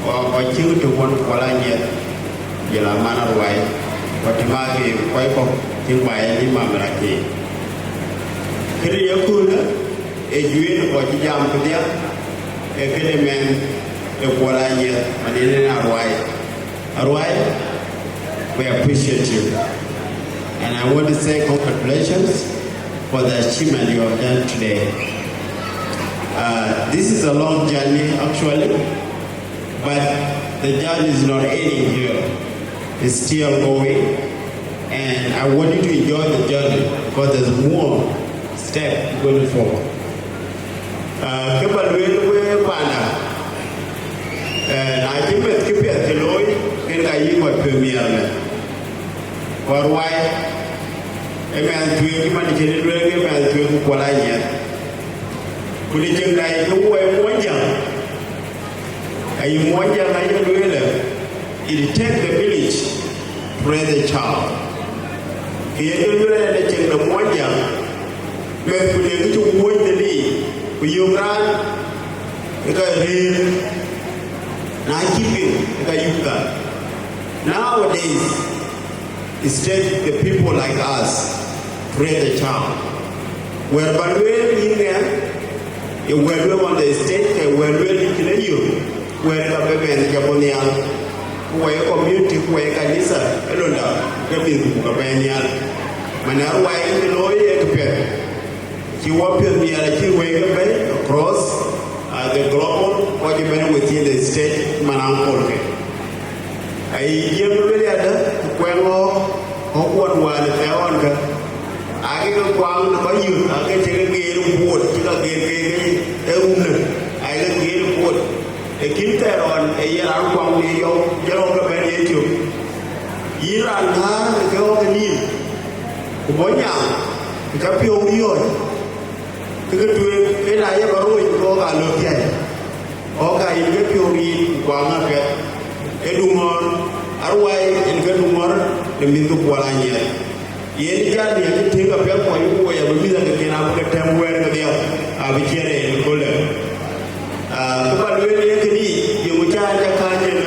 wa kɔc cï të wën kuɔl anyiɛth, jël aman aruai, wa të ma ke kɔc kɔ̈k cï ba en në mam rac. Kënë ye köölë, ë juëc kɔc cï jam këdhia, ë këde mɛn ë kuɔl anyiɛth, man en en aruai. Aruai, we appreciate you. And I want to say congratulations for the achievement you have done today. Uh, this is a long journey, actually, but the journey is not ending here. It's still going. And I want you to enjoy the journey because there's more step going forward. Ah, kë ba lueel we panda, eh, na cï meth kë piɛth cï looi, kën ka yï kɔc piɔ̈ɔ̈th miɛɛr meth. Ku aruai, ë mɛnh tueŋ cï man cïn lueel ke mɛnh tueŋ ku kuɔl anyiɛth. Ku në cïn ka yï ke wuɔi muɔnyjäŋ, ayï muɔnyjäŋ aye lueel, it take the village to raise a child. Kë ye ke lueel ë cieŋ de muɔnyjäŋ, meth ku lek cï wuɔ̈c de liic, ku yök raan ë ka rëër, na cï piŋ ë ka yuk ka. Nowadays, it take the people like us to raise a child. Wɛ̈ɛ̈r ba lueel yïn ŋɛk, ye wɛ̈ɛ̈r lueel on the stage, ke wɛ̈ɛ̈r lueel yïn cïn ë yök, wɛ̈ɛ̈r ka bï mɛnh jɔ bɔ̈ nhial, ku wɛ̈ɛ̈r community, ku wɛ̈ɛ̈r kanitha, ë londa, ke mïthku ka bɛ̈ɛ̈i nhial. Man aruai cï looi ye këpiɛth, cï wɔ piɔ̈ɔ̈th nhial acï wɛ̈ɛ̈r ke bɛ̈ɛ̈i across, uh, the global, kɔc ëbɛ̈n within the state, man aŋkolke. Ayï jiëëm lueel yadë, kuɛŋ ɣɔ̈k, ɣɔ̈k wän wään ë thɛɛr ɣɔn kë, aake ke kuaŋ në kɔc yök, aake cï ke geer buɔɔt, cï ka geer ke ke ë rumnë, aake geer buɔɔt. Ë kïn thɛɛr ɣɔn ë ye raan kuaŋ në yɔu, jɔl ɣɔn ke bɛ̈n ye cök. Yïn raan ŋäär ë ke ɣɔn ke nïïm, ku bɔ̈ nyaŋ ë ka piɔ̈u riɔ̈ɔ̈c, ke ke tueŋ, ë na ye ba roc ke ɣɔn ka lɔ piɛth. Ɣɔn ka yïn ke piɔ̈u riit ku kuaŋ apiɛth. Ë du ŋɔ̈ɔ̈r, aruai yen ke du ŋɔ̈ɔ̈r në mïth ke Kuɔl Anyiɛth. Yen jal yen cï tïŋ apiɛth kuɔny ku woi abï mïth ke ken abï ke tɛ̈m wɛ̈ɛ̈r kedhie, abï ciɛ̈n ë yen köölë. Ah, kë ba lueel ye kënë yic, yeŋö ca ca kääc ënë,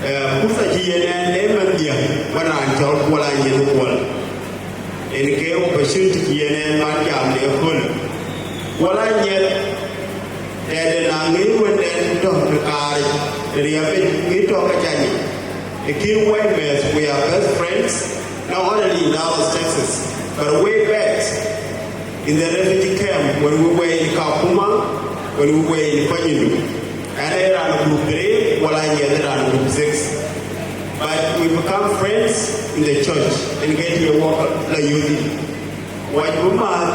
eh, purtha cï yen ɛn ee mɛnhdiɛ̈, wën raan cɔl Kuɔl Anyiɛth Kuɔl. Yen ke opportunity cï yen ɛn man jam de köölë. Kuɔl Anyiɛth, tɛ̈dë na ŋic wënden tɔ̈ në kaaric, riɛpic ŋic tɔ̈ ke ca nyic. Ë kïn wɛ̈i mɛth, we are best friends, not only in Dallas, Texas, but way back in the refugee camp when we were in Kakuma, when we were in Panyindu. And I ran group three, Kuɔl Anyiɛth ran group six. But we become friends in the church and get to work la youth. Wac bï määth,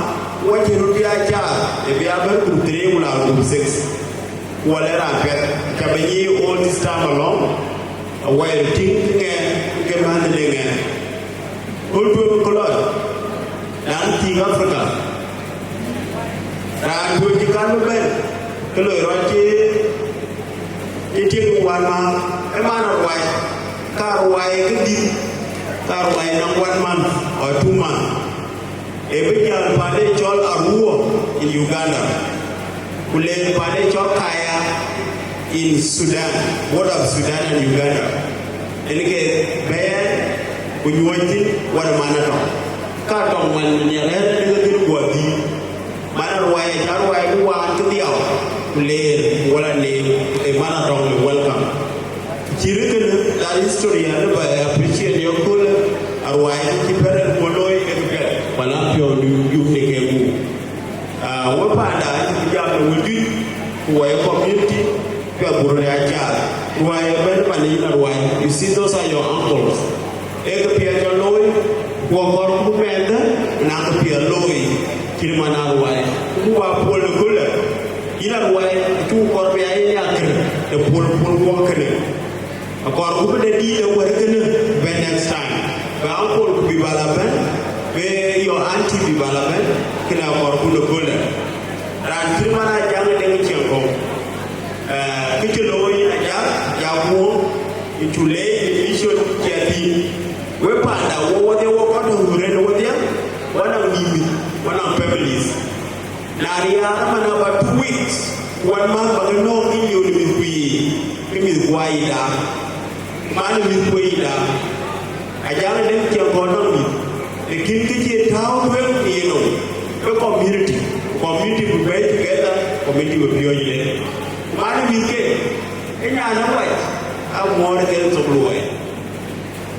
wac cï röt ya caath, ë bï a bɛ̈n group three ku la group six. Kuɔl ë raan piɛth, ca bï nyic all this time along, awɛɛr tïŋ ŋɛn ke mänhde ŋɛn. Kööl tueŋ ke lɔc, raan thiëëk Africa. Raan tueŋ cï kan bï bɛ̈n, ke loi rɔt cï, cï tiëŋ wän määth, ë man aruai, ka aruai ke dït, ka aruai nɔŋ one month or two month. Ë bï jäl pande cɔl Arua in Uganda, ku leer pande cɔl Kaya in Sudan, border of Sudan and Uganda. Yen ke bɛ̈ɛ̈r ku nyuɔ̈c thïn wär man atɔ̈. Ka tɔŋ man nhial rɛ̈ɛ̈r ë ke dhil guɔ dhïïr. Man aruai, aca ruai ku waan ke dhiau, ku leer, ku wala neem, ku de man atɔ̈ le welcome. Cït kënë, that history, and ba appreciate your cool, aruai cï parent ku looi ke piɛth, wala piɔ̈u du yum ne ke gup. Ah, we panda, cï jam në wëdït, ku wɔ ye community, piɛth buru ne acath. Ruai ëbɛ̈n man yïn aruai. You see, those are your uncles. Ee ke piɛth cä looi, ku akɔɔr ku mɛɛndë, na ke piɛth looi, cït man aruai. Ku ba puɔl në köölë, yïn aruai, acuk kɔɔr bï a yïn ya kër, të puɔl puɔl wok kënë. Akɔɔr ku bï de dïït ë wär kënë bɛ̈n next time. Bï uncle ku bï bal abɛ̈n, bï your auntie bï bal abɛ̈n, kënë akɔɔr ku në köölë. Raan cït man Ajaŋ Deŋ Ciɛŋkɔ̈u. Eh, kë cï looi Ajaŋ, ja kuɔ̈ɔ̈ŋ, in cu leec në mission cï a thïn. We panda, wo wodhie, wo kɔc tɔ̈ wurën wodhie, wo nɔŋ nïïm, wo nɔŋ families. Na riaar man about two weeks, ku wan määth ba ke nɔ̈k in yöl mïth ku yiic, ke mïth ku aa yic daak. Man ë mïth ku yic daak. Ajaŋ Deŋ Ciɛŋkɔ̈u nɔŋ mïth, lakin kë cï tääu tueŋ në yenɔm, ke community, community bï bɛ̈i together, community bï piɔ̈ɔ̈c ëlë. Man ë mïth ke, ë nyan ë wac, amuɔɔr ke thok luɔi.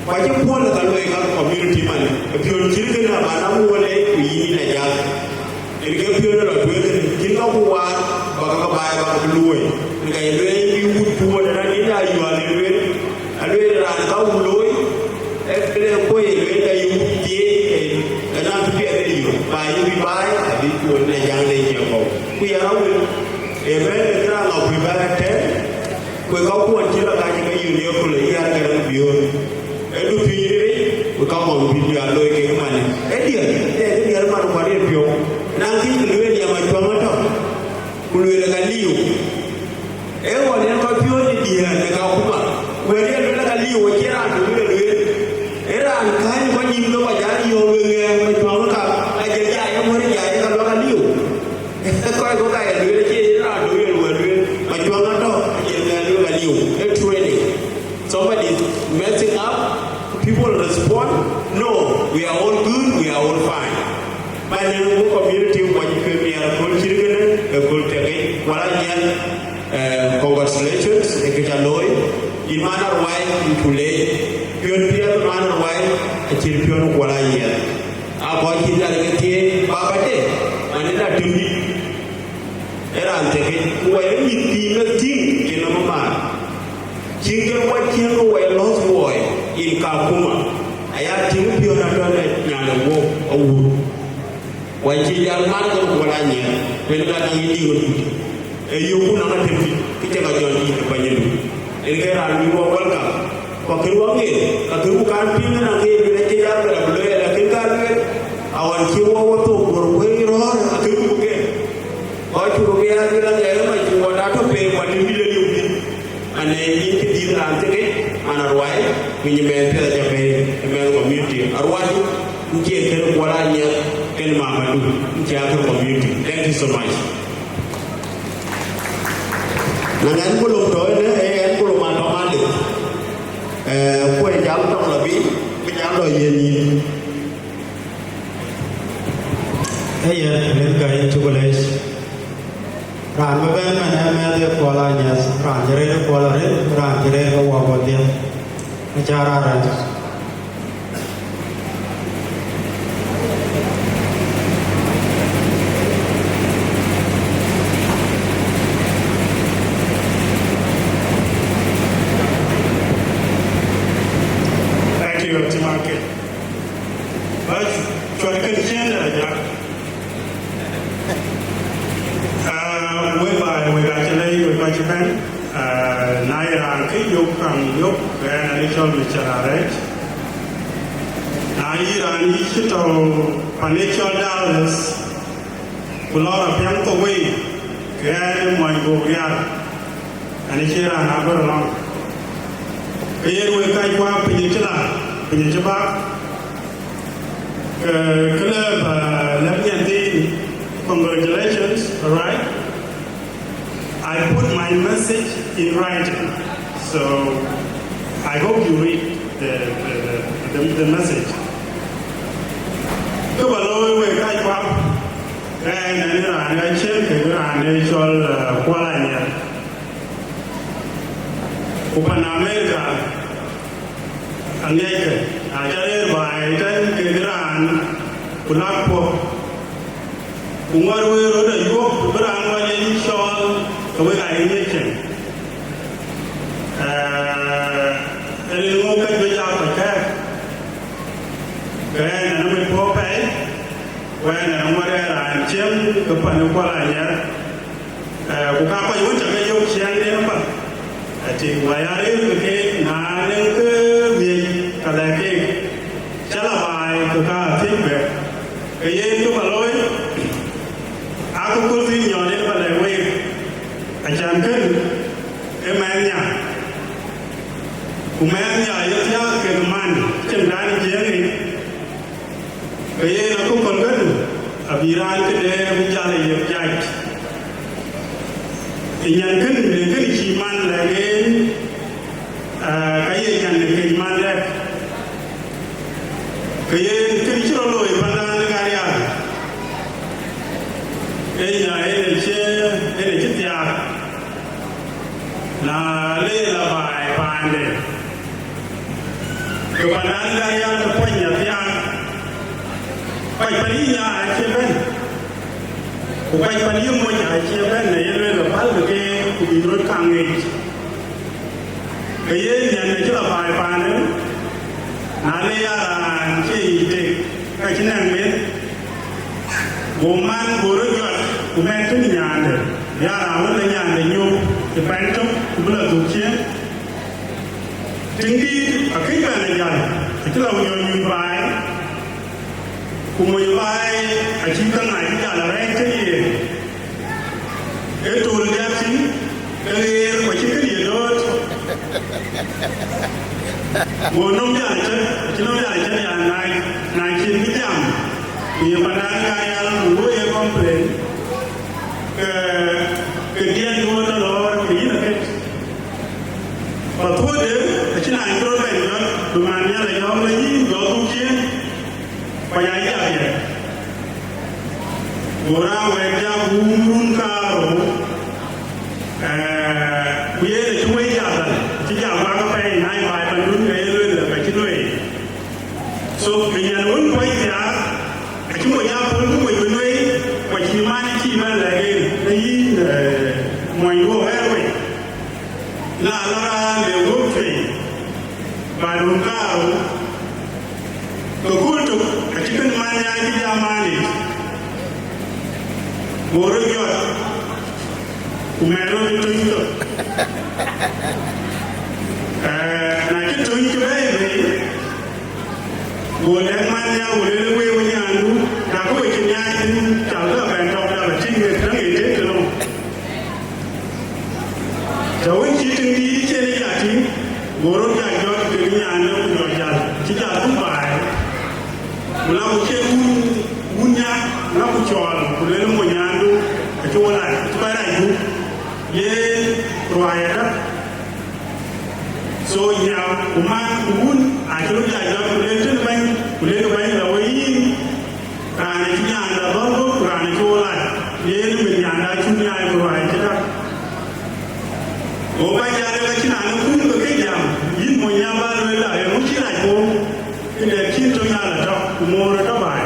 Ku acï puɔ̈l ka luɔi ka community man, ë piɔ̈n cït kënë aman amuɔɔr lei ku yïn Ajaŋ. Yen ke piɔ̈n rɔt wek, cïn ka ku waar, ba ka ke baai ba ke bï luɔi. Yen ka ye lueel bï wut tuɔɔt ënɔn, yen ayual ë lueel. Alueel raan ka wun looi, ee këde kuɔ̈i ë lueel ayï wut thieei, ë, ënɔn të piɛth ë yök, ba yï bï baai, abï tuɔɔt në Ajaŋ Deŋ Ciɛŋkɔ̈u. Ku yɛn awël, ë bɛ̈n ë këraŋ akuc bɛ̈n atɛ̈ɛ̈n, ku ë kakuɔn cï lɔ ka cï ke yök në yeköl ë yär ke rɛ̈n biöör. Ë du piny riric, ku kakuɔn bï diäär looi kek manë. Ë diɛl, ë kë diɛl man kuat ë piɔ̈u. Na kï lueel yam acuɔ̈ŋ ëtɔ̈, ku lueel ka liu. Ee ɣɔn yen kɔc piööc ë diëër në Kakuma, wël yen luel ka liu, acie raan tök ë lueel. Ee raan kääc kɔc nyïïn ke kɔc an, yöök wek ŋɛɛr kɔc tuɔɔk ka, ka jël jai ë wär jai ë ka luak aliu. Kɔc kɔ̈k ka ye lueel, acie yen raan tök ë lueel wël lueel, kɔc tuɔɔk atɔ̈, ajël ŋɛɛr lueel aliu. Ee training. Somebody is messing up, people respond, no, we are all good, we are all fine. Ba nɛn wo community wɔ cï kë miɛɛr aköl cït kënë, ë köl tëk yic, wala nyiɛl, eh, congratulations, ë kë ca looi, yïn man aruai, yïn cu leec, piɔ̈n piɛth man aruai, acït piɔ̈n wala nyiɛl. A kɔc cï nhial ke thieei, baba de, man ë da tëm dït. Ë raan tëk yic, ku wɔ ye mïth pïïr ë tïŋ, yen nɔm ëmääth. Cïn ke wɔ cïn ke wɔ ye lost boy in Kakuma, aya tïŋ piɔ̈n atɔ̈ në nyan ë wok awur. Wɔ cï jal man ke ku la nyiɛɛn, kuën ka naŋ yï diu ë kuc. Ee yökku nɔŋ atem thïn, kë cä ke jɔl dïït ë bɛ̈nydu. Yen ke raan bï wɔ welcome. Ku akën wɔ ŋic, ka kën ku kan piŋ ënɔŋ ke yen bï rɛc cï jam, bï rɛc bï lueel, lakin ka lueel, aɣɔn cï wɔ wɔ thok Bor wëi röör, akën ku bï gɛ̈m. Kɔc cuk bï ya lueel aŋɛɛr ëmɔ cï wɔ da tɔ pei, wɔ tim bï lɔ liu thïn. Anë yïn cï dïït raan thïn, man aruai, ku nyin mɛnh piɛth aca bɛ̈i ë mɛnh community. Aruai, ku cie kën Kuɔl Anyiɛth, kën mamadu, ku cie akën community. Thank you so much. Na ŋɛn kulum tɔ ënë, ee ɣɛn kulum atɔŋ adï. Ee, kuɔi jam tɔŋ lɔ bï, bï jam lɔ yen yïn. Ee yen, rin ka yïn cuk leec. Raan bï bɛ̈n mɛn ee mɛ̈th ë Kuɔl Anyiɛth, raan cï rëër ë Kuɔl arëët, raan cï rëër ke wɔ bɔ̈ dhiëth. Acä raan rɛ̈ɛ̈c. Thank you, Timake. Bas, cuat kën ciëën dɛ̈ ajak. Ah, wek baai, wek acï lɛc, wek acï bɛ̈n. Ah, na ye raan kë yök, kaŋ yök, ke ɣɛn anë cɔl Mister Arɛc. Na yï raan yï cï tɔ̈u pan ë cɔl Dallas, ku lɔ rɔ piɛŋ thok wei, ke ɣɛn ë muɔny Gok Riar. Ɣɛn acie raan agör lɔŋ. Ke yen wek kac kuak piny acï la, piny acï bak. Ke, ke lëp, uh, lëp nyan thiin, congratulations, all right? I put my message in writing, so I hope you read the, the, the, the, the message. Kë ba looi wek kac kuak, ɣɛn ë raan ë cïn kek raan ë cɔl, uh, Kuɔl Anyiɛth. Ku pan Amerika, aŋiɛckë, na cä rëër baai tɛ̈n kek raan, ku lak puɔ̈k, ku ŋuɔt wëër röt ayuɔ̈p, bï raan ŋuɔt yen cɔɔl, ke wek aa ye ŋiɛc cieŋ. Ee, rin ŋö ke juëc aa kɔc kɛ̈ɛ̈k, ke ɣɛn ë mit puɔ̈u pɛi, ku ɣɛn ë ŋuɔt ë raan cieŋ, ke pan ë Kuɔl Anyiɛth. Eh, ku ka kɔc wën cä ke yök ciɛɛŋden ëbɛ̈n, ëtïŋ wä ya rëër ke keek, na nɛŋ kë miëc, ka lɛ̈k keek, cä la baai, ke ka thiëc bɛ̈k. Ke yen cuk a looi, aa, ku kööl thïn nyɔɔt yen bä lɛ̈k week, acan kën, ee mɛɛn nya, ku mɛɛn nya ye thiääk kek man, cïn raan ë jiëëŋ yic. Ke yen akököl kënë, abï raan këde bï jal ë yök jac. Ë nyan kënë, në kënë cï man lɛ̈k en, aa, ka ye nyan në kec man lɛ̈k. Ke yen kënë cï rɔt looi pandan ë Garial. Ee nya en ë cï, en ë cï thiaak. Na le la baai paande. Ke pandan Garial ke pɔny athiaak, kɔc pan yï nya acie bɛ̈n, ku kɔc pan yï moc acie bɛ̈n, në ye lueel ke päl ke keek, ku bï röt kaŋ ŋic. Ke yen nyan ë cï la baai paande, na le ya raan cie yic tek, ka cï nɛ̈ŋ meth, go man, go rɔt jɔt, ku mɛn tënë nyaande, ya raan wën la nyaande nyop ë pɛ̈n tök, ku bï la dhuk ciëën. Tiŋdït akëc bɛ̈n ë jäl, acï la nyuc baai, ku mony baai acï käŋ acï jäl arɛɛc tënë yen. Ee tol diäk thïn, ke ɣeer, ku acï kënë ye dööt. Go nɔm jäl cïn, acï nɔm jäl cïn ya na, na cïn bï jam, ku ye pandan Garial, ku luɔi ye complain, ke, ke diɛt duɔ̈ɔ̈r tɔ lɔɔr, ke yïn akëc. Ba thuɔɔude, acïn raan cï rɔt bɛ̈n jɔt, bï man Nhialic yɔ̈ɔ̈k lɔ yïn jɔt dhuk ciëën, ku aya yï apiɛth. Go raan wɛɛt jak wun run kaarou, ee, ku yen acï wëi jak dhal, acï jak guak apɛi, na ye baai pandun ke ye lueel, ka cï lueel. So, ke nyan wën kuɔc thiaak, acï moc aa pɔ̈l bï moc bï lueel, ku acï man cï bɛ̈n lɛ̈k en, në yïn, ee, mony duɔ̈ɔ̈r wɛɛr wei. Na la raan le guöp cuëny, ba dun kaarou, ke kööl tök acï kën man nyaai cï jam maanit, go röt jɔt. Ku mɛɛr röt ë töny thok. Eh, na cï töny cï bɛ̈ɛ̈i bei, go lɛ̈k man ya, go lueel, wek, wek nyandu, na kë we cï nyaai thïn, cal bï bɛ̈n tɔ̈u dap atïŋ, wek tëŋ ë tek tënou. Të wën cï tiŋdïït cï en ë ja tïŋ, go röt ja jɔt kekë nyaande, ku jɔ jäl, cï ja thum baai. Ku la ku cï wun, wun nya, la ku cɔɔl, ku lueel, mony nyandu, acï wo lac, acï kɔc rac gup, yen ruaai ada. So, nya, ku man, ku wun, acï röt ja jɔt, ku lueel tënë bɛ̈ny, ku lueel bɛ̈ny la wei yïn, raan acï nyanda dhɔ̈l gup, ku raan acï wo lac, yen mïth nyanda acuk nyaai, ku ruaai acï tak. Go bɛ̈ny ja lueel, acïn raan ë kun ke ke jam, yïn mony nya ba lueel la, eeŋö cï rac gup, këde cïn töny ala tɔ̈, ku moor atɔ̈ baai.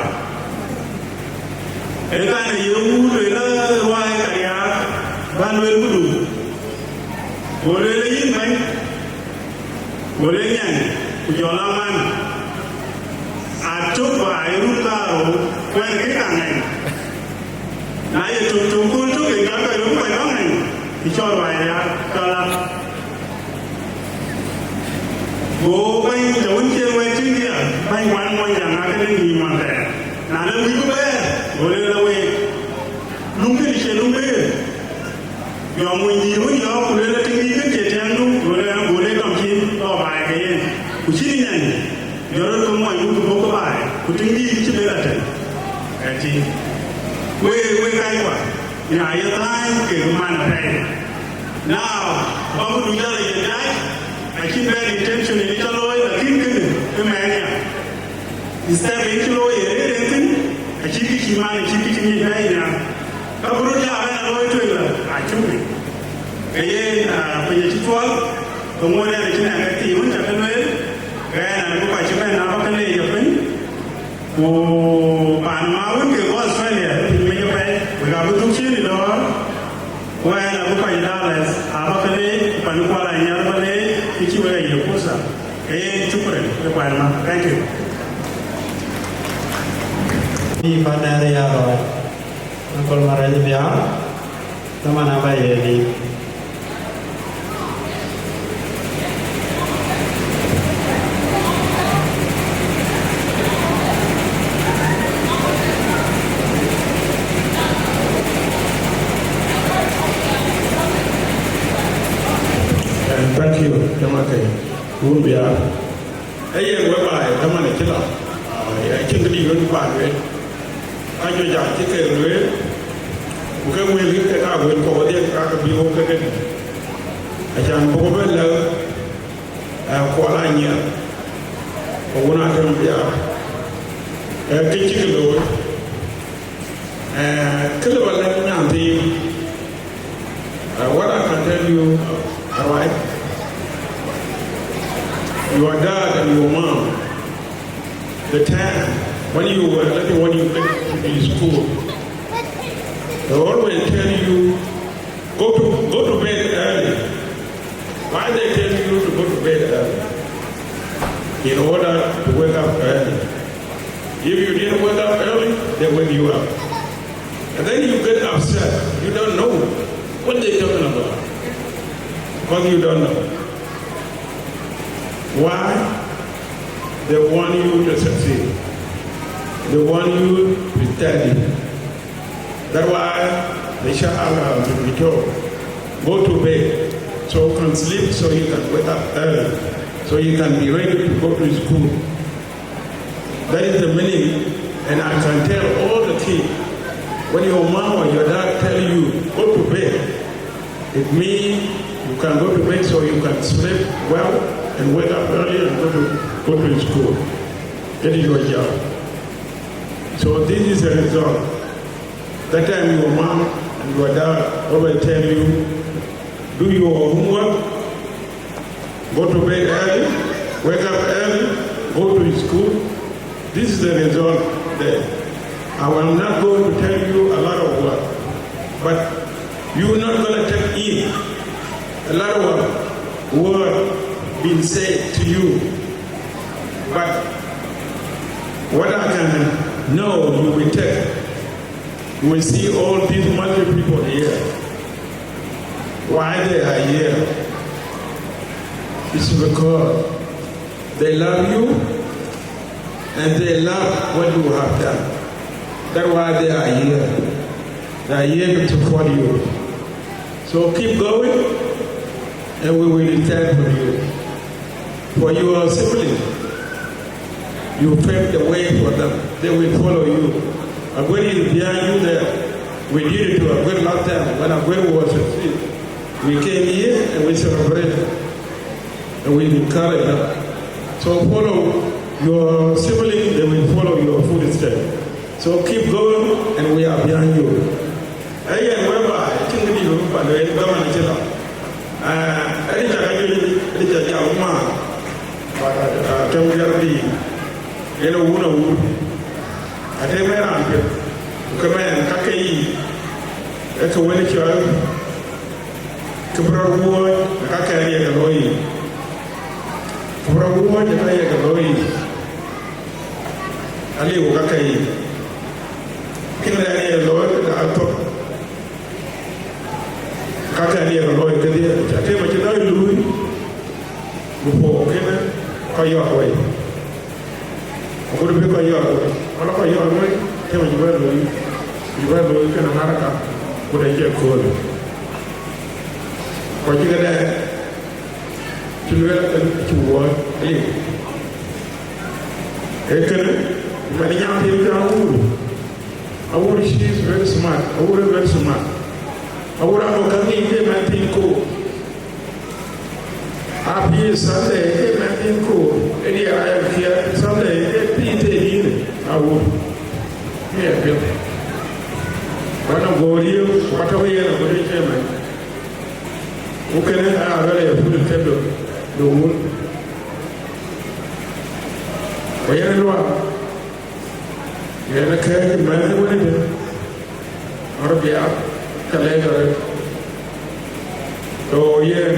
Ë kan ë ye wun lueel la ruaai ka riaak, bän lueel këdu. Go lueel, yïn bɛ̈ny, go lueel, nyan, ku jɔl a man, atök baai run karou, ku ɛn kë ka ŋɛny. Na ye tök tök kööl tök, ë jɔl kɔc röt kɔc bä ŋɛny, ë cɔl ruaai riaak, cɔl a. Go bɛ̈ny të wën cï en wɛ̈ɛ̈t tïŋ ya, bɛ̈ny kuan mony jaŋ aa këde ŋïïm wan thɛɛr. Na le wïc bï bɛ̈ɛ̈r, go lueel la week, luŋ kënë cie luŋ bï ɣer. Jɔ mony dïït wën yɔ̈ɔ̈k, ku lueel la tiŋdïït kën cie tiɛŋdu, go lueel, go le dɔm cin lɔ baai ke yen. Ku cïn nyan, jɔ rɔt ke mony wun ku duökï baai, ku tiŋdïït cï bɛ̈n la tɛ̈n. Ëtï, wek, wek kackua, nya ye thääny kekë man apɛi. Now, bä bï du jäl ë ye dac, acïn bad intention ë cä looi, lakin kënë ë mɛɛn ya. Instead ë cï looi ë rëër en thïn, acït kë cï man, acït kë cï ŋic bɛ̈ɛ̈i nhial. Ka bï röt ya bɛ̈n a looi tueŋ la, acuk ŋic. Ke yen, ah, piny acï cuɔl, ke ŋuɔ̈t ɛn acïn ɛn ka thii wën cä ke lueel, ke ɛn an, bï kɔc cï bɛ̈n na bä ke leec ë piny. Ku paan ma wën ke bɔ̈ Australia, piny mec apɛi, wek abï dhuk cïn ë dɔ̈ɔ̈r, ku ɛn abï kɔc Dallas abä ke leec, ku pan Kuɔl Anyiɛth abä leec, kë cï wek a yiëk pursa. Ke yen, shukran, ke kuɛn ma. Thank you. Bï pan ë riɛl rɔɔc, Uncle Marɛc Biar, dhaman abä ye liu. And thank you, Jamake. Wun Biar. Ee yen wek baai, dhaman acï la, ah, ya cïn këdï wek baai wek. Ka juëc acï ke lueel, ku ke wël ke ka wël kɔ̈k dhiëth ka ke bï wok ke kedï. Acan buk bɛ lɛ̈k, eh, Kuɔl Anyiɛth, ku wun Atem Biar. Eh, kë cï ke looi, eh, kë lë bä lɛ̈k nyan thiin. Uh, what I can tell you, uh, right, your dad and your mom, the time when you were little, when you get to the school, they always tell you, "Go to, go to bed early." Why they tell you to go to bed early? In order to wake up early. If you didn't wake up early, they wake you up. And then you get upset. You don't know what they're talking about. Because you don't know. Why? They want you to succeed. They want you to study. That's why the child has to be told, "Go to bed, so you can sleep, so you can wake up early, so you can be ready to go to school." That is the meaning, and I can tell all the kids, when your mom or your dad tell you, "Go to bed," it means you can go to bed so you can sleep well and wake up early and go to, go to school. That is your job. So this is the result. That time your mom and your dad always tell you, "Do your homework, go to bed early, wake up early, go to school." This is the result there. I am not going to tell you a lot of words, but you're not gonna take in a lot of word being said to you. But what I can know, you will take. You will see all these multi people here. Why they are here? It's because they love you and they love what you have done. That's why they are here. They are here to support you. So keep going, and we will stand for you. For your sibling, you pave the way for them. They will follow you. Aguero is behind you there. We did it to Aguero last time when Aguero was a kid. We came here and we celebrate and we encourage them. So follow your sibling, they will follow your footsteps. So keep going, and we are behind you. Ee yen wek baai, acïn kë dït wek ba lueel, dhaman acï lɔ. Ee, ënë cak ajuëc, ënë cak jam ëmääth, but, ee, Atem Biar Dïït, yen ë wun awur. Atem ee raan piɛth, ku ke mɛɛn ka ke yiic, ee ke wën cɔl, ke bï rɔt wuɔ̈ɔ̈c, ka ke ye ke looi yiic. Ku bï rɔt wuɔ̈ɔ̈c, ka ye ke looi yiic. Aliu ka ke yiic. Kën rɛɛn ye looi këda thok. Ka kɛn ye looi kedhie, ca tem acï dɔc luui, ku puɔ̈u kënë kɔc yɔ̈ɔ̈k wei. Agut bï kɔc yɔ̈ɔ̈k wei, wala kɔc yɔ̈ɔ̈k wei, tem acï bɛ luui, acï bɛ luui kënë haraka, ku de cï kööl. Ku acï këdɛ cï lueel, acï wuɔ̈ɔ̈c aliu. Ee kënë, man nyan thiin cɔl Awur. Awur, she is very smart. Awur is very smart. Awur, ago ka ŋic ke mɛn thiin koor. Apiɛth Sunday ke mɛn thiin koor. Ee diɛɛr ayɔk kiɛɛr Sunday ke piɛth tëë yïn Awur. Miɛt piɛth. Wan ago riëëu, watɔ̈ yen ago riëëu ke mɛn. Ku kënë aa rɔt ye put tëdo, do wun. Ku yen luaak, yen ë kɛ̈ɛ̈c mɛnh ë wënde, ŋɔ̈r biaak, ka lɛc arëët. So yen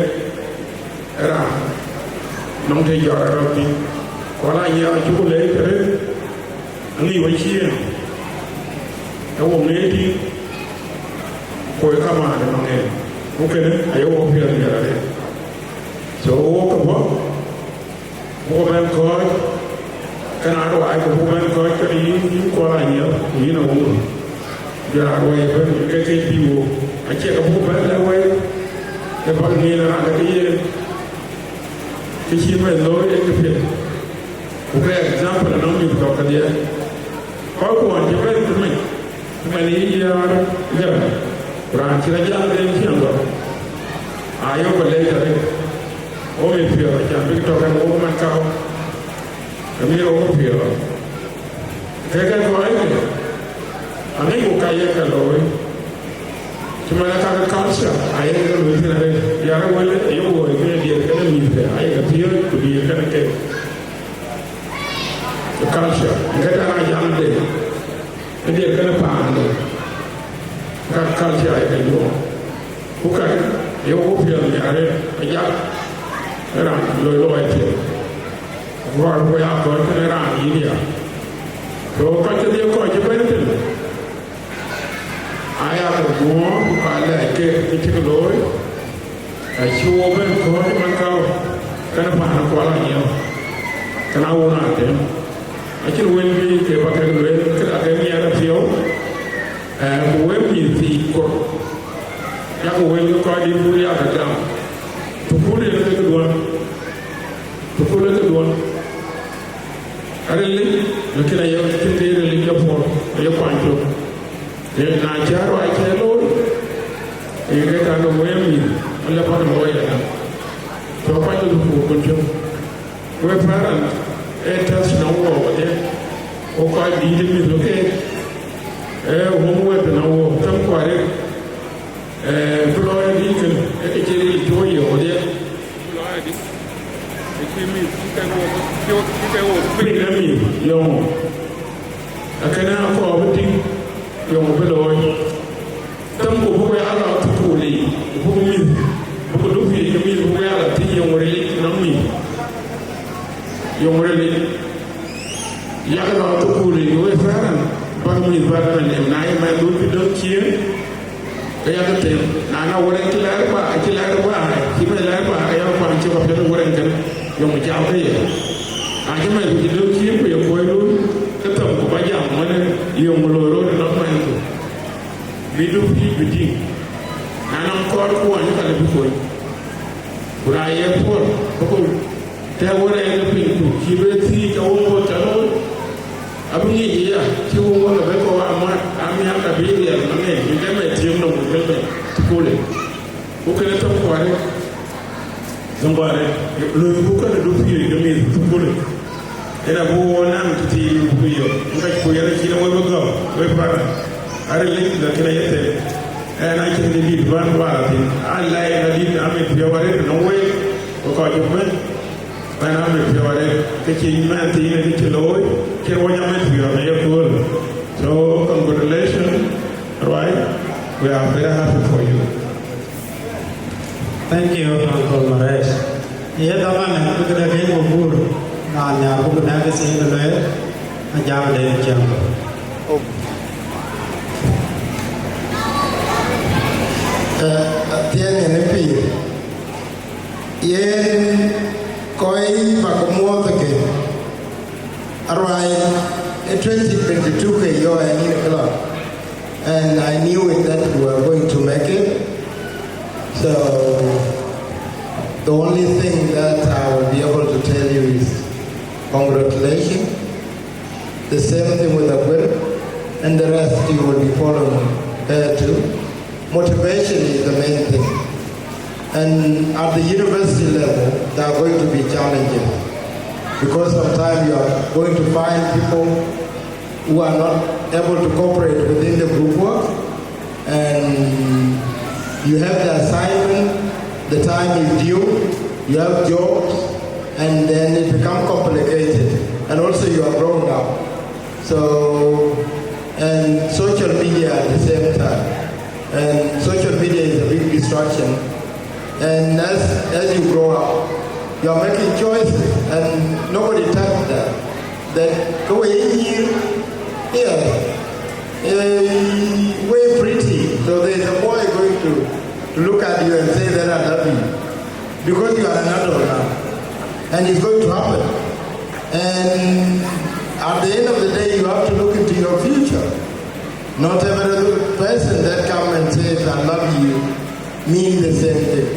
ë raan nɔŋ të jɔt rɔt thïn, ku ala nyiɛɛr acuk lɛc arëët. Aŋic wecïï yen, ee wo ŋeet tïŋ, ku ee kamaan ënɔŋ en, ku kënë aye wo piɛth miɛt arëët. So wo ke bɔ̈, buk bɛ̈n kɔ̈ɔ̈c, kënë aduaai, ku buk bɛ̈n kɔ̈ɔ̈c, kënë yïn, yïn Kuɔl Anyiɛth, ku yïn Awur. Jɔl aa ruɛɛi ëbɛ̈n ke ke bï wo, acie ke buk bɛ̈n lɛ̈k wei, ee bäk ŋiɛc raan de ke yen, kë cï mɛnh looi ee kë piɛth. Ku ke example anɔŋ mïth kɔ̈k kedhie. Kɔc kuɔn cï bɛ̈n tëmec, mɛn yï yäär Gɛ̈rɛ̈ŋ, ku raan cï rɔt jam ke yen ciɛɛŋ gɔl, ayok ke lec arëët. Wo mïth piɔ̈ɔ̈th, acan bïk tɔ̈ kɛn wok man kau, ke mïth wok piɔ̈ɔ̈th. Ke ke kɔc ke, aŋic ku ka ye ke looi. Cï man ka ke culture, aye ke looi thïn arëët. Diäär wël, aye wo ke diɛɛr kenë mïth ke, aye ke piööc, ku diɛɛr kenë keek. Ke culture, ŋɛ̈t an, a jam de, ë diɛɛr kenë paande, ka culture aye ke juɔɔk. Ku ka ye wo piɛth miɛt arëët, ajak ë raan loi looi piɛth. Ku rɔt ku ya kɔc kënë raan yïn ya. So kɔc kedhie kɔc cï bɛ̈n tënë, aya ke guɔ̈ɔ̈r ku ka lɛc kek kë cïk looi, acï wo bɛ̈n kɔ̈ɔ̈c man kau, kënë paan Kuɔl Anyiɛth, kënë Awur Atem. Acïn wël bï ke ba kek lueel, këda ke miɛt apiɔ̈u, ee, ku wek mïth thiic kor, yak wël ke kɔc dït buk yak gam. Thukul yen ke këduɔ̈n, thukul ë këduɔ̈n. Aril lic, lakin aye cïn të ril lic ke puɔ̈l, aye kuany cök. Yen na cä ruac cï looi, ye ke kan wëëm mïth, ala pan looi aya. So kuany cök ku kun cök. Wek parent, ee tɛ̈th nɔŋ wɔ wodhie, wo kɔc dïït ë mïth wek keek, ee wöm wɛ̈t nɔŋ wɔ, thëm kuarek. Ee, bï lɔɔi adï kënë, ee ke cï ril tuɔɔc ye wodhie. Bï lɔɔi adï, ee cï mïth cï kek wok, cï kek wok piny ë mïth yɔŋ. Akënë akɔɔr bï tïŋ, yɔŋ bï looi. Themku buk ya lɔ thukul yiic, buk mïth, buk duk yiic ke mïth, buk ya lɔ thiëc yɔŋ ril yic nɔŋ mïth. Yɔŋ ril yic. Yak lɔ thukul yiic, wek parent, bäk mïth bäk ëmɛn nem, na ye mɛnhdu cï döŋ ciëën, Aya ke them, na na wärɛc cï lɛɛr ba, cï lɛɛr ba, cï bɛ lɛɛr ba, aya kuan cï kɔpiɛth wärɛc kënë, yɔŋ cam ke ye. Acï mɛn ku cï döŋ cïï ku ye kuɔi luui, ke them ku ba jam wënë, yöŋ loi rot ë nɔm mɛnhdu. Bï du pïïr bï tïŋ. Na nɔm kɔɔr ku wany ka lë bï kony. Ku na ye puɔl, ke ku tɛ̈k wärɛc ë piny ku cï bɛ thiic ke wok ŋoot tɛ̈ looi. Abï ŋic ëya, cï wok ŋoot abï kɔ̈u amat, amiäk abï riɛl maŋic, bï dɛ̈m ë thiëëŋ nɔm ku kën bɛ thukul. Ku kënë thöŋ kuarë, thöŋ kuarë, loi ku kënë du pïïr ke mïth thukul. Ëna buk wo naŋ tëthiin buk yök, ŋac ku yɛn acïn wek bï gɔ̈k, wek para. Aril lic, lakin aye them. Ɛn acïn dï dït bän waar thïn. An, lai na dït, amit piɔ̈u arëët në wek, ku kɔc ë bɛ̈n. Mɛn amit piɔ̈u arëët, kë cï mɛn thiin, kë cï looi, cïn wɔ jam mit piɔ̈u në yekööl. So, congratulations, right? We are very happy for you. Thank you, Uncle Marais. Ye dhaman, bï këdë ke ku guur, na nhiaar ku bï nɛ̈k ë thiin lueel, a jam de cäŋ. Eh, athiɛɛn yen ë pïïr. Yen kɔc bäk muɔɔth ke, aruai ë twenty twenty-two ke yɔ̈ɔ̈k ɛn yïn club. And I knew it that we were going to make it. So the only thing that I will be able to tell you is congratulations. The same thing with Aguero, and the rest you will be following there too. Motivation is the main thing. And at the university level, there are going to be challenges because sometimes you are going to find people who are not able to cooperate within the group work, and you have the assignment, the time is due, you have jobs, and then it becomes complicated. And also you are growing up. So, and social media at the same time. And social media is a big distraction. And as, as you grow up, you are making choices and nobody touch that. That go in here, yeah, eh, way pretty. So there's a boy going to, to look at you and say that I love you. Because you are an adult now. And it's going to happen. And at the end of the day, you have to look into your future. Not every person that come and says, "I love you," mean the same thing.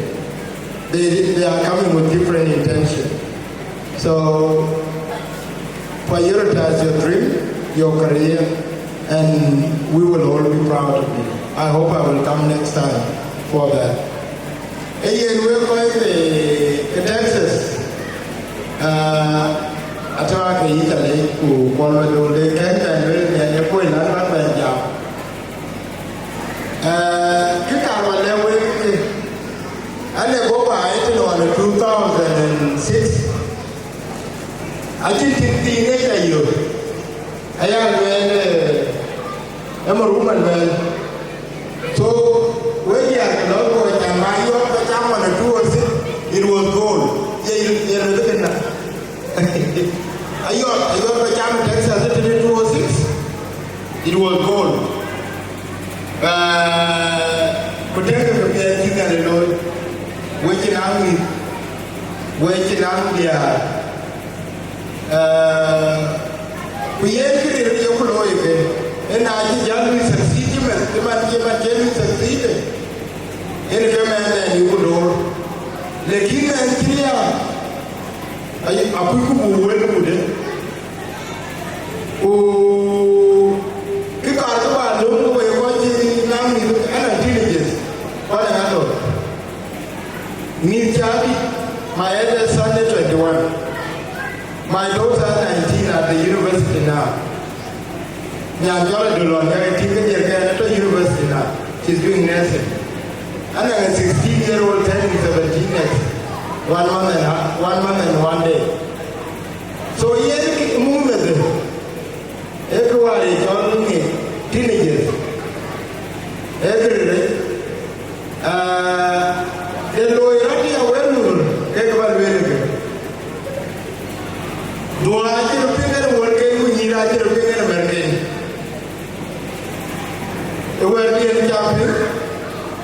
They, they are coming with different intention. So prioritize your dream, your career, and we will all be proud of you. I hope I will come next time for that. Ee yen wek kɔc ke, ke Texas, ah, atɔ̈ ake yï ca leec ku kuɔl wek döŋ de kɛ̈n bɛ̈n lueel nhiɛɛr ye kuöc län bän bɛ̈n jam. Ah, kë kaar ba lɛ̈k wek ke, ane bɔ̈ baai ëtënɔn ë two thousand and six. Acïn tik thiin ë ca yök. Aya lueel, eh, ë Marum alueel. So, wek diäär ke lɔ kɔc cam ba yɔ̈ɔ̈k ba cam ɣɔn ë two oh six, it was gold. Ye, ye röt kënë. Ayɔ̈ɔ̈k, ayɔ̈ɔ̈k ba cam Texas ëtënë two oh six, it was gold. Eh, ku tëëkë ke piɛth cï Nhialic looi, wek cïn a mïth, wek cïn a diäär. Eh, ku yen kë ril yeku looi ke, ë na cï jäl lui succeed cï mɛn, cï man, cï man cï lui succeed, yen ke mɛn nɛn yeku loor. Lakin mɛn cï riääk, ayi, akuc ku buk wël ku de. Ku kë kaar kë ba lööm ke wek kɔc cï naŋ mïth, ënɔŋ teenagers, kɔc ë adult. Mïth cä dït, my eldest son is twenty-one. My daughter nineteen at the university now. Nyan cɔl Adolon, ya ke tïŋ ke diɛt ke ɛn atɔ̈ university now. She's doing nursing. And a sixteen year old turning seventeen next. One month and a, one month and one day. So yen kë muk meth, ee kë wäär ye cɔl ŋic teenagers. Ee kë rëër, ah, de looi rɔt ya wël nu, ke kë ba lueel ke. Dhuɔɔr acï rɔt piŋ en wëlken, ku nyïïr acï rɔt piŋ en mɛ̈rken. Ë wɛ̈t yen ca piŋ,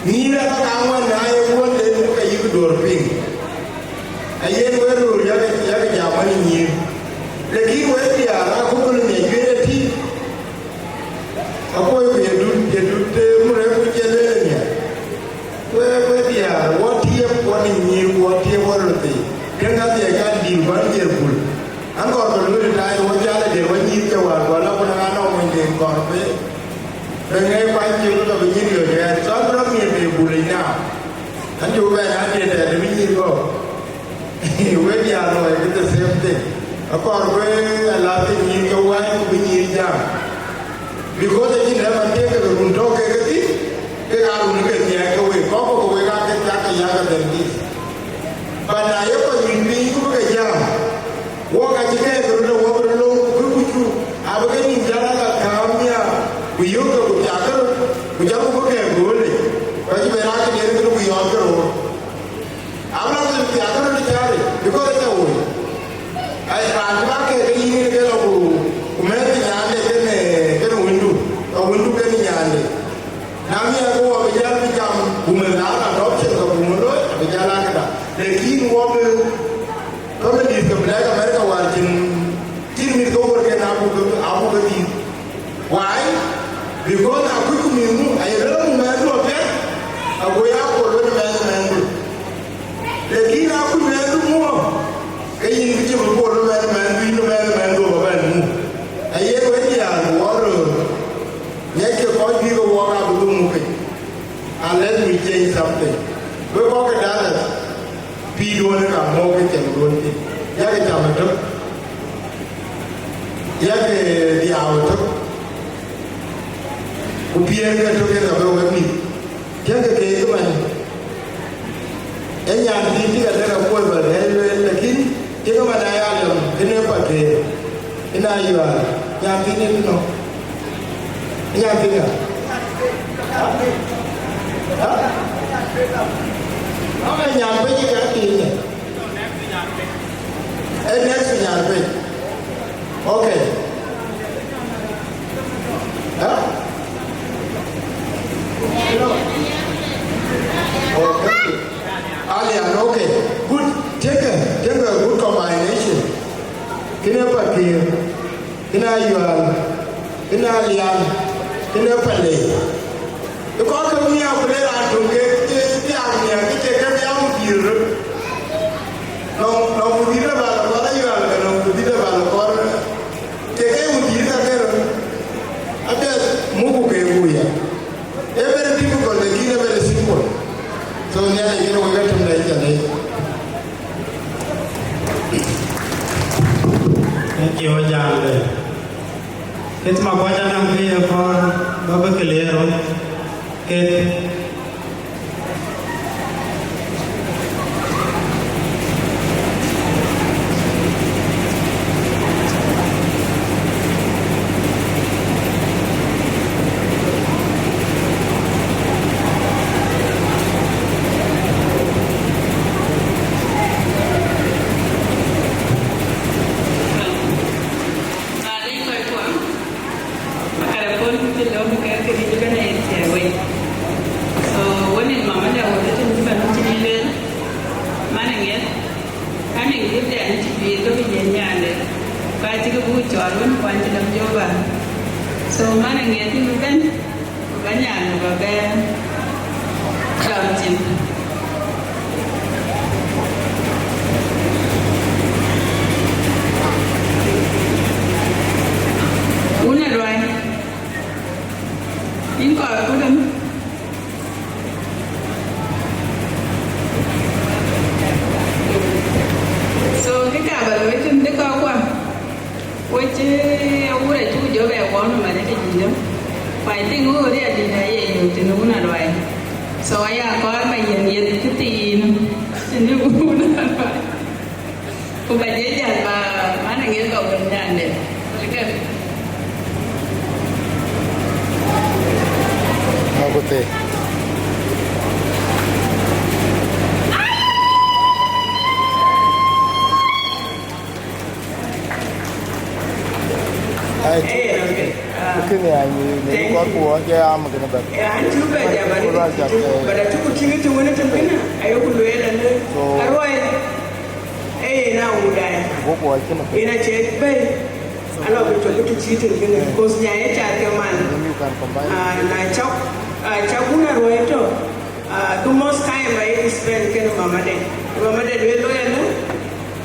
Nyïïr aba kaŋ wën, na ye wuɔ̈nde, ke yïk duɔ̈ɔ̈r piŋ. Ayen wek röör yak, yak jam wën ë nyïïr. Lakin wek diäär, akököl ë miɛt juëc ë tïŋ. Akuɔ̈c ku ye dut, ye dut, eh, murek ku cï lueel ë miɛt. Wek, wek diäär, wɔ tiɛp wɔ në nyïïr, wɔ tiɛp wɔ röt thii. Kën ka dhiɛc ka dïïr bän dhiɛl bul. An kɔɔr ke lueel ë taai, wɔ jal ë dhiɛl wɔ nyïïr cï wäär, ku ala ku na ŋa nɔŋ monyden kɔɔr pe. Bɛ ŋɛk kuany cï ku tɔ bï nyïïr yɔ̈c ɣɛɛr, cɔl bï rɔt miɛt në bul yic naaŋ. An cï ku bɛn an, diɛt tɛ̈t bï nyïïr gɔ̈k. Wek ya luɔi bï the same thing. Akɔɔr bï alathïn nyïïr ke wɛ̈ɛ̈c ku bï nyïïr jam. Because acïn dɛ̈ man tëëk ke run tɔ̈ kek ë thïn, kek aa run ke nhiɛɛr ke wek, kɔ̈k ke wek aa ke thiak ke younger than this. But na ye kɔc nyuc piny ku bï ke jam, wok acï kɛɛk röt ë wok röt loŋ ku bï kucku, abï ke nïïm jäl aa ka kääm nhiaar, ku yöökkë ku thiakkë röt, ku jɔlku bï kɛɛk gööl yic, ku acï ben aa këden kënë ku yɔɔtkë roor. Abï lɔ thïn thiakkë röt ë cäär yic, because aca woi. Ai, raan cï bä kɛɛk ke yïn yen ke lɔ ku, ku mɛ̈ɛ̈th nyaande kenë, kenë wëndu, ka wëndu kenë nyaande. Na miɛt ke wɔ bï jäl bï jam, ku mɛ̈th na adoption ka ku mɛ̈th looi, abï jäl aa këda. Lakin wɔ bï families ke Black America wäär cïn, cïn mïth ke wärken abuk ke, abuk ke dhil. Why? Because na kucku mïthdu, aye lëu mumɛɛndu apiɛth, ago ya pol wën mɛɛn mɛɛndu. Lakin na kuc mɛɛndu mumɔ, ke yïn bï cï bï pol wën mɛɛn mɛɛndu, yïn mɛɛn mɛɛndu abä bɛ̈n mum. Aye wën diäär wɔ röör, ŋiɛckï kɔc bï ke wɔk abï dhuk muk piny. And let me change something. Wek kɔc ke Dallas, pïïrduön ë ka mɔ̈u ke cɛmduön thïn. Yak cam ëtök, yak dhiau ëtök, ku piɛɛr ke tök yen ka bï wek mïth. Tiɛ̈ŋkë keek ëmën. Ee nyan thïn cï ka dek akuɔ̈c bä rɛ̈ɛ̈c lueel, lakin tiɛ̈ŋkë man aya lɛm, kënë pa keek. Ëna yual, nyan thïn ë tënɔ. Nyan thïn ë. Ha? Ha? Ama nyan pec ë ka thïn ë. Ee next nyan pec. Okay. Ha? Okay. Alian, okay. Good. Take a, take a good combination. Kine pakir. Kina yual, kina lian, kina palei. Ë kɔc ke miäk ku le raan töŋ ke, ke thiaak miäk, ke cie ke miäk ku pïïr röt. Nɔŋ, nɔŋ ku dhil ë bal kɔr ayual, ke nɔŋ ku dhil ë bal kɔr. Ke ke ku dhil ka ke röt. Apiɛth muk ku ke ku ya. Ee very difficult, lakin ee very simple. So, Nhialic kën wek atem dɛ ca lec. Thank you, Ajande. Keth ma kɔc anɔŋ kë ye kɔɔr bä bï clear röt. Keth. Alec kɔckuɔ, akara pon cï lɔ bï kɛ̈ɛ̈r ke bï bɛ̈n ë thiëëk wei. So, wën in mama da wël cïn cï bɛ̈n cï bï lueel, man aŋiɛth, anïŋ dhil dɛn cï juiir ke bï yiëc nyaande, ka cï ke buk cɔɔr wën kuan cï däm jɔ̈ɔ̈k bä. So, man aŋiɛth cï bï bɛ̈n, Bä nyan bä bɛ̈ɛ̈r cam thïn. Wun ë ruai, yïn kɔɔr kut ëmë. So, kë ka bä looi thïn, dë kɔɔr kuan. Wec, eh, awur acuk jɔ bɛ kuɔn mac ke jidä. Ku I think ɣööt ya dït aye yök tënë wun aluai. So aya kɔɔr ba yen yeth këthiin tënë wun aluai. Ku ba jɛ jäl ba man aŋiɛth ba wun nyande. Lëkë. Aguthi. Ai, eh, okay. Ah, Kënë ya nyi në kɔc ku wɔ jɛ am kënë bɛ̈t. An cï bɛ jam, but acuk tïŋ të wën tëm kënë, ayeku lueel alë, aruai, ee yen a wudai. Wok wɔ cïn ë yen acie bɛ̈i. Alɔ ku cök të cï tëm kënë, because nyai ë cath ke man. Then you can combine. Ah, na cak, ah, cak wun aruai tɔ. Ah, the most time I spend kënë mama dɛ̈t. Mama dɛ̈t lueel looi alë,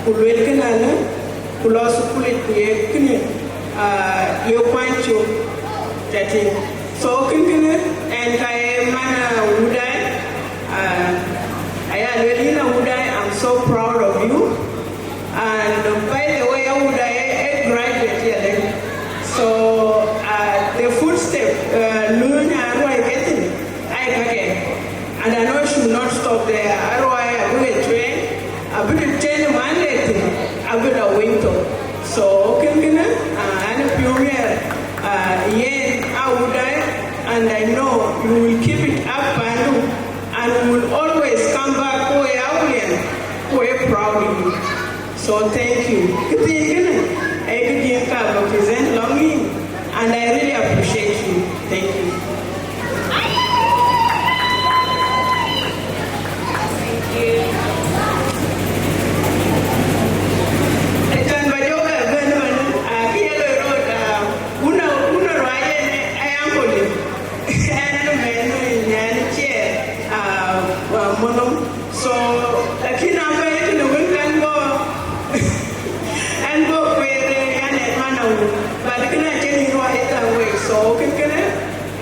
ku lueel kënë alë, ku lɔ thukul yic ku ye kënë, ah, ye kuany cök, ca tïŋ. So kën kënë, ɛn ka ye man, ah, wudai, ah, aya lueel yïn a wudai, I'm so proud of you. And by the way, a wudai, a, a graduate yɛn. So, uh, the footstep, uh, luny a ruai ke thïn, ai kake. And I know she will not stop there. Aruai abï ke train, abï ke train man le thïn, abï la winy thok. So, kën kënë, uh, an piɔ̈u miɛr, uh, yen a wudai, and I know you will keep it up, Pandu, and we will always come back ku ye awulian, ku ye proud of you. So thank you. Këthiin kënë, ee këdiɛ̈n ka bä present lɔŋ yïn, and I really appreciate you. Thank you. Thank you. Ëtɛ̈ɛ̈n bä jɔ bɛ bɛ̈n ëmën, ah, kë ye loi rot, ah, wun a, wun a ruac en, eh, ë uncle. Ɛn ë mɛn, eh, nyan ciɛ, ah, wa monom. So, lakin abɛ̈i tënë wën kan bɔ̈, ɛn bɔ̈ kueer, eh, yan ë man a wun. But kënë acïn yïn ruac ë thäŋ wei. So, kën kënë,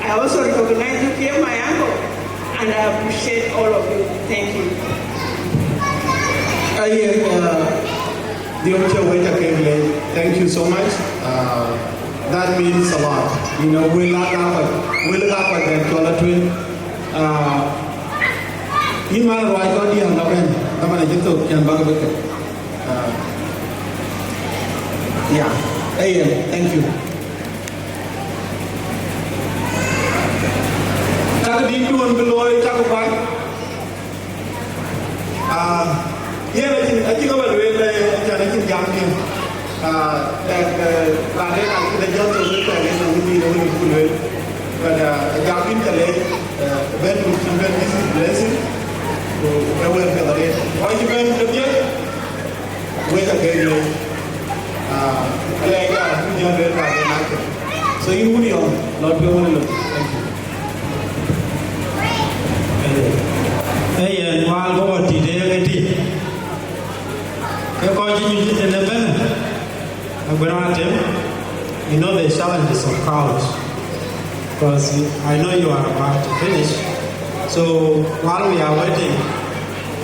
I also recognize you here, my uncle, and I appreciate all of you. Thank you. Aye, uh, diom cä wec akek lec. Thank you so much. Uh, that means a lot. You know, wël aa ka kɔc, wël aa ka kɔc bɛ̈n cɔl atueŋ. Uh, yïn man ruac kɔn diäŋ ka bɛ̈n, ka man acï thok cän bäk bï ke. Uh, yeah. Aye, thank you. Cak dït duön bï looi, cak kuany. Ah, yen acïn, acïn ë ba lueel, eh, acän acïn jam diën. Ah, eh, eh, raan de raan cï de jɔt thok ë thɛɛr yen wun dïït ë wun ku lueel. But, ah, jam dïn ca leec, eh, bɛ̈n du cïn bɛ̈n, this is blessing. Ku ë wël piɛth arëët. Kɔc cï bɛ̈n kedhie, wek akek leec. Ah, alɛɛc aa, ku jɔl lueel ba de na ke. So yïn wun yɔŋ, lɔ tueŋ wun ë lok. Thank you. Ee yen, wal bä wä tït ee ke tït. Ke kɔc cï nyuc tënë bɛ̈n, aguɛ̈r atem, you know the challenges of college. Because I know you are about to finish. So while we are waiting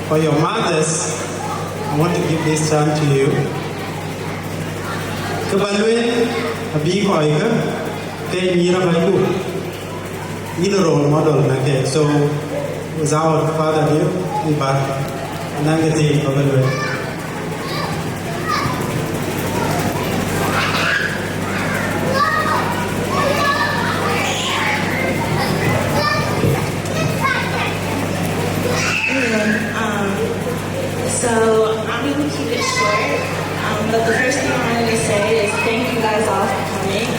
for your mothers, I want to give this time to you. Kë bä lueel, abï kɔckë, ke nyïïr abäcku. Yïn role model në ke. So, without further ado, we back. Anäŋ kë thiin bä bɛ lueel. Everyone, um, so I'm gonna keep it short. Um, but the first thing I wanted to say is thank you guys all for coming.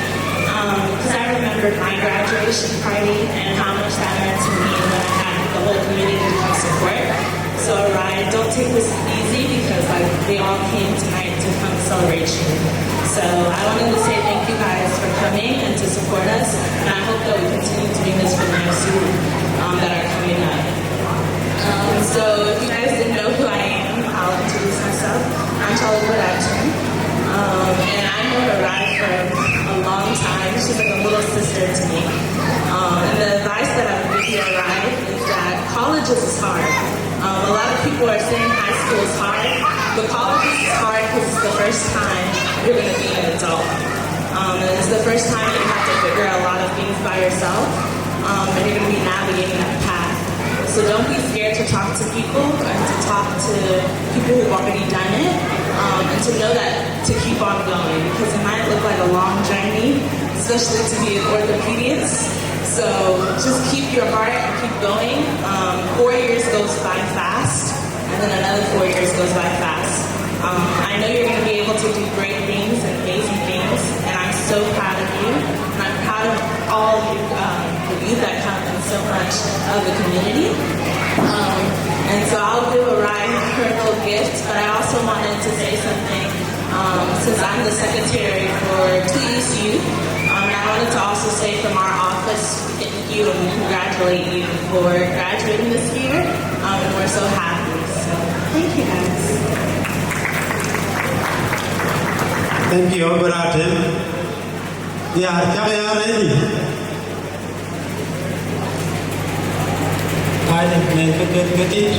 Um, 'cause I remembered my graduation party and how much that meant to me when I had the whole community to come support. So, Ryan, don't take this easy because, like, we all came tonight to come celebrate you. So I wanted to say thank you guys for coming and to support us. And I hope that we continue doing this for the next group, um, that are coming up. Um, so if you guys didn't know who I am, I'll introduce myself. I'm Charlie Production. Um, and I know Arai for a long time. She's like a little sister to me. Um, and the advice that I would give you, Arai, is that college is hard. Um, a lot of people are saying high school is hard, but college is hard because it's the first time you're going to be an adult. Um, and it's the first time that you have to figure out a lot of things by yourself, um, and you're going to be navigating that path. So don't be scared to talk to people and to talk to people who've already done it, um, and to know that to keep on going, because it might look like a long journey, especially to be an orthopedist. So just keep your heart and keep going. Um, four years goes by fast, and then another four years goes by fast. Um, I know you're going to be able to do great things and amazing things, and I'm so proud of you, and I'm proud of much of the community. Um, and so I'll give Arai her little gift, but I also wanted to say something, um, since I'm the secretary for Tui's Youth. Um, and I wanted to also say from our office, thank you and congratulate you for graduating this year. Um, and we're so happy. So, thank you guys. Thank you, Albert Atem. Yeah, cak ya ready. Ai, nɛn ke gɛt ke tit.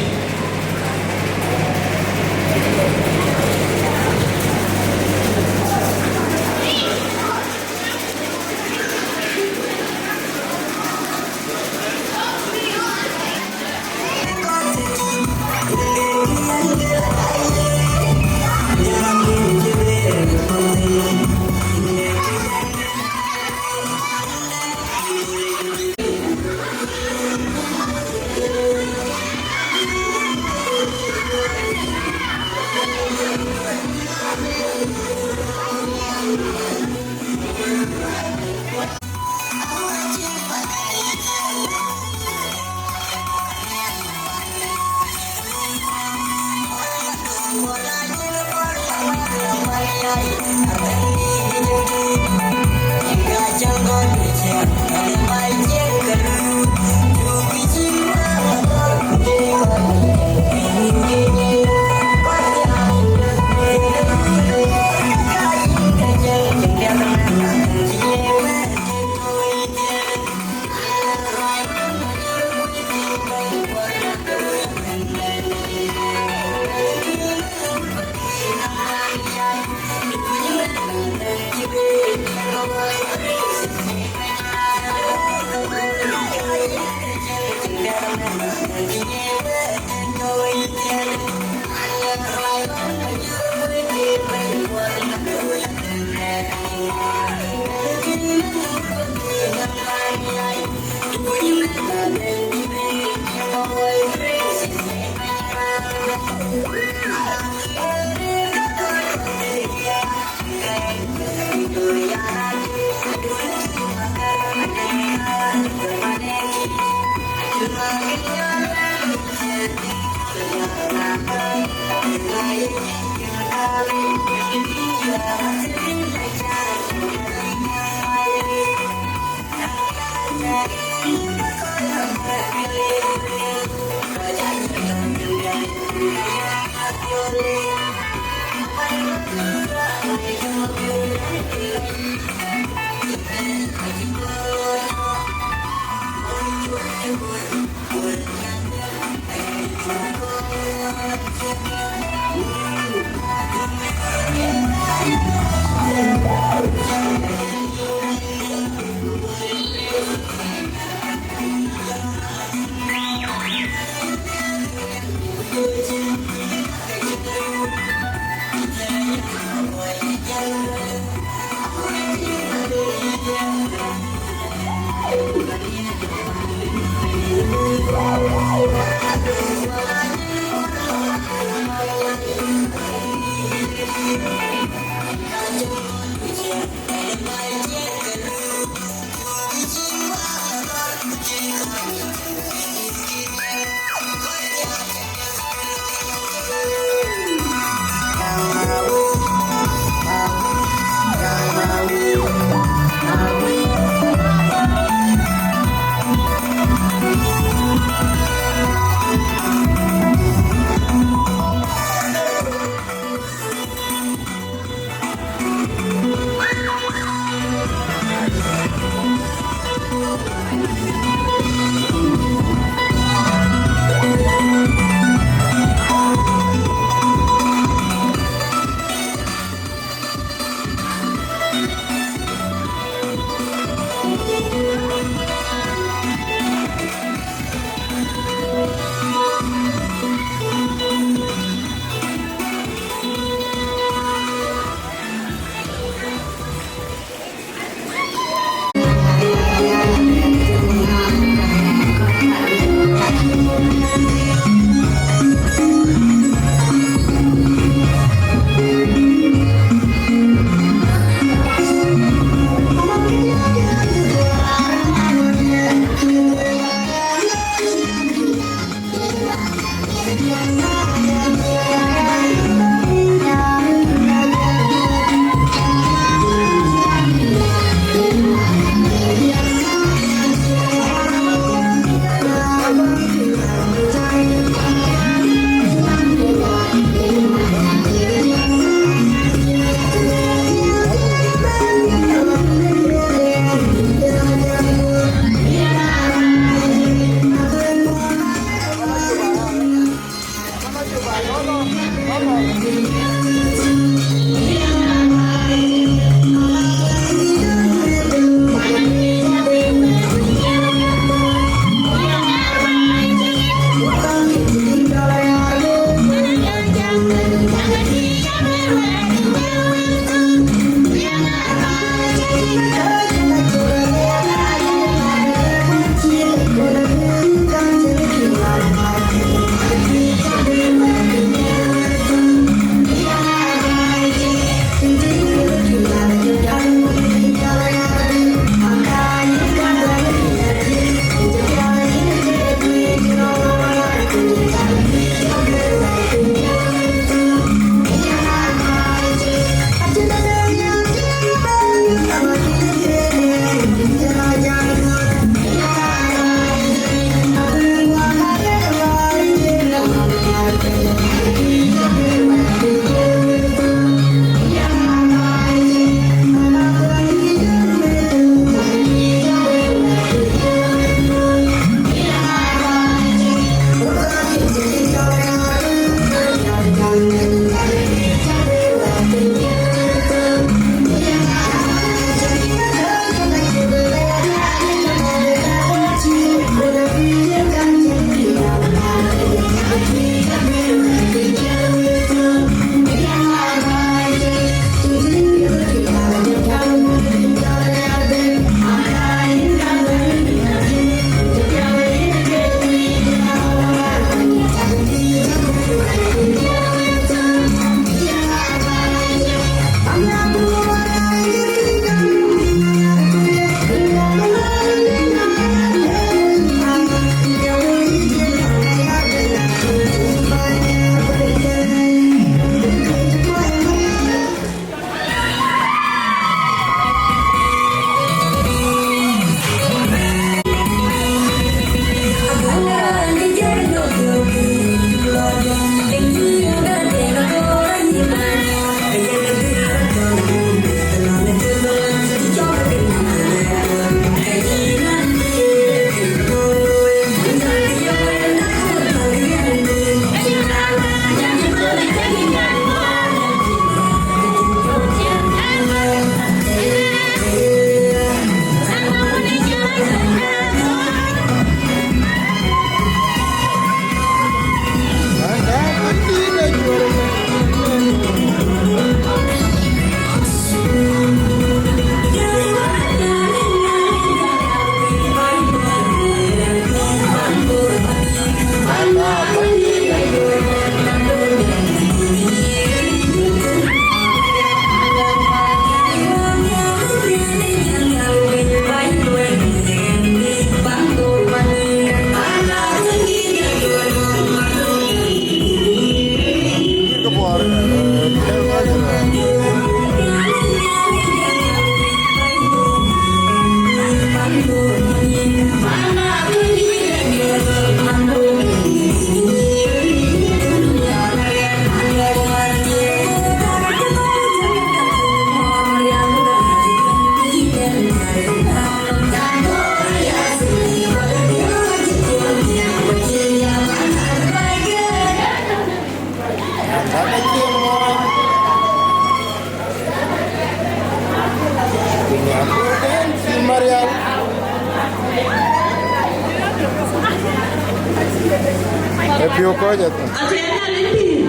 Piɔ̈u kɔc athïn. Acie Nhialic pïïr.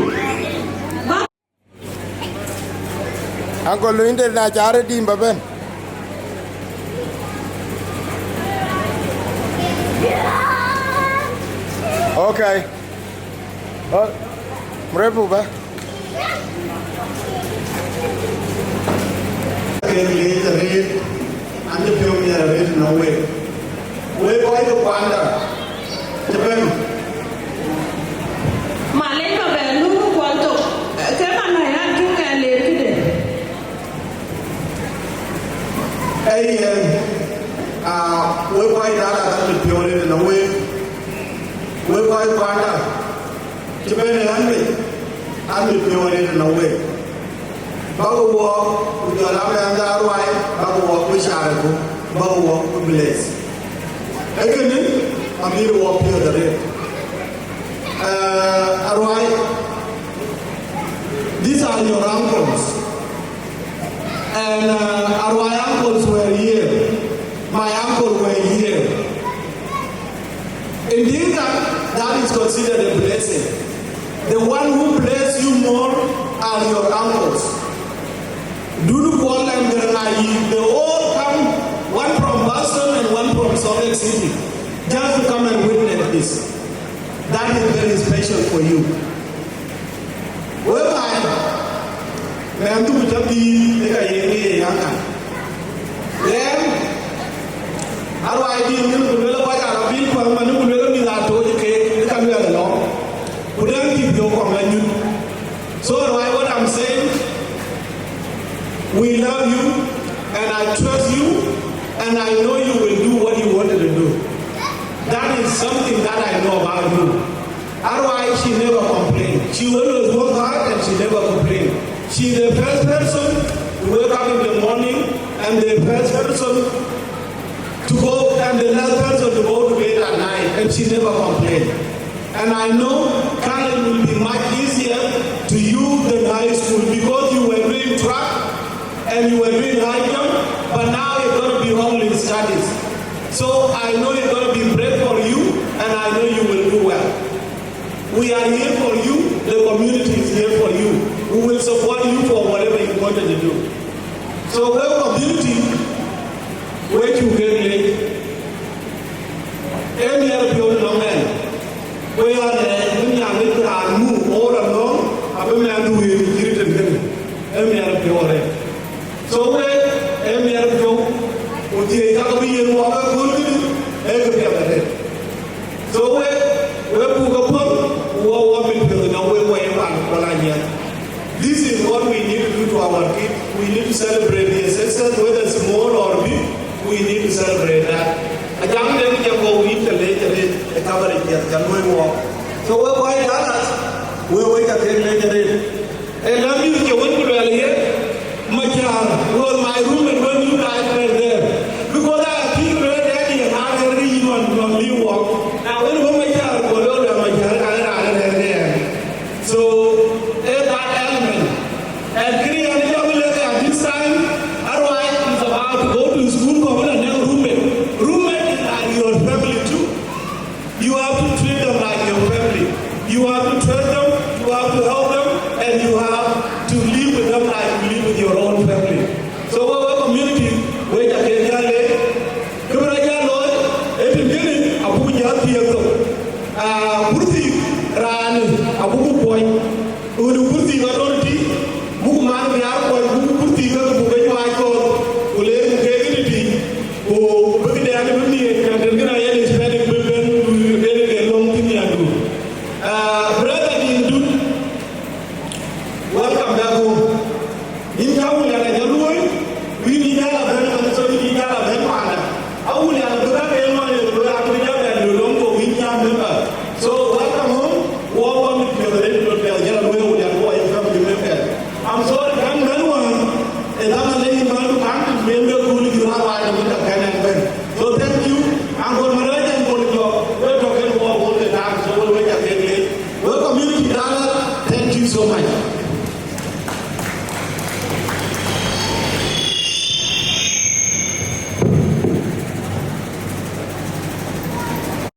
Ba- Uncle Luindet, na cä rɔt dïm ba bɛ̈n. Okay. Oh, mrefu ba. Kek leec arëët, an, cï piɔ̈u miɛt arëët në wek. Wek kɔc ke kuanda, cï bɛ̈n. Malec ba bɛ luk kuɔl thok, ke man aya cuk ɛ leer këde. Ee yen, aa, wek kɔc daat aa, an, cï piɔ̈u arëët në wek. Wek kɔc kuanda, cï bɛ̈n ë ɣän mec, an, cï piɔ̈u arëët në wek. Bäkï wɔɔk, ku jɔl a mɛnhda Aruai, bäkï wɔɔk bï carëku, bäkï wɔɔk bï bless. Ee kënë, amïïr wɔɔk piɔ̈ɔ̈th arëët. Eh, Aruai, these are your uncles. And, uh, Aruai uncles were here. My uncle were here. In Dinka, that is considered a blessing. The one who bless you more are your uncles. Dunu Kuol and Garaŋ Ayii, they all come, one from Boston and one from Salt Lake City, just to come and witness this. That is very special for you. Whereby, mɛnhdu ku cä dhil ë ka ye ŋic ë yäŋ kan. Then, Aruai dït ŋic ku luel kɔc aa rɔt bil kuäŋ man ku luel mïth aa tooc keek ë ka luɛɛl ëlɔŋ. Ku dɛ̈ŋ cï piɔ̈u kɔŋ la nyuth. So, Aruai, what I'm saying, we love you, and I trust you, and I know you will do what you wanted to do. That is something that I know about you. Otherwise, she never complained. She always work hard and she never complained. She is the first person to wake up in the morning and the first person to go and the last person to go to bed at night, and she never complained. And I know college will be much easier to you than high school because you were doing track and you were doing high jump, but now you're gonna be only studies. So I know you're gonna be prayed for you, and I know you will do well. We are here for you. The community is here for you. We will support you for whatever you wanted to do. So, well, community, where you get late, ee miɛt piɔ̈u në nɔm ɛn. Ku ya lɛɛc bï Nhialic raan muk all along, abï mɛnhdu wëëu cï röt tënë kënë. Ee miɛt piɔ̈u arëët. So wek, ee miɛt piɔ̈u, ku thiëëc ka bï yen wɔk ë kööl kënë, ee kë piɛth arëët. So wek, wek buk ke puɔ̈th, ku wɔ wɔ mit piɔ̈th nɔm wek wɔ ye pan Kuol Anyiɛth. This is what we need to do to our kids. We need to celebrate the success, whether small or big, we need to celebrate that. Ajam den jam kɔ̈u yïn ke leec arëët ë coverage piɛth ca luɔ̈i wɔɔk. So wek kɔc Dallas, wek wek ca kek leec arëët. Ë lɔ mïth cï wën ku luɛl ye, Machar was my roommate.